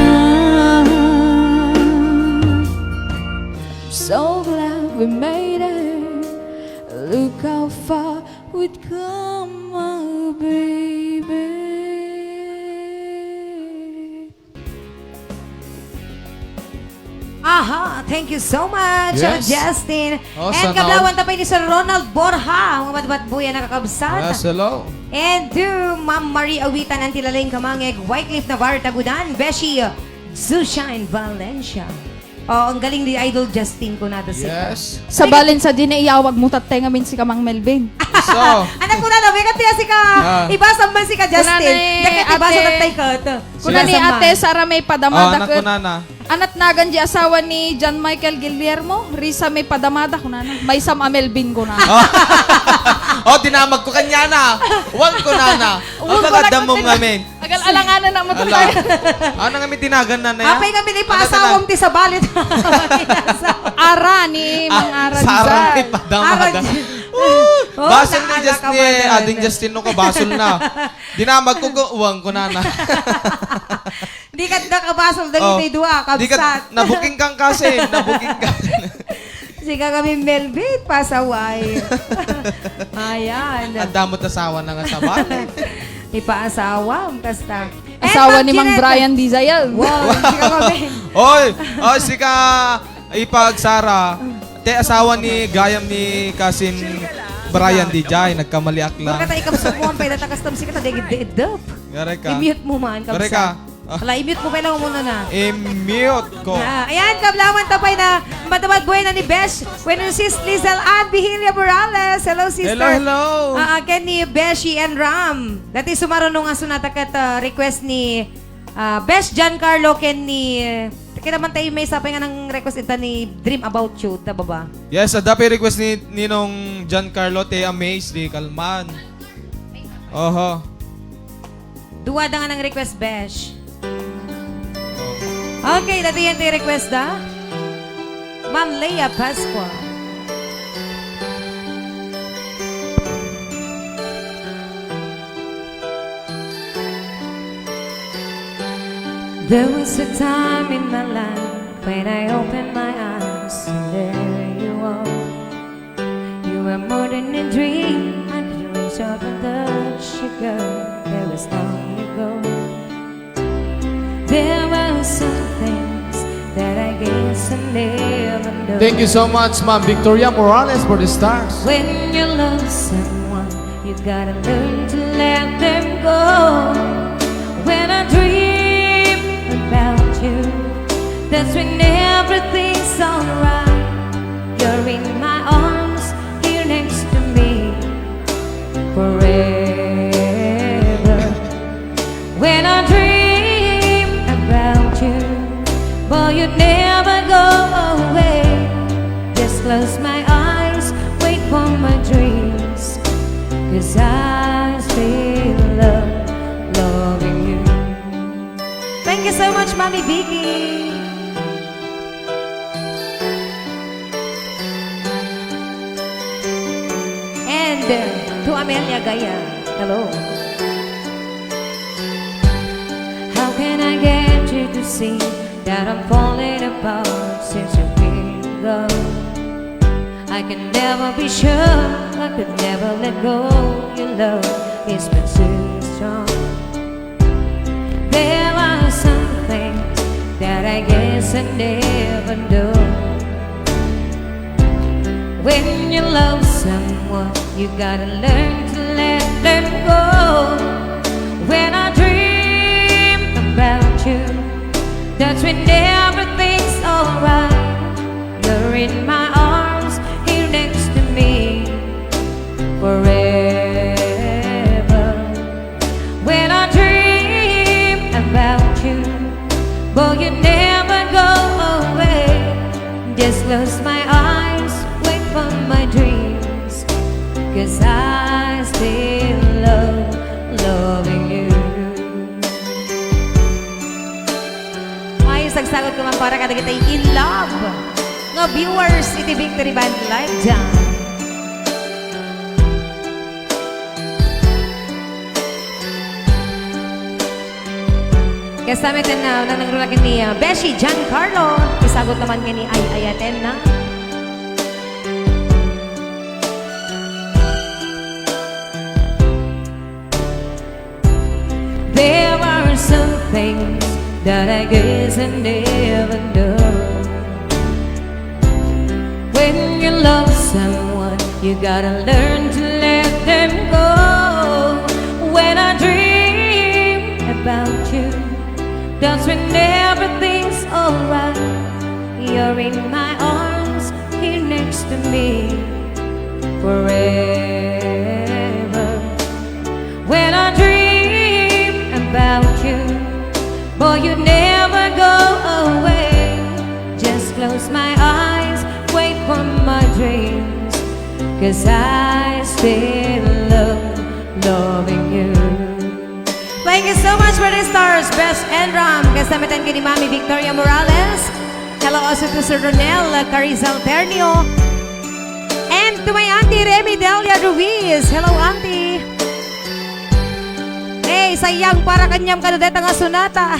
So glad we made it. Look how far we've come, my baby. Aha, thank you so much, Yes. Justin. Oh, And sana kablawan all. ta pa ni Sir Ronald Borja, mga batbatbuyan, nakakabsat. Yes, hello. And to Ma'am Marie Awitan, Antilaling Kamangeg, Wycliffe Navarro Tagudan, Beshi, Zushine Valencia. Oh, ang galing ni Idol Justin ko na to sika. Yes. Sa balin sa dinayawag mo, tatay ngamin si Kamang Melvin. So. Anak ko na, labi ka tiya sika. Ah. Ibasa man sika, Justin. Kuna na eh, Dakat ibasa ate. Tatay ka. Kuna Sige. ni Sama. Ate Sara may padamada Oh, anak ket ko na na. Anat nagan di asawa ni John Michael Guillermo, Risa may padamada, kunana. May Sam Amelvin, kunana. Oh. Oh, dinamag ko kanya na. Wan ko na na. Wan Ang ko na tagadam mo kanya. Ngamin. Agal-alanganan na mo Ala. tayo. Ano nga may tinagan na na ya? Apay kami ni Ano paasawam tinagan? ti sabalit. Ara ni Mang Ah, Ara Sara Dizar. ni padamada. Ara Dizar. Uh, Oh, basol ni Just ni nakakabala Ading na. Justin no ko, basol na. Dinamag ko ko, uwang ko na na. Di ka nakabasol, dali Oh, tayo dua, di ka, kabsat. nabuking kang kasi, nabuking ka. Sige kami, Melvin, pasaway. Ayan. Ang damot asawa na nga sabali. Ipaasawa, basta. Eh, Asawa Ma'am ni Mang Jeanette. Brian Dizayan. Wow, sige kami. Oy, oh, sika, ipag Sara. Te asawa ni gayam ni kasin Brian Dijay, nagkamaliak lang. Pagkata ikabsat mo, ang pwede ta custom, sige, ta degid-degid. Gare ka. I-mute mo man, Gare ka. kabsat. Ah. Ala, i-mute mo pala muna na. I-mute ko. Ah, ayan, kablawan ta pay na madamag buhay na ni Besh. When you sis Lizelle Ann Vigilio Morales. Hello, sister. Hello, hello. Ah, ah, ken ni Beshi and Ram. Dati sumaruno nga sunata ket, ah, request ni, ah, Besh Giancarlo ken ni, kita man tayo may sapay nga nang request ita ni Dream About You, ta baba. Yes, adda pay request ni Ninong Giancarlo, te amaze, di kalman. Oho. Duwa da nga nang request, Besh. Oh. Okay, dati yan ti request da. Ma'am Leia Pascua. There was a time in my life when I opened my eyes and there you are. You were more than a dream. I could reach out and touch you, girl. There was long ago. There were some things that I guess I never know. Thank you so much, Ma'am Victoria Morales, for the stars. When you love someone, you gotta learn to let them go. When I dream about you, that's when everything's alright. You're in my arms, here next to me forever. When I dream about you, boy, you never go away. Just close my eyes, wait for my dreams, 'cause I still love loving you. Thank you so much, Mommy Vicky. Amelia Gaya. Hello. How can I get you to see that I'm falling apart since you've been gone? I can never be sure, I could never let go. Your love is been too strong. There are some things that I guess I never know. When you love someone, you gotta learn to let them go. When I dream about you, that's when everything's alright. You're in my arms, here next to me forever. When I dream about you, boy, you never go away. Just close my eyes, wait for my dreams, 'cause I still love loving you. Ay, sagsagot ko man para kadagiti in love nga viewers iti Victory Band Live dyan. Kasta met na nangruna ken ni, ah, Beshi Giancarlo. Isagot naman ken ni Ay Ayatenna. There are some things that I guess I never know. When you love someone, you gotta learn to let them go. When I dream about you, that's when everything's alright. You're in my arms, here next to me forever. When I dream about you, boy, you never go away. Just close my eyes, wait for my dreams, 'cause I still love loving you. Thank you so much for the stars, Best Enram. Kasta met ken ni Mami Victoria Morales. Hello also to Sir Ronel Carizal Ternio. And to my Auntie Remy Delia Ruiz. Hello, Auntie. Hey, sayang, para kaniam kano deta nga sonata.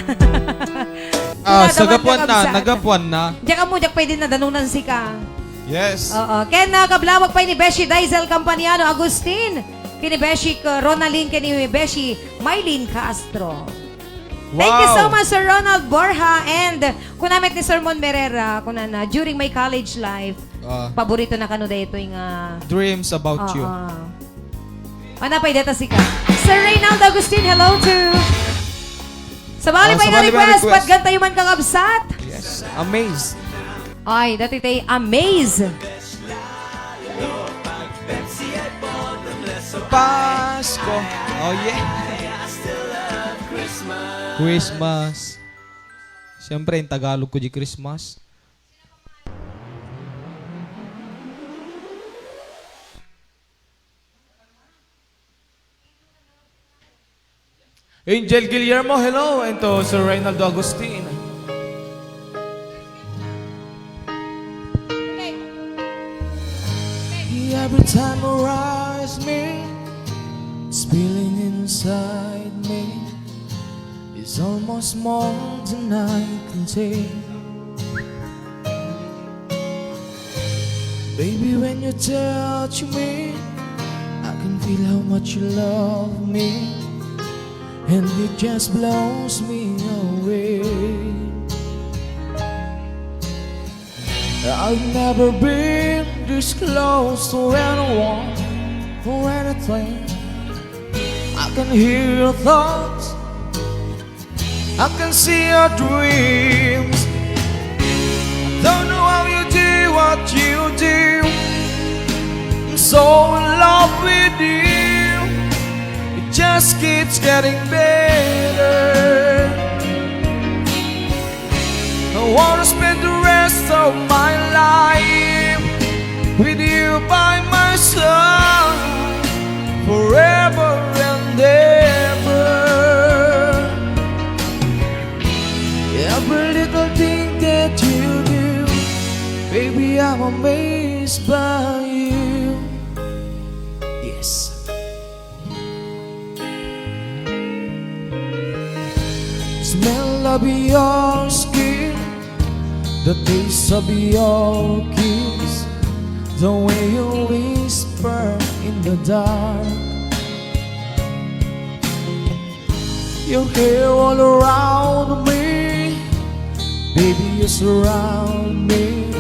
Ah, Sonata man, sagapuan na, nagapuan na. Diak ammo, diak pwede na, danunan sika. Yes. Oo. Ken, ah, kablawag pay ni Beshi Daisel Campaniano Agustin, ken ni Beshi, ah, Ronaldin, ken ni Beshi Mylene Castro. Thank you so much, Sir Ronald Borja, and kuna met ni Sir Mon Merera, kuna na, during my college life, Ah. paborito na kano daytoy nga Dreams about you. Oo. Ano pay deta sika? Sir Reynaldo Agustin, hello to. Sabali Ah, pay nga sabali pay request, request. Patgan tayo man, kakabsat. Yes. Amaze. Ay, dati tay amaze. Pasko. Oh, yeah. Christmas. Siyempre, in Tagalog ko di Christmas. Angel Guillermo, hello, and to Sir Reynaldo Agustin. Every time I rise me, it's feeling inside me. It's almost more than I can take. Baby, when you touch me, I can feel how much you love me, and it just blows me away. I've never been this close to anyone or anything. I can hear your thoughts, I can see your dreams. I don't know how you do what you do. I'm so in love with you. It just keeps getting better. I wanna spend the rest of my life with you by my side forever and ever. Every little thing that you do, baby, I'm amazed by you. Yes. Smell of your skin, the taste of your kiss, the way you whisper in the dark. Your hair all around me, baby, you surround me.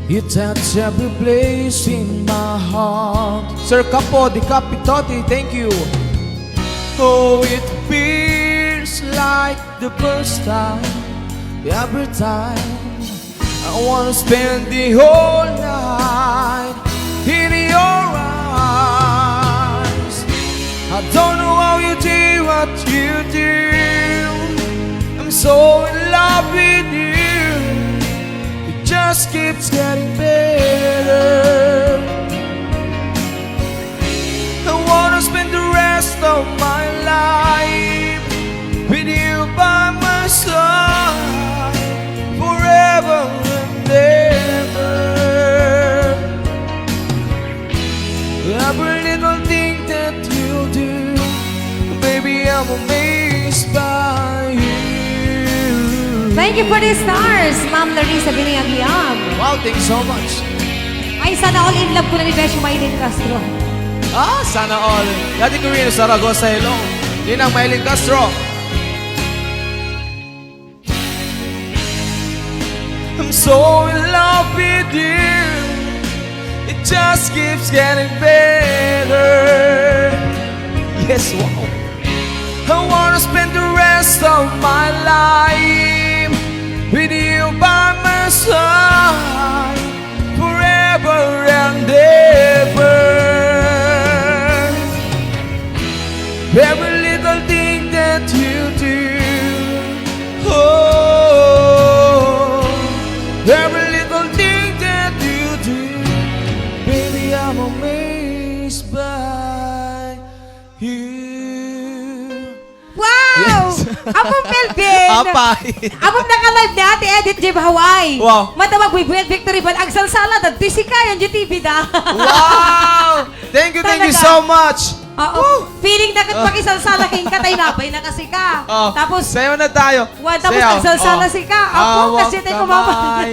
You touch every place in my heart. Sir Capo di Capitote, thank you. Oh, it feels like the first time, every time. I wanna spend the whole night in your arms. I don't know how you do what you do. I'm so in love with you. It just keeps getting better. I wanna spend the rest of my life with you by my side forever and ever. Every little thing that you do, baby, I'm amazed by you. Thank you for the stars, Ma'am Larissa Biniagiam. Wow, thank you so much. Ay, sana all in love ko na ni Beshi Maylin Castro. Ah, sana all. Dati ko rin Saragossa, hello. Ninang Maylin Castro. I'm so in love with you. It just keeps getting better. Yes, wow. I wanna spend the rest of my life with you by my side forever and ever. Every little thing that you do, oh, every little thing that you do, baby, I'm amazed by you. Wow! Apong Melvin! Apay! Apong naka-live ni Ate Edith Jim Hawaii. Wow. Mata magbibigay victory ban. Agsalsala, dati si Kayan G T V da. Wow! Thank you, thank you Talaga. So much. Oo. Feeling na kat pakisalsala kay katay nabay na kasi ka. Oh, Tapos, sayaw na tayo. Wa, tapos Sayaw. nagsalsala Oh. si ka. Apo, Hawak kasi tayo kumama. kamay.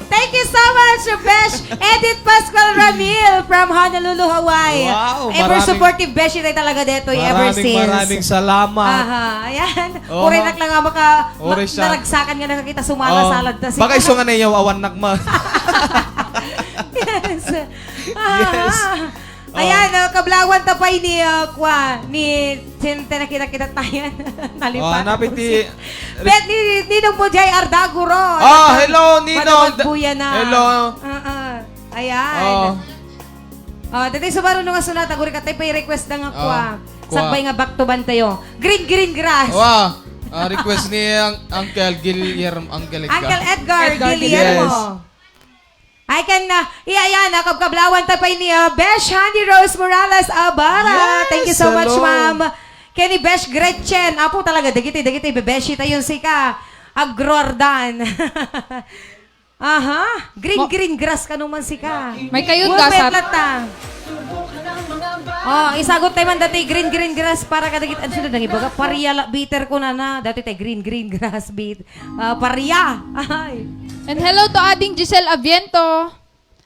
Thank you so much, Besh Edith Pascual Ramil from Honolulu, Hawaii. Wow, Ever maraming, supportive Beshi tayo talaga detoy ever maraming, since. Maraming salamat. Aha, ayan. Oho. Uray na lang nga maka, Uray ma- siya. Naragsakan nga nakakita sumala-salad ta si Bagay so nga nayaw awan nakma. Yes. Yes. Ah. Ayan, oh, kablawan ta pay ni, uh, kwa, ni Sinte, nakita-kita tayo. Nalipat Oh, hanapin po ti si Bet ni Ninong mo, J R Daguro. Ah, hello, Ninong. Manawag buya na. Hello. Ah, ah. Ayan. Oh. Oh, dati subaru no nga sunat, aguri katay pay request na nga Oh, kwa. kwa. Sakbay nga back to band tayo. Green, green grass. Wow. Ah, request ni ang Uncle Guillermo, Uncle Edgar. Uncle Edgar, Edgar Guillermo. Yes. I can, uh, iya, iya, nakabkablawan ta pay ni, uh, Besh Handy Rose Morales Abara. Yes, Thank you so much, hello. Ma'am. Kenny Besh Gretchen. Apo talaga, dagiti, dagiti, bebeshi tayo sika. Agrordan. Aha. Green, Mo- green grass ka naman sika. May kayo Uy, gasat. Petlata. Oh, isagot tayo man dati green, green grass para kadagit. Ano sila nang ibaga? Paria la, bitter ko na na. Dati tayo green, green grass, bit. Ah, paria. Ay. And hello to Ading Giselle Aviento.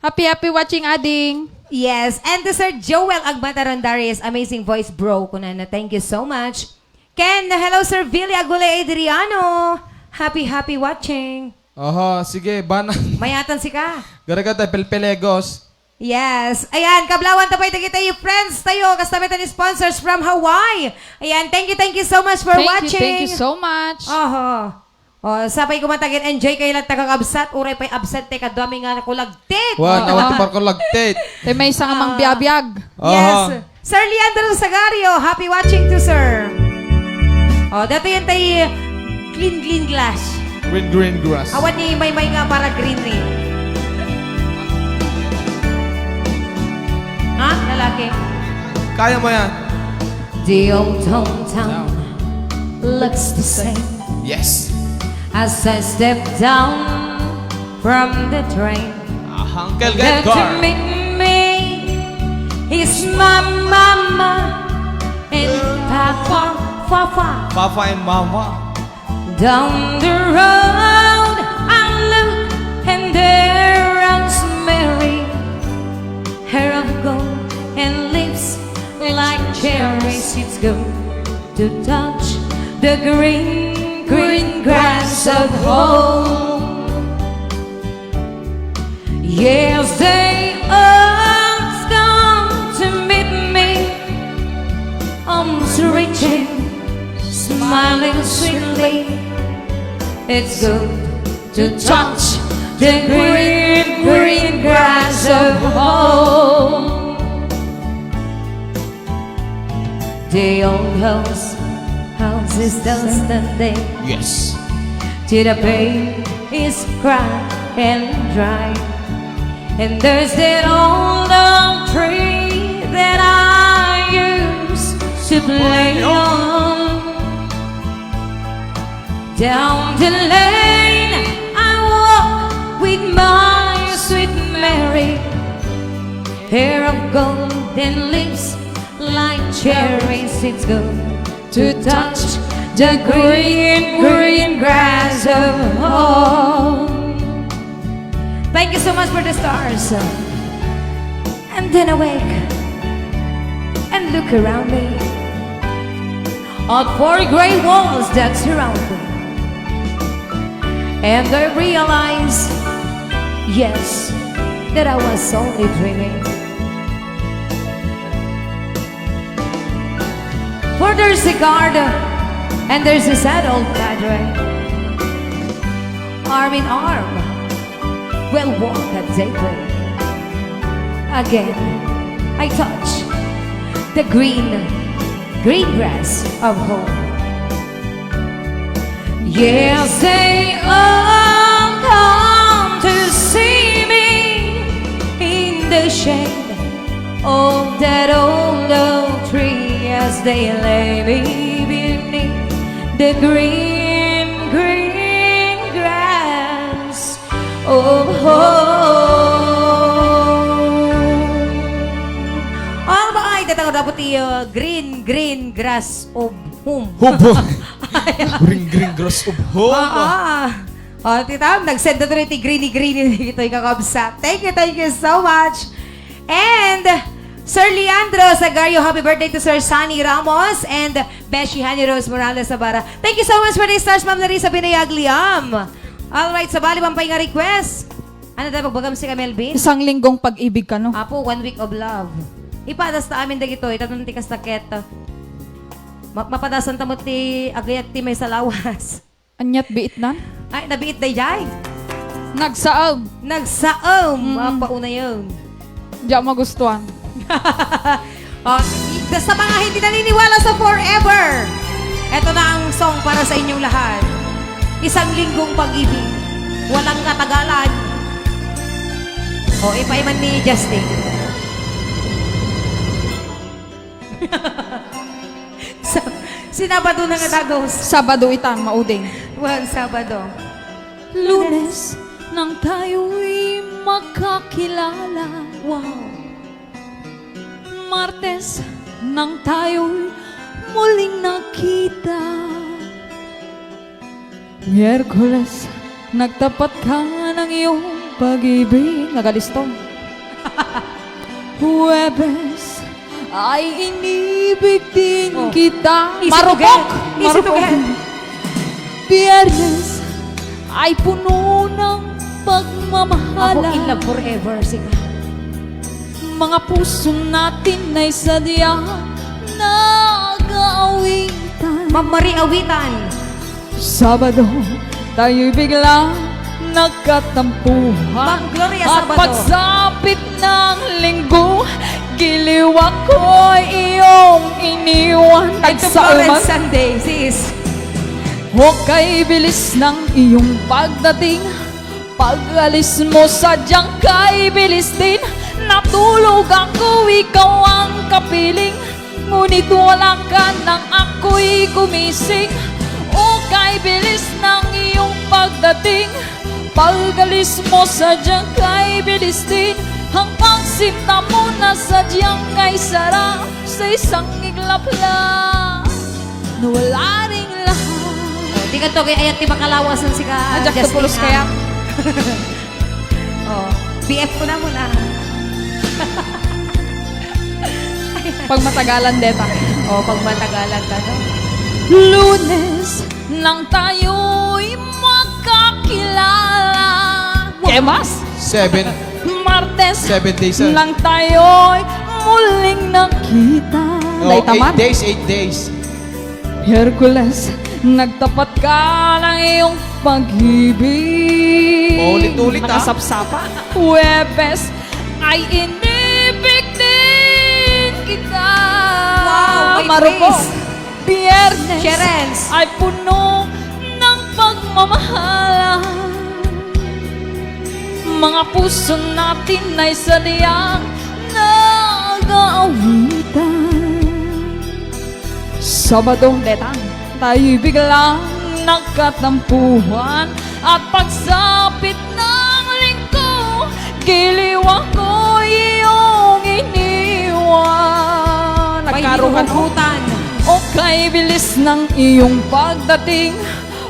Happy, happy watching, Ading. Yes. And to Sir Joel Agmataron Darius, amazing voice, bro. Kunana, thank you so much. Ken, hello, Sir Billy Agule Adriano. Happy, happy watching. Oho, sige, bana. Mayatan si ka. Garagat ay pelpelegos. Yes. Ayan, kablawan ta pay dagiti friends tayo, kasta met ni sponsors from Hawaii. Ayan, thank you, thank you so much for Thank you, watching. Thank you so much. Oho. Oh, sapay ko man ta agin-enjoy kayo lang taga-absent, uray pay absent tayo kaduami nga nakulagtit. Wa, Oh. nawat par ko lagtit. Te may isang Ah. amang biabiag. Yes. Aha. Sir Leandro Sagario, happy watching too, sir. Oh, dati yan tayo clean, clean glass. Green, green grass. Awan ni Maymay nga para green ni. Ha? Lalaki? Kaya mo yan. The old hometown looks the same Yes. as I step down from the train. Ah, Uncle There to Edgar. meet me is my mama and papa. Papa. Papa and Mama. Down the road I look and there runs Mary. Hair of gold and lips like cherries. It's good to touch the green, green grass of home. Yes, they all come to meet me, arms reaching, smiling sweetly. It's good to touch the green, green grass of home. The old house, house is still standing. Yes. Till the paint is cracked and dry. And there's that old oak tree that I used to play on. Down the lane I walk with my sweet Mary. Hair of golden lips like cherries, it's good to touch the green, green grass of home. Thank you so much for the stars. And then awake and look around me at four gray walls that surround me. And I realize, yes, that I was only dreaming. For there's a garden and there's a sad old padre, arm in arm, we'll walk at daybreak. Again, I touch the green, green grass of home. Yes, they all come to see me in the shade of that old oak tree as they lay me beneath the green, green grass of home. All right, datang dapat ti, uh, green, green grass of home. Home. Green, green grass of home. Ah, ah. Oh, tita, nag-send na tuloy ti greeny, greeny dito, kakabsat. Thank you, thank you so much. And Sir Leandro Sagario, happy birthday to Sir Sunny Ramos and Beshi Honey Rose Morales Sabara. Thank you so much for the stars, Ma'am Larissa Binayag Liam. All right, sabali, mampay nga request. Ano daw pagbagam si Melvin? Isang linggong pag-ibig kano. Apo, one week of love. Ipadas ta amin dagito, itatun ti kasta ket, uh, ma-, mapadasan ta met ti agayat ti maysa lawas. Aniat biitnan? Ay, nabiit daydiay. Nagsaem. Nagsaem. Mm. Mapaunayen. Diak magustuhan. Oh, sa mga hindi naniniwala sa forever, eto na ang song para sa inyong lahat. Isang linggong pag-ibig. Walang katagalan. O, ipaiman ni Justin. Sa, sinabado na nga dagus. Sabado itan, mauding. Wen, Sabado. Lunes nang tayo'y magkakilala. Wow. Martes nang tayo'y muling nagkita. Miyerkules, nagtapat ka ng iyong pag-ibig. Nagalisto. Huwebes, ay inibig din kita. Oh. Easy to get. Marupok! Easy to get. Marupok. Biyernes, ay puno ng pagmamahala. Ako in love forever, sige. Mga puso natin ay sadyang nag-aawitan. Ma'am Marie Awitan. Sabado, tayo'y biglang nagkatampuhan. Ma'am Gloria Sabado. At pagsapit ng Linggo, giliw ako'y iyong iniwan. And tomorrow and Sunday, sis. O kay bilis ng iyong pagdating, pag-alis mo sadyang kay bilis din. Natulog ako, ikaw ang kapiling, ngunit wala ka nang ako'y gumising. O kay bilis ng iyong pagdating, pag-alis mo sadyang kay bilis din. Ang pagsinta mo na sadyang kay sarap sa isang iglap lang. No wala ring lahat. Oh, di ka to, kaya ayan ti makalawasan si ka, Ah, Jack Justin, Tupulus ah. Kaya? Oh, B F ko na muna. Pagmatagalan, deta. Oh, pagmatagalan ka, no? Lunes nang tayo'y magkakilala. Kemas? Seven. Martes Seven days, ah. nang tayo'y muling nakita. Oh, Dayta eight man. days, eight days. Herkules, nagtapat ka ng iyong pag-ibig. Paulit-ulit, ah. Nakasapsapa. Huwebes, ay inibig din kita. Wow, may Marupok. praise. Biyernes Sherens. ay puno ng pagmamahalan. Mga puso natin ay sadyang nag-aawitan. Sabado, Detang. Tayo'y biglang nagkatampuhan at pagsapit ng linggo, giliw ako iyong iniwan. May Nagkaruhan, oh. hinuhugutan. O kay bilis ng iyong pagdating,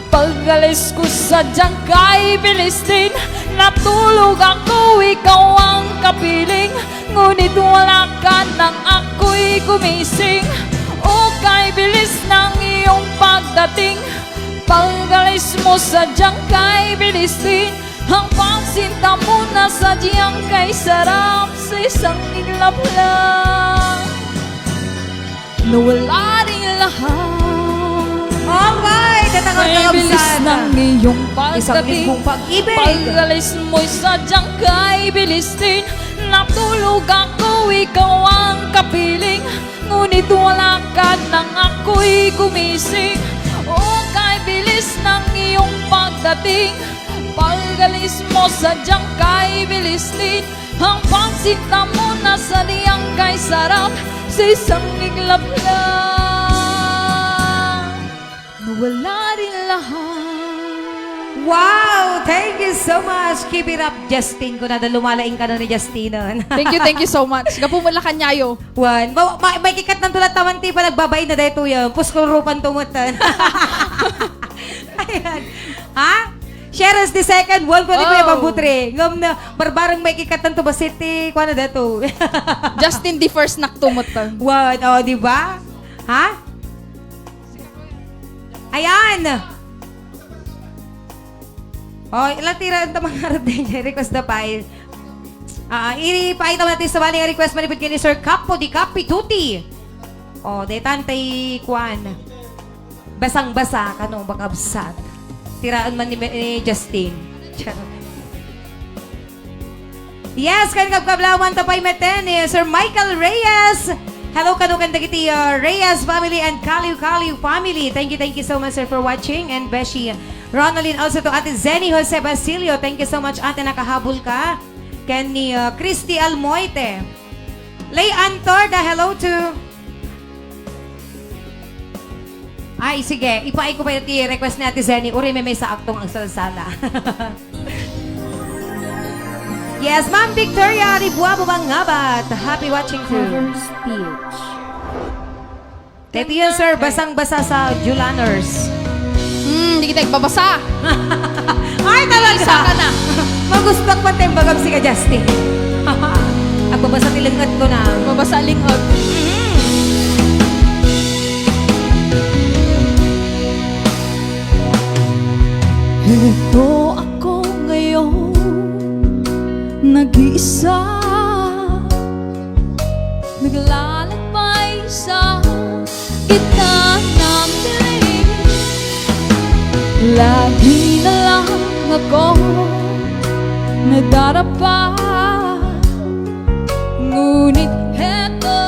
pag-alis ko sadyang kay bilis din. Natulog ako, ikaw ang kapiling, ngunit wala ka nang ako'y gumising. O kay bilis ng iyong pagdating, pag-alis mo sadyang kay bilis din. Ang pagsinta mo na sadyang kay sarap sa isang iglap lang. Nawala rin lahat. Alright, at ang Kay bilis kakamsan. ng iyong Isang pagdating, linggong pag-ibig. Pag-alis mo'y sadyang kay bilis din. Natulog ako, ikaw ang kapiling. Ngunit wala ka nang ako'y gumising. O kay bilis ng iyong pagdating. Pag-alis mo, sadyang kay bilis din. Ang pagsinta mo na sadyang kay sarap sa isang iglap lang. Nawala rin lahat. Wow! Thank you so much. Keep it up, Justin. Kunada lumalaing ka na ni Justin, ah. Thank you, thank you so much. Gapu mo la kanyayo. Wan. Ma-, ma-, may kikat ng tulat taman ti panagbabain na dayto yan. Puskurupan tumutan. Ayan. Ha? Sherens the second, one twenty-five Oh. ang butre. Ngam na, barbarang may kikat ng tubasit ti, kuwan na dato. Justin the first naktumot to. Wan, oh, di ba? Ha? Ayan. Oh, ilan tira ang tamangarap din dyan? Request na pa eh. Ah, ipaita mo natin sa bali nga request manipud kini Sir Capo di Capituti. Oh, daytan tay kuan. Basang-basa, kano, bakabsat. Tiraan man ni, ni Justin. Charot. Yes, kan kabkablawan ta pay metten ni Sir Michael Reyes. Hello, kano kan dagiti, uh, Reyes family and Kaliw Kaliw family. Thank you, thank you so much, sir, for watching. And Beshi Ronaldin, also to Ate Zenny Jose Basilio. Thank you so much, ate, nakahabol ka. Ken ni, uh, Christy Almoite. Lay Antorda, hello to. Ay, sige. Ipaay ko pa ti request ni Ate Zenny. Uri, may, may sa aktong ang salsala. Yes, Ma'am Victoria Ribua Bumangabat. Happy watching too. Cover speech. Thank you, sir. Basang-basa sa Julaners. Hmm, di kita igbabasa. Ay, talaga? Isa ka na. Magustok pa tembagam si ka, Justin. Agbabasa ti linget ko na. Agbabasa linget. Mhm. Heto ako ngayon, nag-iisa. Naglalakbay sa gitna ng dilim. Lagi na lang ako nadarapa. Ngunit heto,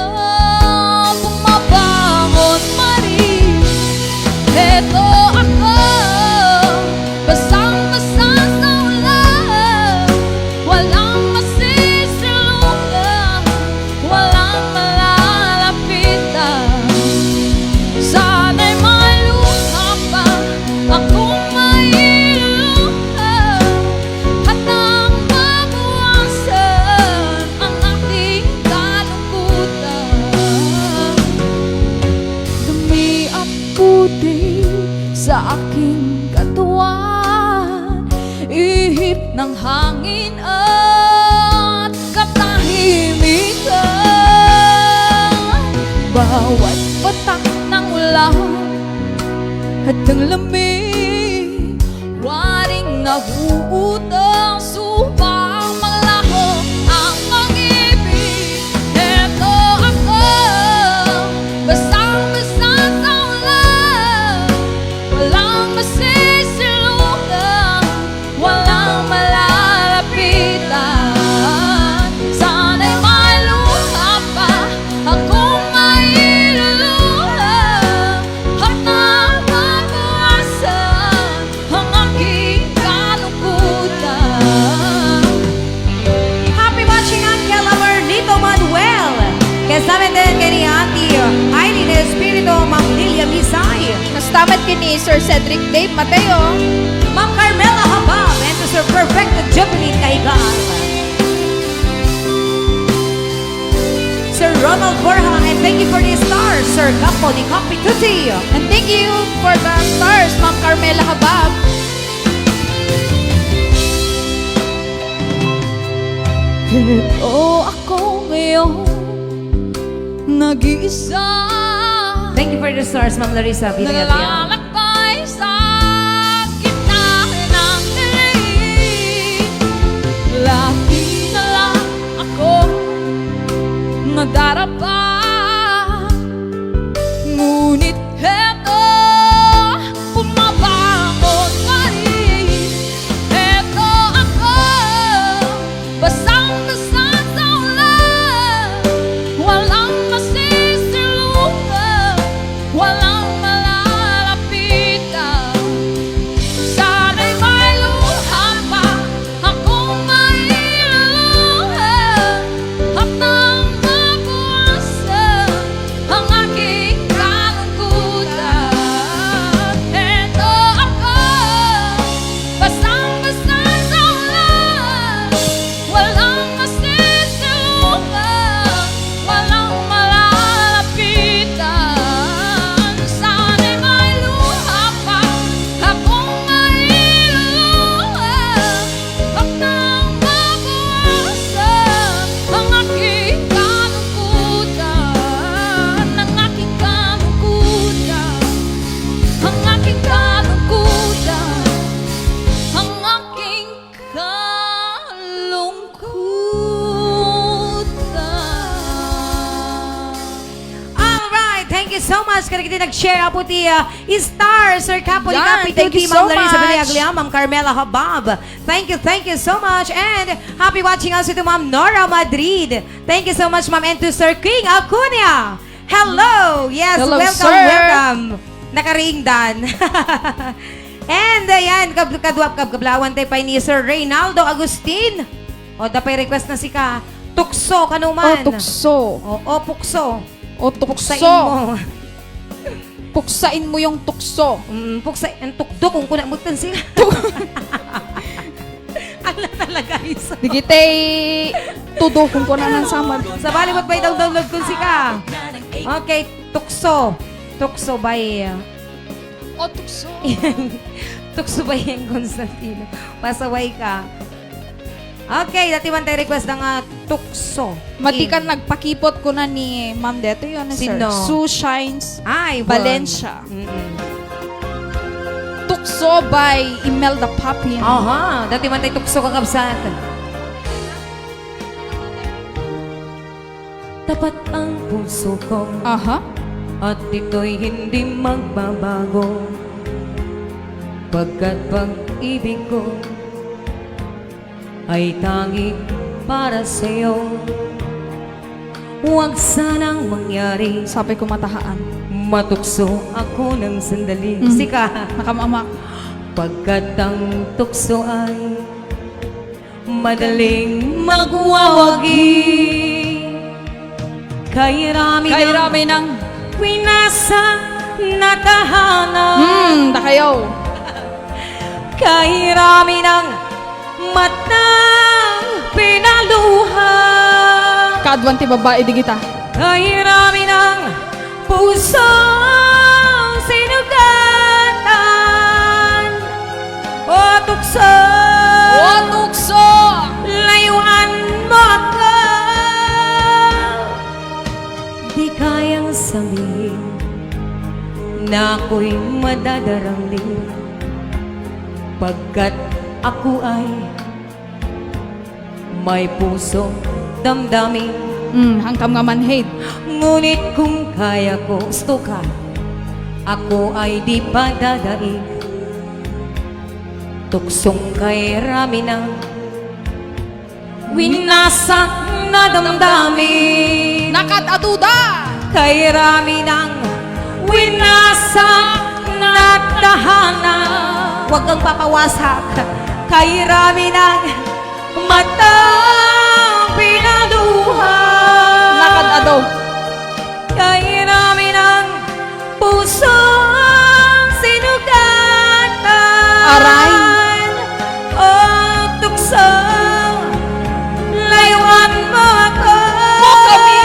bumabangon pa rin. Heto ako, basang-basa sa ulan. Walang masisilungan, walang malalapitan. Sana'y may luha pa akong mailuluha at nang mabawasan ang ating kalungkutan. Dumi at aking katuan, ihip ng hangin at katahimikan. Bawat patak ng ulan at ng lamig, waring nahuhutang upang malaho ang pag-ibig. Heto ako, basang-basa sa ulan, walang masisilungan, walang malalapitan. Sana'y may luha pa akong mailuluha at nababawasan ang aking kalungkutan. Happy watching, Uncle Amarlito Manuel. Kasama din kay ni Auntie Aileen Espiritu, Ma'am Lilia Misay. Kasta met ken ni Sir Cedric Dave Mateo. Ma'am Carmela Habab and to Sir Perfecto Jubilin Kaigan. Sir Ronald Borja, and thank you for the stars, Sir Campo de Compituti. And thank you for the stars, Ma'am Carmela Habab. Heto ako ngayon, nag-iisa. Thank you for the stars, Ma'am Larissa Villarreal. Nalalakbay sa gitna ng dilim. Lagi na lang ako nadarapa. Ngunit heto, bumabangon pa rin. Heto ako, basang-basa sa ulan. Walang masisilungan, walang malalapitan. Sana'y may luha pa akong mailuluha at nang mabawasan ang aking kalungkutan. Heto ako, basang-basa sa ulan, walang masisilungan, walang malalapitan. Sana'y may luha pa akong mailuluha at nang mabawasan ang aking kalungkutan, ang aking kalungkutan, ang aking kalungkutan, ang aking kalungkutan. Alright, thank you so much. Kadagiti nag-share, Apo ti, ah, Star, Sir Capo, ni Yan, Capi thank Tuti, you Ma'am so Larissa much. Beneglia, Ma'am Carmela Habab. Thank you, thank you so much. And happy watching also to Ma'am Nora Madrid. Thank you so much, Ma'am, and to Sir King Acuna. Hello! Yes, Hello, welcome, sir. Welcome. Nakaringdan. And ayan, kab-, kaduap-, kab-, kablawan tayo pa ni Sir Reynaldo Agustin. O, dapay request na sika. Tukso, kanuman. O, tukso. O, o, pukso. O, tukso. Puksain mo. Puksain mo yung tukso. Mm, puksa-, ang tukdo, kung kuna mo tan sila. Tuk- Ala talaga, iso. Digitay tudo, kung kuna nang samad. Sabali, ba't may download kun sika? Okay, tukso. Tukso by, uh, O, tukso. Tukso by Ian Constantino. Pasaway ka. Okay, dati man tayo request na nga tukso. Madi kan nagpakipot kuna ni Ma'am detoy, ano, sir? Sino? Sue Shines Ay, bon. Valencia. Mm-mm. Tukso by Imelda Papin. Aha, dati man tayo tukso, kakabsat. Tapat ang puso ko Aha. At ito'y hindi magbabago. Pagkat pag-ibig ko ay tanging para sa'yo. Huwag sanang mangyari Sapay ko matahaan. Matukso ako ng sandali. Mm. Sika. Nakamamak. Pagkat ang tukso ay madaling magwawagi. Kairami ng Kairami ng pinasa na tahanan. Hmm, dakayaw. Kairami ng matang pinaluha. Kaaduan ti babae, di kita. Kairami ng pusong sinugatan. Nakoy madadarangli, pagkat ako ay may puso damdami. Mm, hangkam nga manhid. Ngunit kung kaya ko, gusto ka, ako ay di padadaig. Tuksong kay rami na winasak na damdami. Nakad-aduda. Kay rami nang winasak na tahanan. Huwag kang papawasak. Kay rami nang matang pinaluha. Nakad-ado. Kay rami nang pusong sinugatan. Aray. O tukso, laywan mo ako. Mo kami.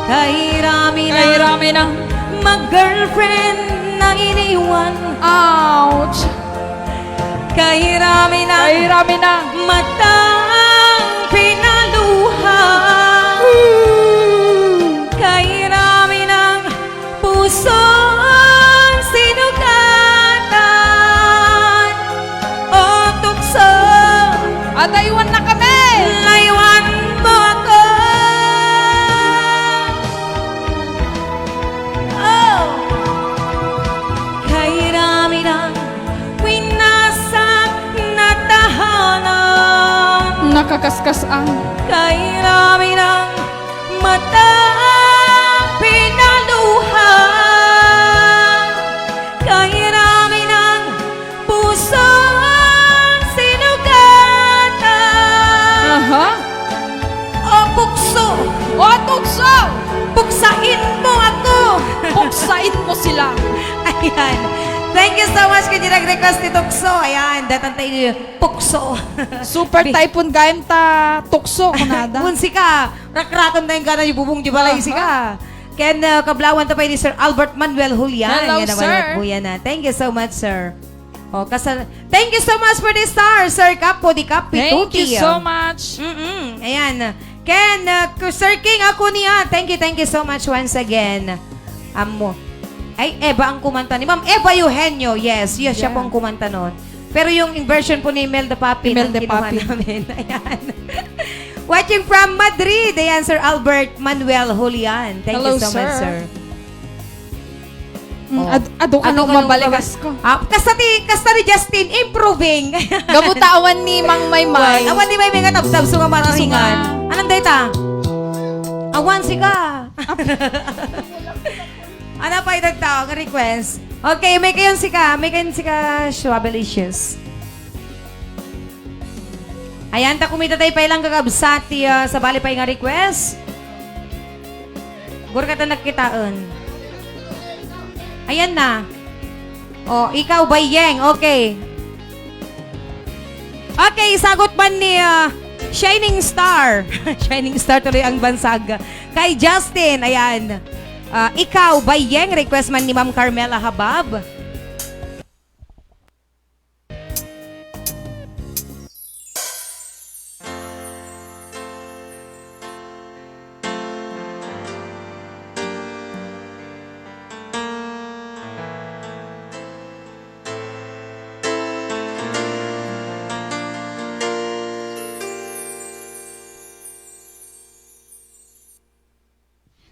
Kay rami na. Kay rami na. Mag-girlfriend na iniwan. Ouch. Kay rami na. Kay rami na. Matang pinaluha. Kay rami ng pusong sinugatan. O tukso. At aywan na kami. Laywan mo ako. Oh. Kay rami ng winasak na tahanan. Nakakaskas-an. Kay rami ng matang pinaluha. Kay rami ng pusong sinugatan. Aha. O pukso. O tukso. Puksain mo ako. Puksain mo sila. Ayan. Thank you so much kay nag-request ni Tukso. Ayan, datan tayo pukso. Super Bi- typhoon gayam ta tukso, kunada. Unsika, rakrakon tayo gana yung bubong di balay Aha. sika. Ken, uh, kablawan ta pa ni Sir Albert Manuel Julian. Hello, Yan naman sir. Ang buya na. Thank you so much, sir. Oh, kasa-, thank you so much for the star, Sir Kapo di Kapi Thank you Tuti. so much. Mm-mm. Ayan. Ken, uh, Sir King Acuña, thank you, thank you so much once again. Amo. Ay, Eva ang kumanta ni Ma'am Eva Eugenio. Yes, yes, siya Yeah. po ang kumanta noon. Pero yung version po ni Imelda Papi Imelda ang kinuha Papi. namin. Ayan. Watching from Madrid. Ayan, Sir Albert Manuel Julian. Thank Hello, you so much, sir. sir. Mm, Oh. ad-, adu ka Adu nung ka nung mabalikas mabas- ko. Ah, kasta ti, kasta ni Justin, improving. Gabuta awan ni Mang Maymay. Awan ni Maymay nga tabtab, so nga mararingan. So nga. Anong data? Awan sika. Ano pa itagtao nga request? Okay, may kayon sika, may kayon sika, Suavelicious. Ayan, ta kumita tayo pa ilang kakabsat, ti, ah, sabali pa nga request. Gurka ta nagkitaen. Ayan na. Oh, ikaw, Bayeng. Okay. Okay, isagot man ni, ah, Shining Star. Shining Star tuloy ang bansag. Kay Justin, ayan. Ah, ikaw, Bayeng, request man ni Ma'am Carmela Habab.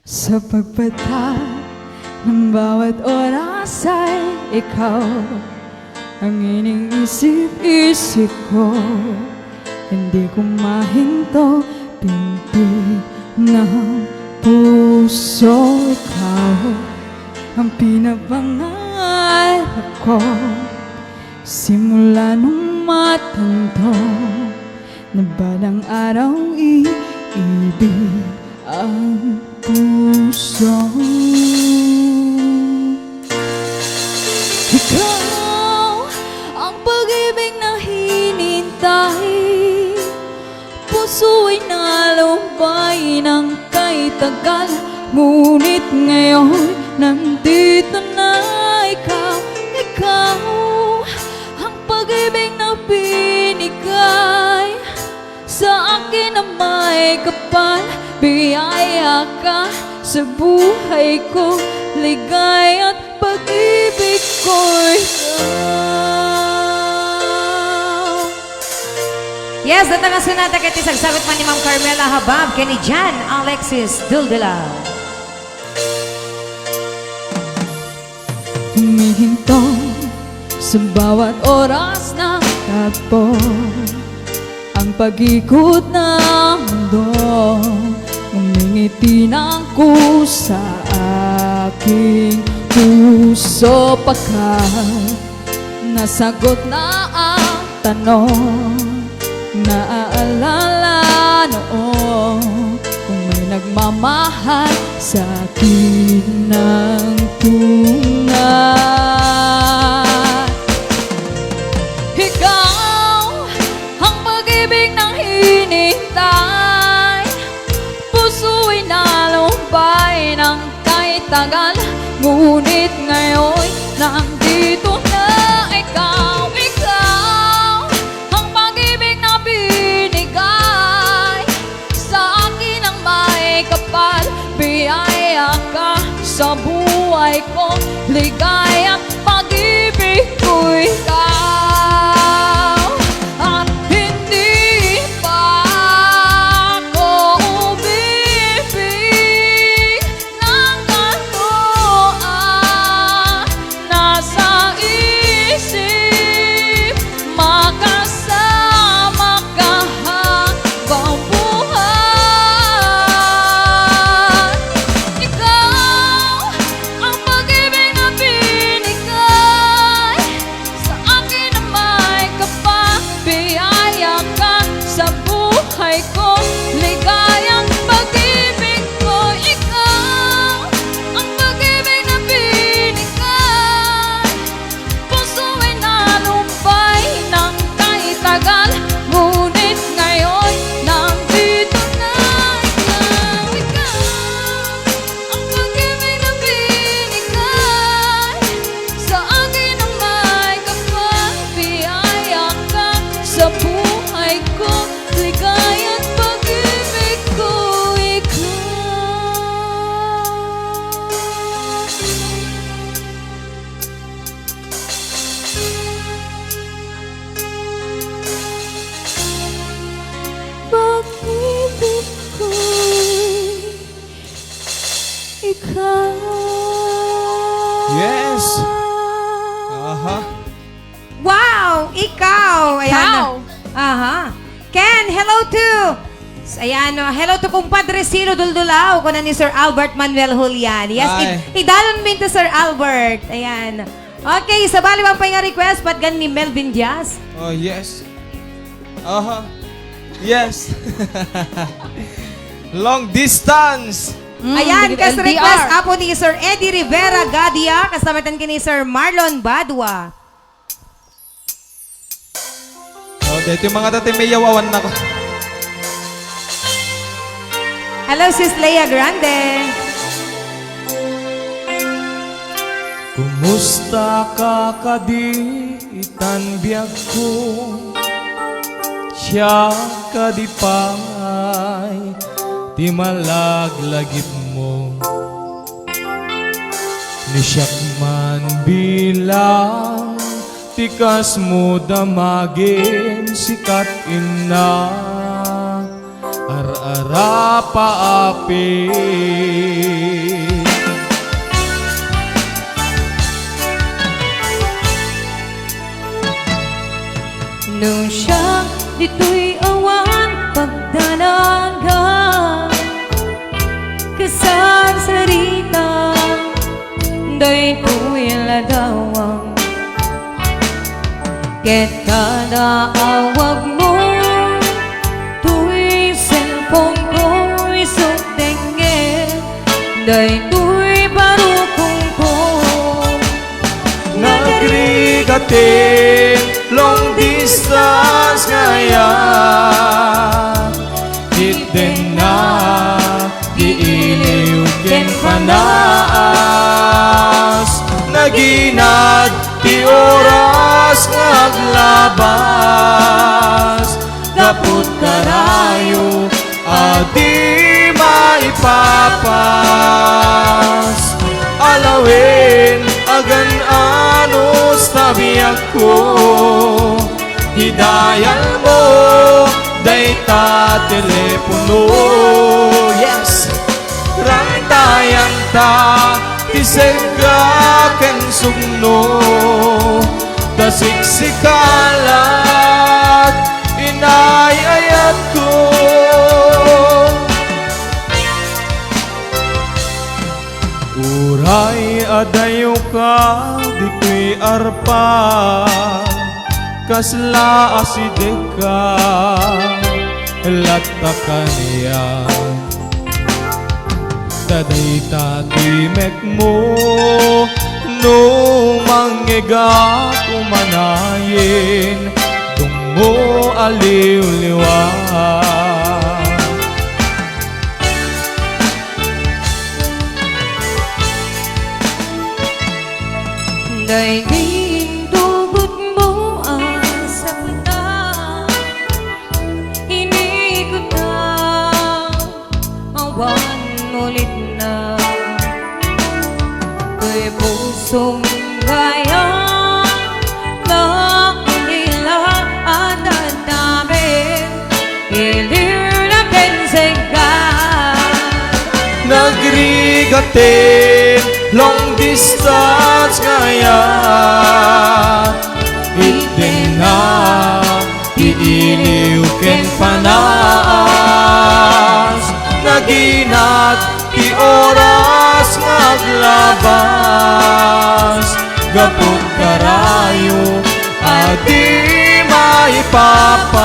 Sa pagpatak ng bawat oras ay ikaw ang iniisip-isip ko. Hindi ko mahinto, pintig ng puso, ikaw ang pinapangarap ko. Simula nung matanto na balang araw iibig ang puso. Ikaw ang pag-ibig na hinintay, puso'y nalumbay ng kay tagal. Ngunit ngayon, nandito na ikaw. Ikaw ang pag-ibig na binigay sa akin na may kapal, biyaya ka sa buhay ko. Ligaya't pag-ibig ko ikaw. Yes, datang a sonata ket ti sagsagutman ni Ma'am Carmela Habab ken ni Jan Alexis Duldulao. Humihinto sa bawat oras na tagpo ang pag-ikot ng mundo. Ngumingiti ng kusa aking puso pagkat nasagot na ang tanong. Naaalala noon kung may nagmamahal sa akin ng tunay. Ikaw ang pag-ibig ng hinintay, puso'y nalumbay ng tagal, ngunit ngayon nandito na ikaw, ikaw ang pag-ibig na binigay sa akin ng may kapal. Biyaya ka sa buhay ko, ligaya't pag-ibig ko ikaw. At hindi pa ako umibig ng ganito at nasa isip, makasama ka habang buhay. Ikaw ang pag-ibig na binigay sa akin na may kapal. Biyaya ka sa buhay ko, ligayang pag-ibig ko. Ikaw ang pag-ibig na binigay. Puso'y nalumbay ng taitagal, ngunit ngayon nandito na ikaw. Ikaw ang pag-ibig na binigay sa akin ng may kapal. Biyaya ka sa buhay ko, ligaya't pag-ibig ko ikaw. Pag-ibig ko'y ikaw. Yes. Aha. Wow! Ikaw! Ayan na. Ikaw! Aha. Ken, hello to, ayan, uh, hello to kumpadre Silo Duldulao, kuna ni Sir Albert Manuel Julian. Yes, id-, idalon min to Sir Albert. Ayan. Okay, sabali, maupay nga request, patgan ni Melvin Diaz. Oh, yes. Aha. Yes. Long distance. Mm, ayan, kas L D R. Request, apo ni Sir Eddie Rivera Gadia, kasama tan kini Sir Marlon Badua. Oh, dito yung mga dati may yawawan na ko. Hello, Sis Lea Grande. Kumusta ka kadi itan biagko? Siak kadi pay ti malaglagipmo. No siak man bilang ti kasmo damagim, sikat innak, ar-arapa apit. No siak ditoy awan pagdanagan, kasarsarita daytoy ladawam. Ket kada awagmo, toy cellphone ko, isut dengngeg daytoy barukongko. Nagrigat ti long distance nga aya, itdenna ti iliw ken panaas. Naginad ti oras nga aglabas, gapu ta rayo a di maipapas. A Alawen, agan-anos ta biagko, idayalmo dayta telepono. Yes! Rangtayan ta ti segga ken sugno, ta siksika la't inay-ayatko. Uray adayoka ditoy arpa, kasla asidegka latta kaniak. Ta dayta ti mekmo no mangngegak umanayen, dungngo a liwliwa. Daydi intugotmo a sakita, inikuta, awan ulitna. Toy pusom gayam, nakilila a dadamit. Iliw na ken segga. Nagrigaten long distance nga ayat. Itdenna ti iliw ken panas. Naginat ti oras nga aglabas. Gapu karayo a di maipapas.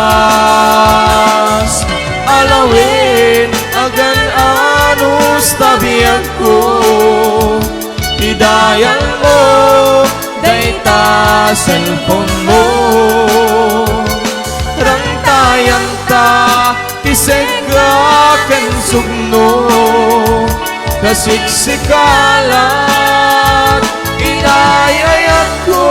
Alawen, agan-anos ta biagko, idayalmo dayta cellphone mo. Rangtayan ta ti segga ken sugno, ta siksika la't inay-ayatko.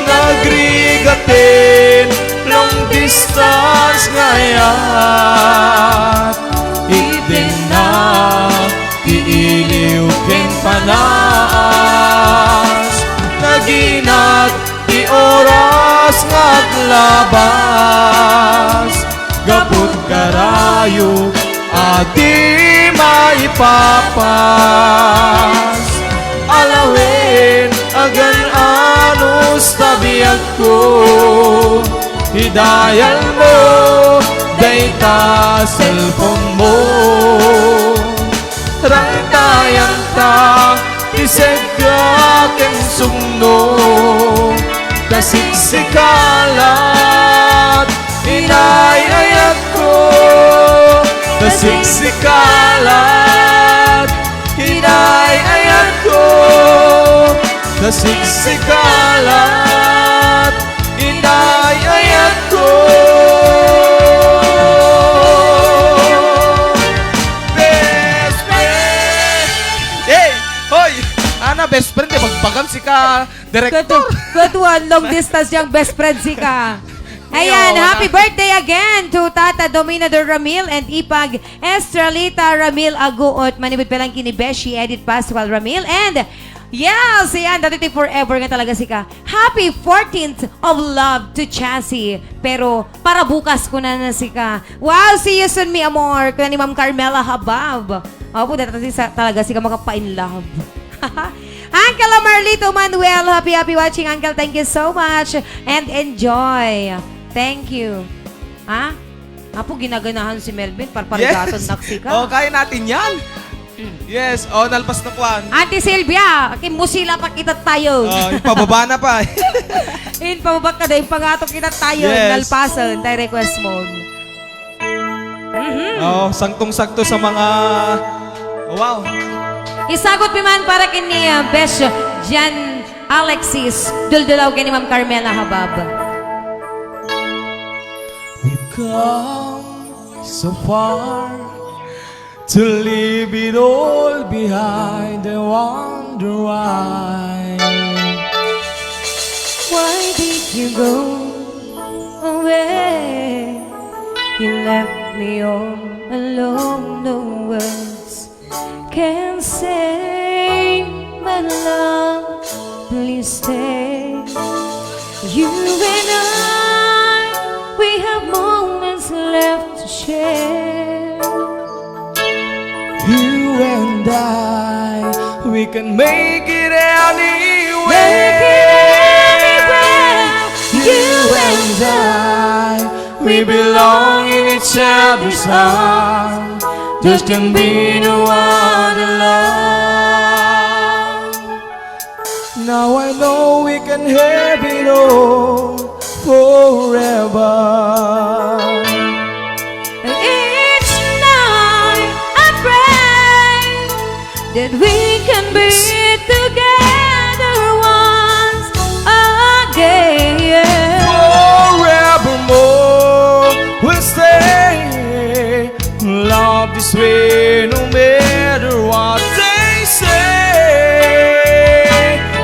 Nagrigaten long distance nga ayat. Itdenna ti iliw ken panas. Naginat ti oras nga aglabas, gapu karayo a di maipapas. Alawen, agan-anos ta biagko, idayalmo dayta cellphone mo. Rangtayan ta ti segga ken sugno, ta siksika la't inay-ayatko. Ta siksika la't inay-ayatko. Ta siksika la't inay-ayatko. Best friend! Hey! Hoy! Ana, best friend, di magbagam sika, director. Kuwento, kuwentuhan, long distance yang best friend sika. Ayan, happy birthday again to Tata Dominador Ramil and Ipag Estrelita Ramil Aguot. Manipud pa lang kini Beshi Edith Pascual Ramil and yes, ayan, dati ti forever nga talaga sika. Happy fourteenth of love to Chassie. Pero para bukas, kuna na sika. Wow, see you soon, mi amor. Kuna ni Ma'am Carmela Habab. Opo, dati sa, talaga sika makapain love. Uncle Amarlito Manuel, happy, happy watching, Uncle. Thank you so much. And enjoy. Thank you. Ha? Apo, ginaganahan si Melvin, parparigaton. Yes. Naksika. Oh, kaya natin yan. Yes, oh, nalpas na kwan. Auntie Sylvia, kimusila pa kita tayo. Oh, ipababa na pa. Ipababa ka na, ipangato kita tayo. Yes. Nalpasan, tayo request mo. Mhm. Oh, sangtong-sakto sa mga, wow. Isagot mi man para kini, uh, Best Jan Alexis, duldulaw kini Ma'am Carmela Habab. We've come so far to leave it all behind. I wonder why. Why did you go away? You left me all alone, no words can say. Stay. You and I, we have moments left to share. You and I, we can make it anywhere. Make it anywhere. You and I, we belong in each other's arms. There can be no other love. Now I know we can have it all forever. Each night I pray that we can be together once again. Forevermore we'll stay. Love this way no matter what they say.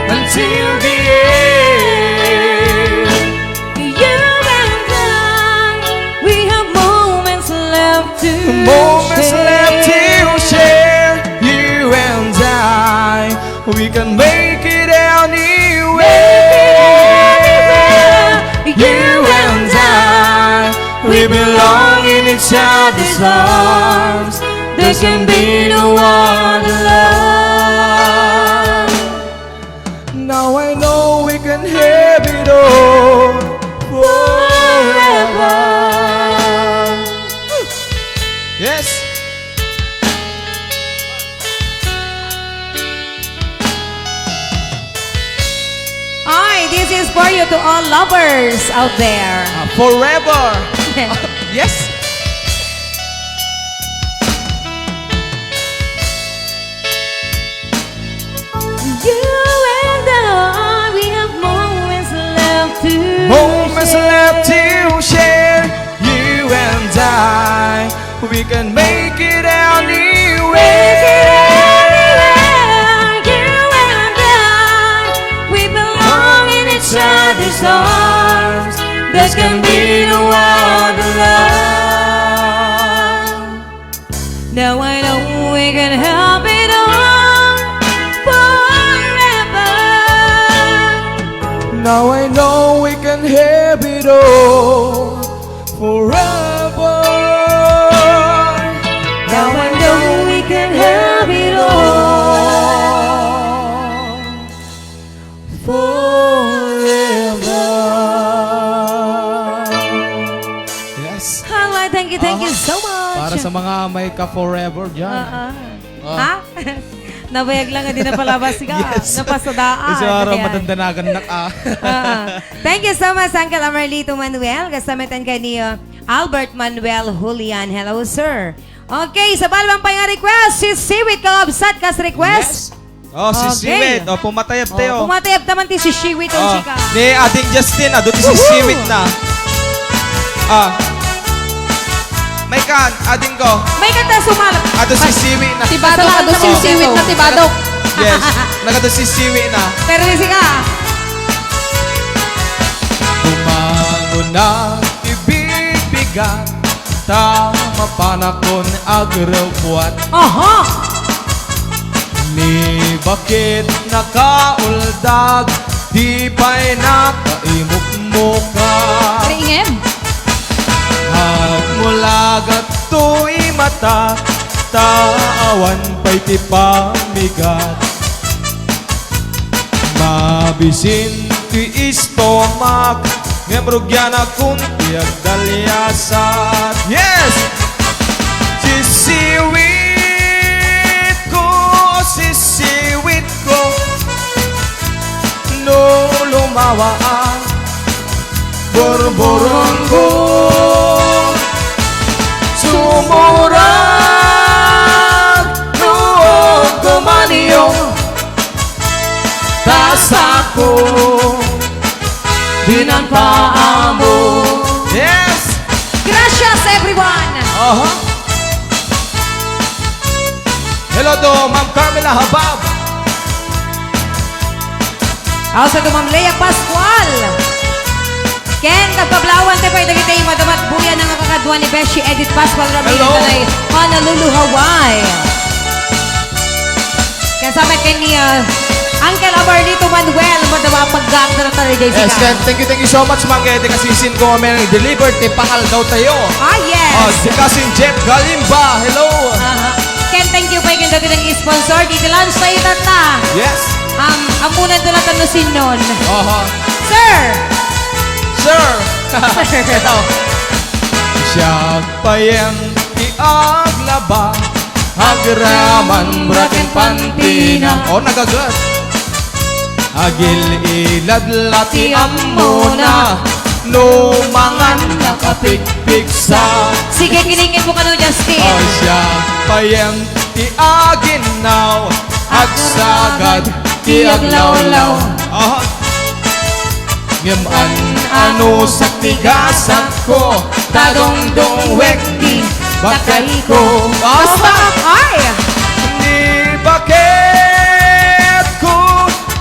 Until the end. You and I, we have moments left to Moments left to share. You and I, we can make it anywhere. Make it anywhere. You and I, we belong in each other's arms. There can be no other love. Now I know we can have it all forever. Yes. Ay, this is for you to all lovers out there. Ah, forever. Yes. You and I, we have moments left to Moments share. Left to share. You and I, we can make it anywhere. Make it anywhere. You and I, we belong in each other's arms. There can be no other love. Now I know we can have it all forever. Now I know we can have it all forever. Now I know we can have it all forever. Yes. Alright, thank you, thank you so much. Para sa mga may ka-forever dyan. Ah, ah. Ah. Ha? Nabayag lang nga di napalabas ka. Yes. Napasadaan. Isa araw madandanagan na ka. Ah, ah. Thank you so much, Uncle Amarlito Manuel. Kasama tayo kay ni, uh, Albert Manuel Julian. Hello, sir. Okay, sa balbang pa nga request, si Siwit Kaabsat kas request. Yes. Oh, si Siwit. Oh, pumatayab tayo. Oh, pumatayab taman ti si Siwit, oh, chika. Ni Ading Justin, adu ti si Siwit na. Ah. May kan, ading ko. May kanta sumal. Adu si Siwit na. Tibadok, adu si Siwit na, tibadok. Yes. Nagadu si Siwit na. Pero si ka. Bumangon na. Ibigbigat ta mapanakon agrewbuat. Aha! Ni bakit nakauldag, di pay nakaimukmuka. Ringem. Agmulagat toy mata, ta awan pay ti pamigat. Mabisin ti istomak, ngem rugianakon ti agdaliasat. Yes! Sisiwitko, sisiwitko, no lumawa a burburongko. Sumurag no agkumanyo, ta sako dinan paamo. Yes! Gracias, everyone! Aha. Hello to Ma'am Carmela Habab. Aw, sa to, Ma'am Lea Pascual. Ken kabkablawan ti pay dagiti madama ket buya nga kakadua ni Beshi Edith Pascual Ramirez, hello, idiay Honolulu, Hawaii. Kasama ken ni, ah, Uncle Amarlito Manuel, madama paggaang na tayo, Jessica. Yes, Ken, thank you, thank you so much, Mang Ede, kasi isin ko may deliver ti pangaldaw tayo. Ah, yes. Oh, si Cousin Jeff Galimba, hello. Aha. Ken, thank you pa ikan dati ng sponsor. Dito lunch tayo, tata. Yes. Um, amunan to lang kano sinon. Aha. Sir! Sir! Sir. Ito. Siak payen ti aglaba, agraman bra ken pantina. Oh, nagagas. Agil-ilad la ti ammona, no mangan nakapikpiksa. Sige, kiningin mo kano, Justin. Oh, siak payen ti aginnaw, agsagad ti aglawlaw. Aha. Ngem an-ano sa ti gasatko, ta dungdungwek ti baketko. Ah! Basta, ay! Ni baketko,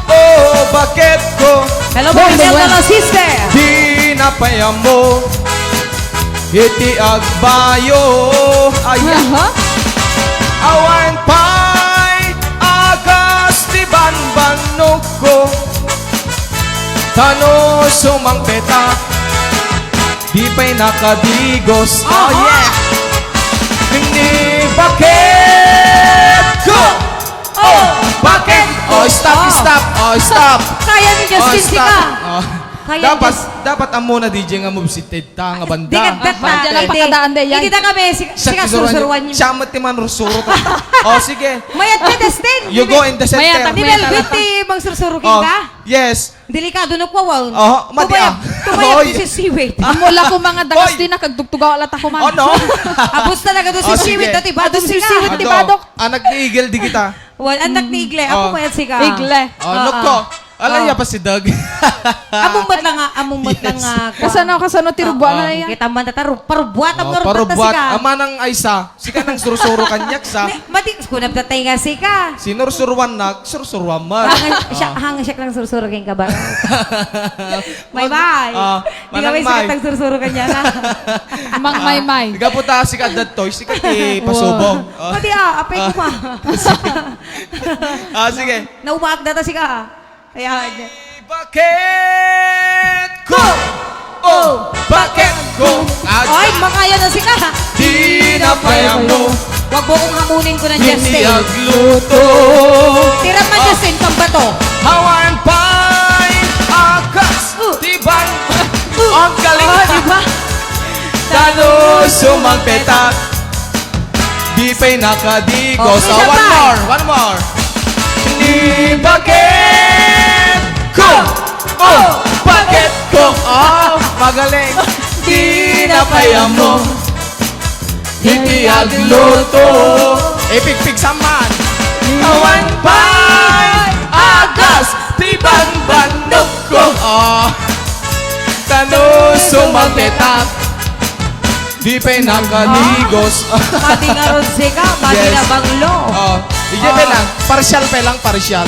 oh, baketko. Hello, Boy Miguel, Manuel. Hello, sister. Di na pay ammo iti agbayo. Ay, aha. Awan pay agas ti banbannogko. Ta no sumangpetak, di pay nakadigos. Oh, aha, yeah! Ni baketko! Oh, baket! Oh, stop, oh, stop! Oh, stop! Kaya ni Justin, oh, stop, sika. Oh. Kaya ni Justin. Dapat, dapat ammona, D J, nga moves it ta nga banda. Di ka, ah, dyan ang pakadaan, day, yan. Hindi na kami, si-, siya, siya, siya, sursuruan niya. Siya met ti manursuro. Oh, sige. Mayat ka, Justin. You go in the center. Mayat, ni Melvin, mayat. Ti mangsursuro, oh, ka? Yes. Delikado na po, wow. Oh, mati, ah. Tumayab, tumayab. Oy. Ti si Siwit. Amo la ko mga dagas. Oy. Di nakagtugtugaw la ta ko, man. Oh, no? Abos talaga to si, oh, sige. Siwit, dati ba? Ado si Siwit, di ba, Dok? Anak ni Igel, di kita. Well, anak ni Igle. Ako, oh, mayat, sika. Igle. Oh, ah, nako. Ah. Ala, ah, ya pa si Doug. Among bat lang nga, among bat lang, yes, nga, kasano, kasano ti rubuan na, ah, iya? Kita man, tata, ru-, parubuat, oh, among rubuat, parubuat, sika. Amanang Aisa, sika nang sursuro kaniak sa. Ne, mati, kunap tatay nga, sika. Sinursuruan na, sursuruan man. Hang, siya, ah, hang siya lang sursuro keng kabayo. May bay. Ah, di kami, Manang May, sika nang sursuro kaniak, ha? Mang May May. Ah, ikaw po ta, sika dattoy, sika ti pasubong. Wow. Ah. Mati, ah, apay ko, ma. Ah, sige. Naumaak na ta, sika. Ayan. Baketko! Oh, baketko! Ay, mangaya na sika. Di na pay ammo. Wag mo kong hamunin ko ng Justin. Hindi agluto. Tira man, oh, Justin, pambato. Awan pay agas. Uh. Di ba? Uh. Ang galing. Oh, di ba? Ta no sumangpetak. Di pay nakadigos. Oh, isa pa. So, one more, one more. Ni baketko. Oh, baketko. Oh, magaling. Di na pay ammo iti agluto. Ipigpig saman. Awan pay agas ti banbannogko. Oh. Ta no sumangpetak. Di pay nakadigos. Ah, mati ngarud sika, mati, yes, na banglo. Oh, D J pay lang, partial pay lang, partial.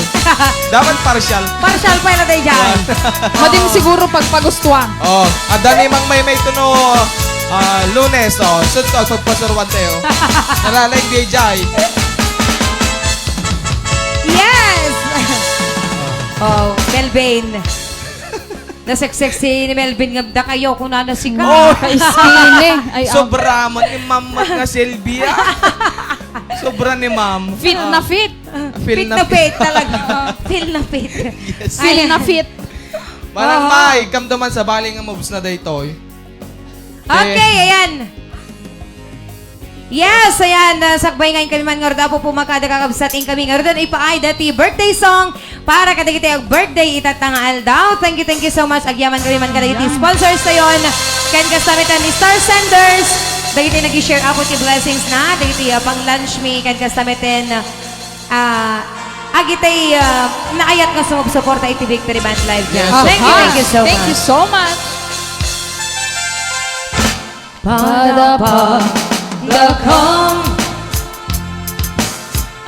Dapat partial. Partial pay lang tayo dyan. Madi siguro pagpagustuhan. Oh, adda ni Mang Maymay to no, ah, Lunes, oh, sunto, pagpasuruan tayo. Nalalag D J. Yes! Oh, Melvin. Naseksek si ni Melvin nga dakayo, kunana sika. Oh! Ka-skinny. Ay, sobra man ni Ma'am nga Sylvia. Sobra ni Ma'am. Fit na fit. Fit na fit talaga. Feel na fit. Yes. Feel na fit. Manang May, kamdaman sa bali nga moves na daytoy. Okay, ayan. Yes, ayan, ah, sakbay nga inkami man nga rod, Apo, pumakada, kakabsat, inkami nga rod, ipaay dati birthday song para kadagiti ag-birthday itatta nga aldaw. Thank you, thank you so much. Agyaman kami man kadagiti sponsors tayon. Ken kasta met ni Star Senders, dagiti nag-share, Apo, ti blessings na, dagiti, ah, pang lunch mi, ken kasta met, ah, agitay, ah, naayat nga sumupsuporta iti Victory Band Live Jam. Yes, of course. Thank you, thank you so much. Thank you so much. Padapagdakam,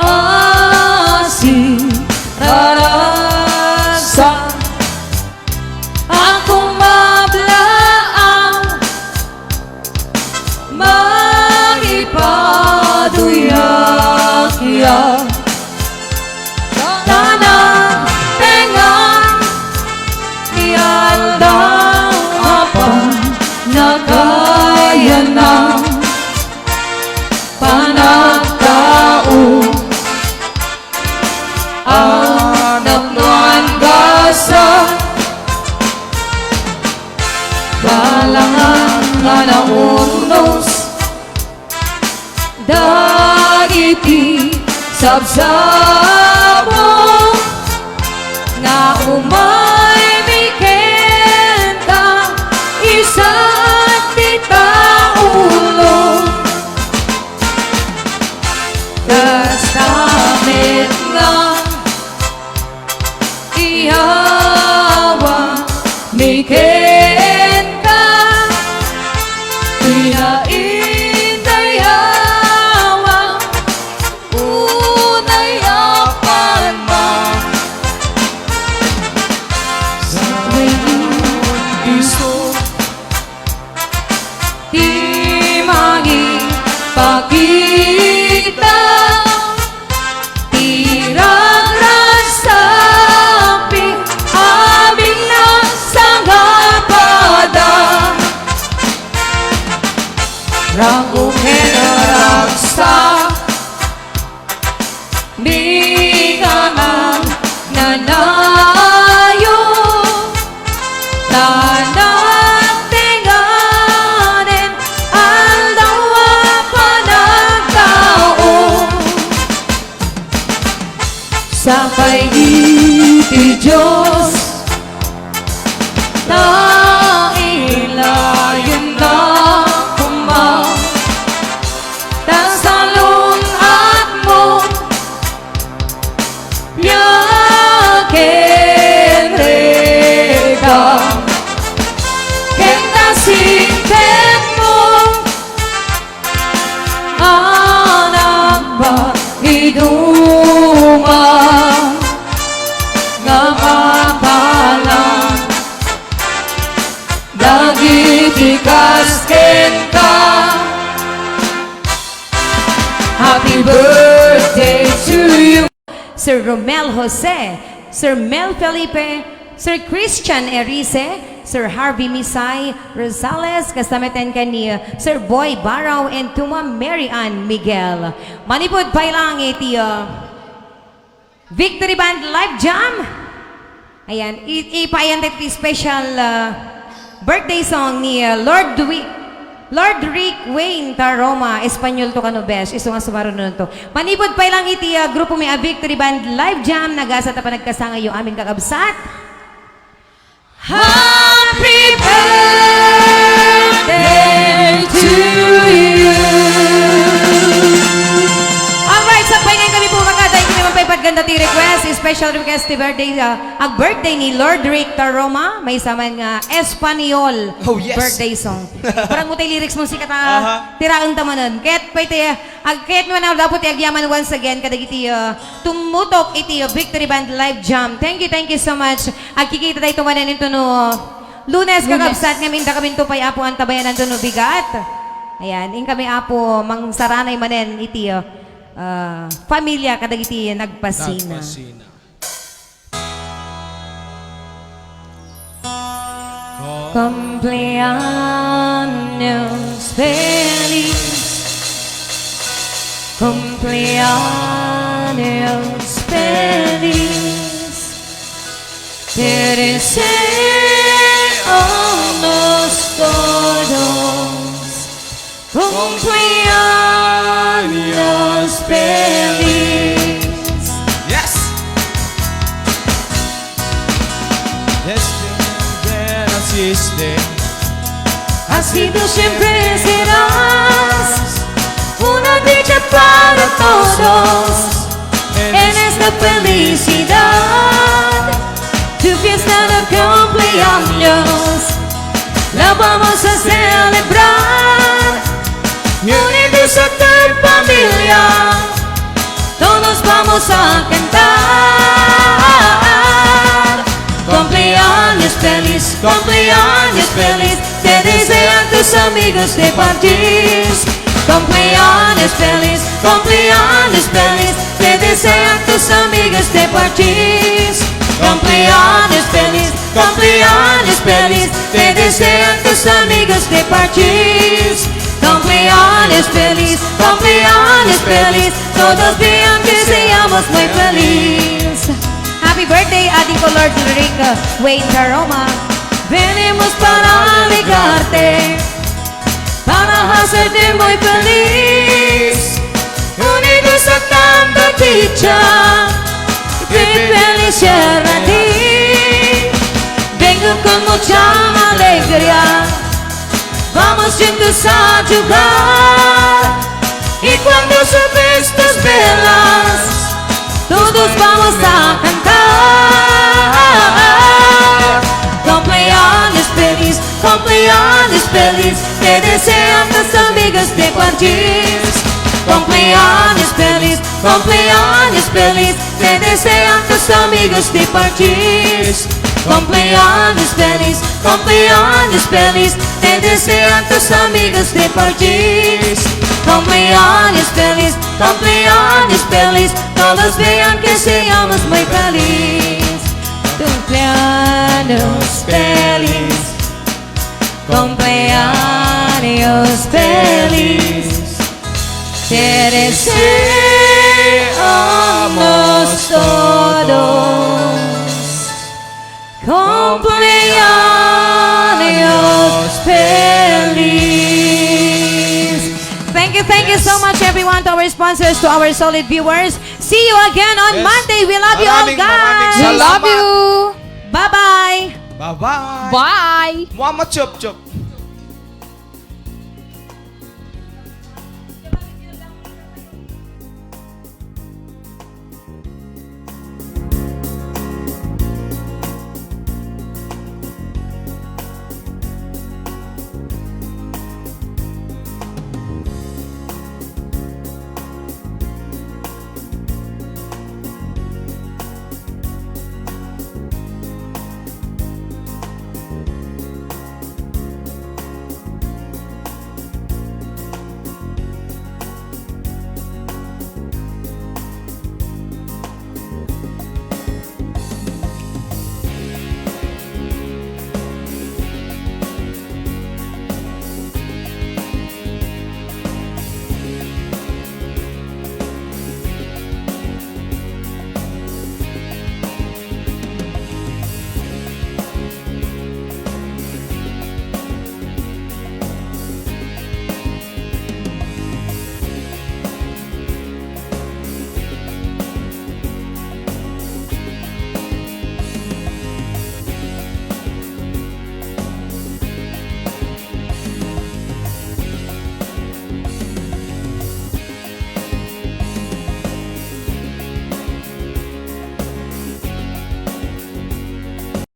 asi, rarasa, a kumablaang, mangipaduyak ya. Tanan Kayanan panagtao, anak no anggasa, balangan nga naurnos dagiti sabsabong nga umaymi kenka, isat ti taulo. Kasta met nga iyawa mi kenka, ti naindayawam unay a palma. Sa iso ti mangipakita ti ragragsapi a binasangapada. Rango ken ragsak Di ka agnanayon, ta nagtenganen aldaw a panagtao. Sakay iti Dios, ta ilayonda koma ta salun-atmo, nia ken reda, ken ta singpetmo, a nagpakiduma nga mapalan dagiti kas kenka. Happy birthday to you. Sir Romel Jose, Sir Mel Felipe, Sir Christian Erice, Sir Harvey Misay Rosales, kastameten ken ni Sir Boy Barao and to Ma'am Mary Ann Miguel. Manipud pay lang iti, uh, Victory Band Live Jam. Ayan, i-, ipayan tayo ti special, uh, birthday song ni, uh, Lord Wi-, Lord Rick Wayne Taroma, Espanyol to kano, besh. Isu nga sumarunonto. Manipud pay lang iti, uh, grupo mi a Victory Band Live Jam, nagasat a panagkasangayo amin kakabsat. Happy birthday to you. Alright, sakbay ngayon kami po, makada, hindi naman pa ipaganda ti request, special request ti birthday, uh, ag-birthday ni Lord Rick Taroma, maysa man nga Espanyol. Oh, yes. Birthday song. Parang mo tay lyrics mo, sikat a, aha, tiraen ta manen. Ket pay ti, ag-, ket mo na dapat ti agyaman once again, kadagiti, uh, tumutok iti, uh, Victory Band Live Jam. Thank you, thank you so much. Agkikita tayo manen into no Lunes, Lunes. Kakabsat, ngem inda kaminto pay, Apo, antabayanan to no bigat. Ayan, inkami, Apo, mangsaranay manen iti, uh, familia kadagiti nagpasina. Nagpasina. Cumpleaños feliz, cumpleaños feliz, te deseamos todos. Cumpleaños feliz. Yes! Desde que naciste, has sido, siempre serás una dicha para todos. En esta felicidad, tu fiesta de cumpleaños la vamos a celebrar. Unidos a tu familia, todos vamos a cantar. Cumpleaños feliz, cumpleaños feliz, te desean tus amigos de Parchís. Cumpleaños feliz, cumpleaños feliz, te desean tus amigos de Parchís. Cumpleaños feliz, cumpleaños feliz, Te desean tus amigos de Parchis. Cumpleaños feliz, cumpleaños feliz. Todos vean que seamos muy feliz. Happy birthday, Adi Color Rick, Wayne Caroma. Venimos para alegrarte, para hacerte muy feliz. Unidos a tanta dicha, y felicitar a ti. Vengo con mucha alegría, vamos juntos a jugar. Y cuando sonen tus velas, todos vamos a cantar. Cumpleaños feliz, cumpleaños feliz, te desean tus amigos de Parchis. Cumpleaños feliz, cumpleaños feliz, te desean tus amigos de Parchis. Cumpleaños feliz, cumpleaños feliz, te desean tus amigos de Parchis. Cumpleaños feliz, cumpleaños feliz, todos vean que seamos muy feliz. Cumpleaños feliz, cumpleaños feliz, te deseamos todos cumpleaños feliz. Thank you, thank you so much, everyone, to our sponsors, to our solid viewers. See you again on Monday. We love you all, guys. We love you. Bye-bye. Bye-bye. Bye. Mama Chop Chop.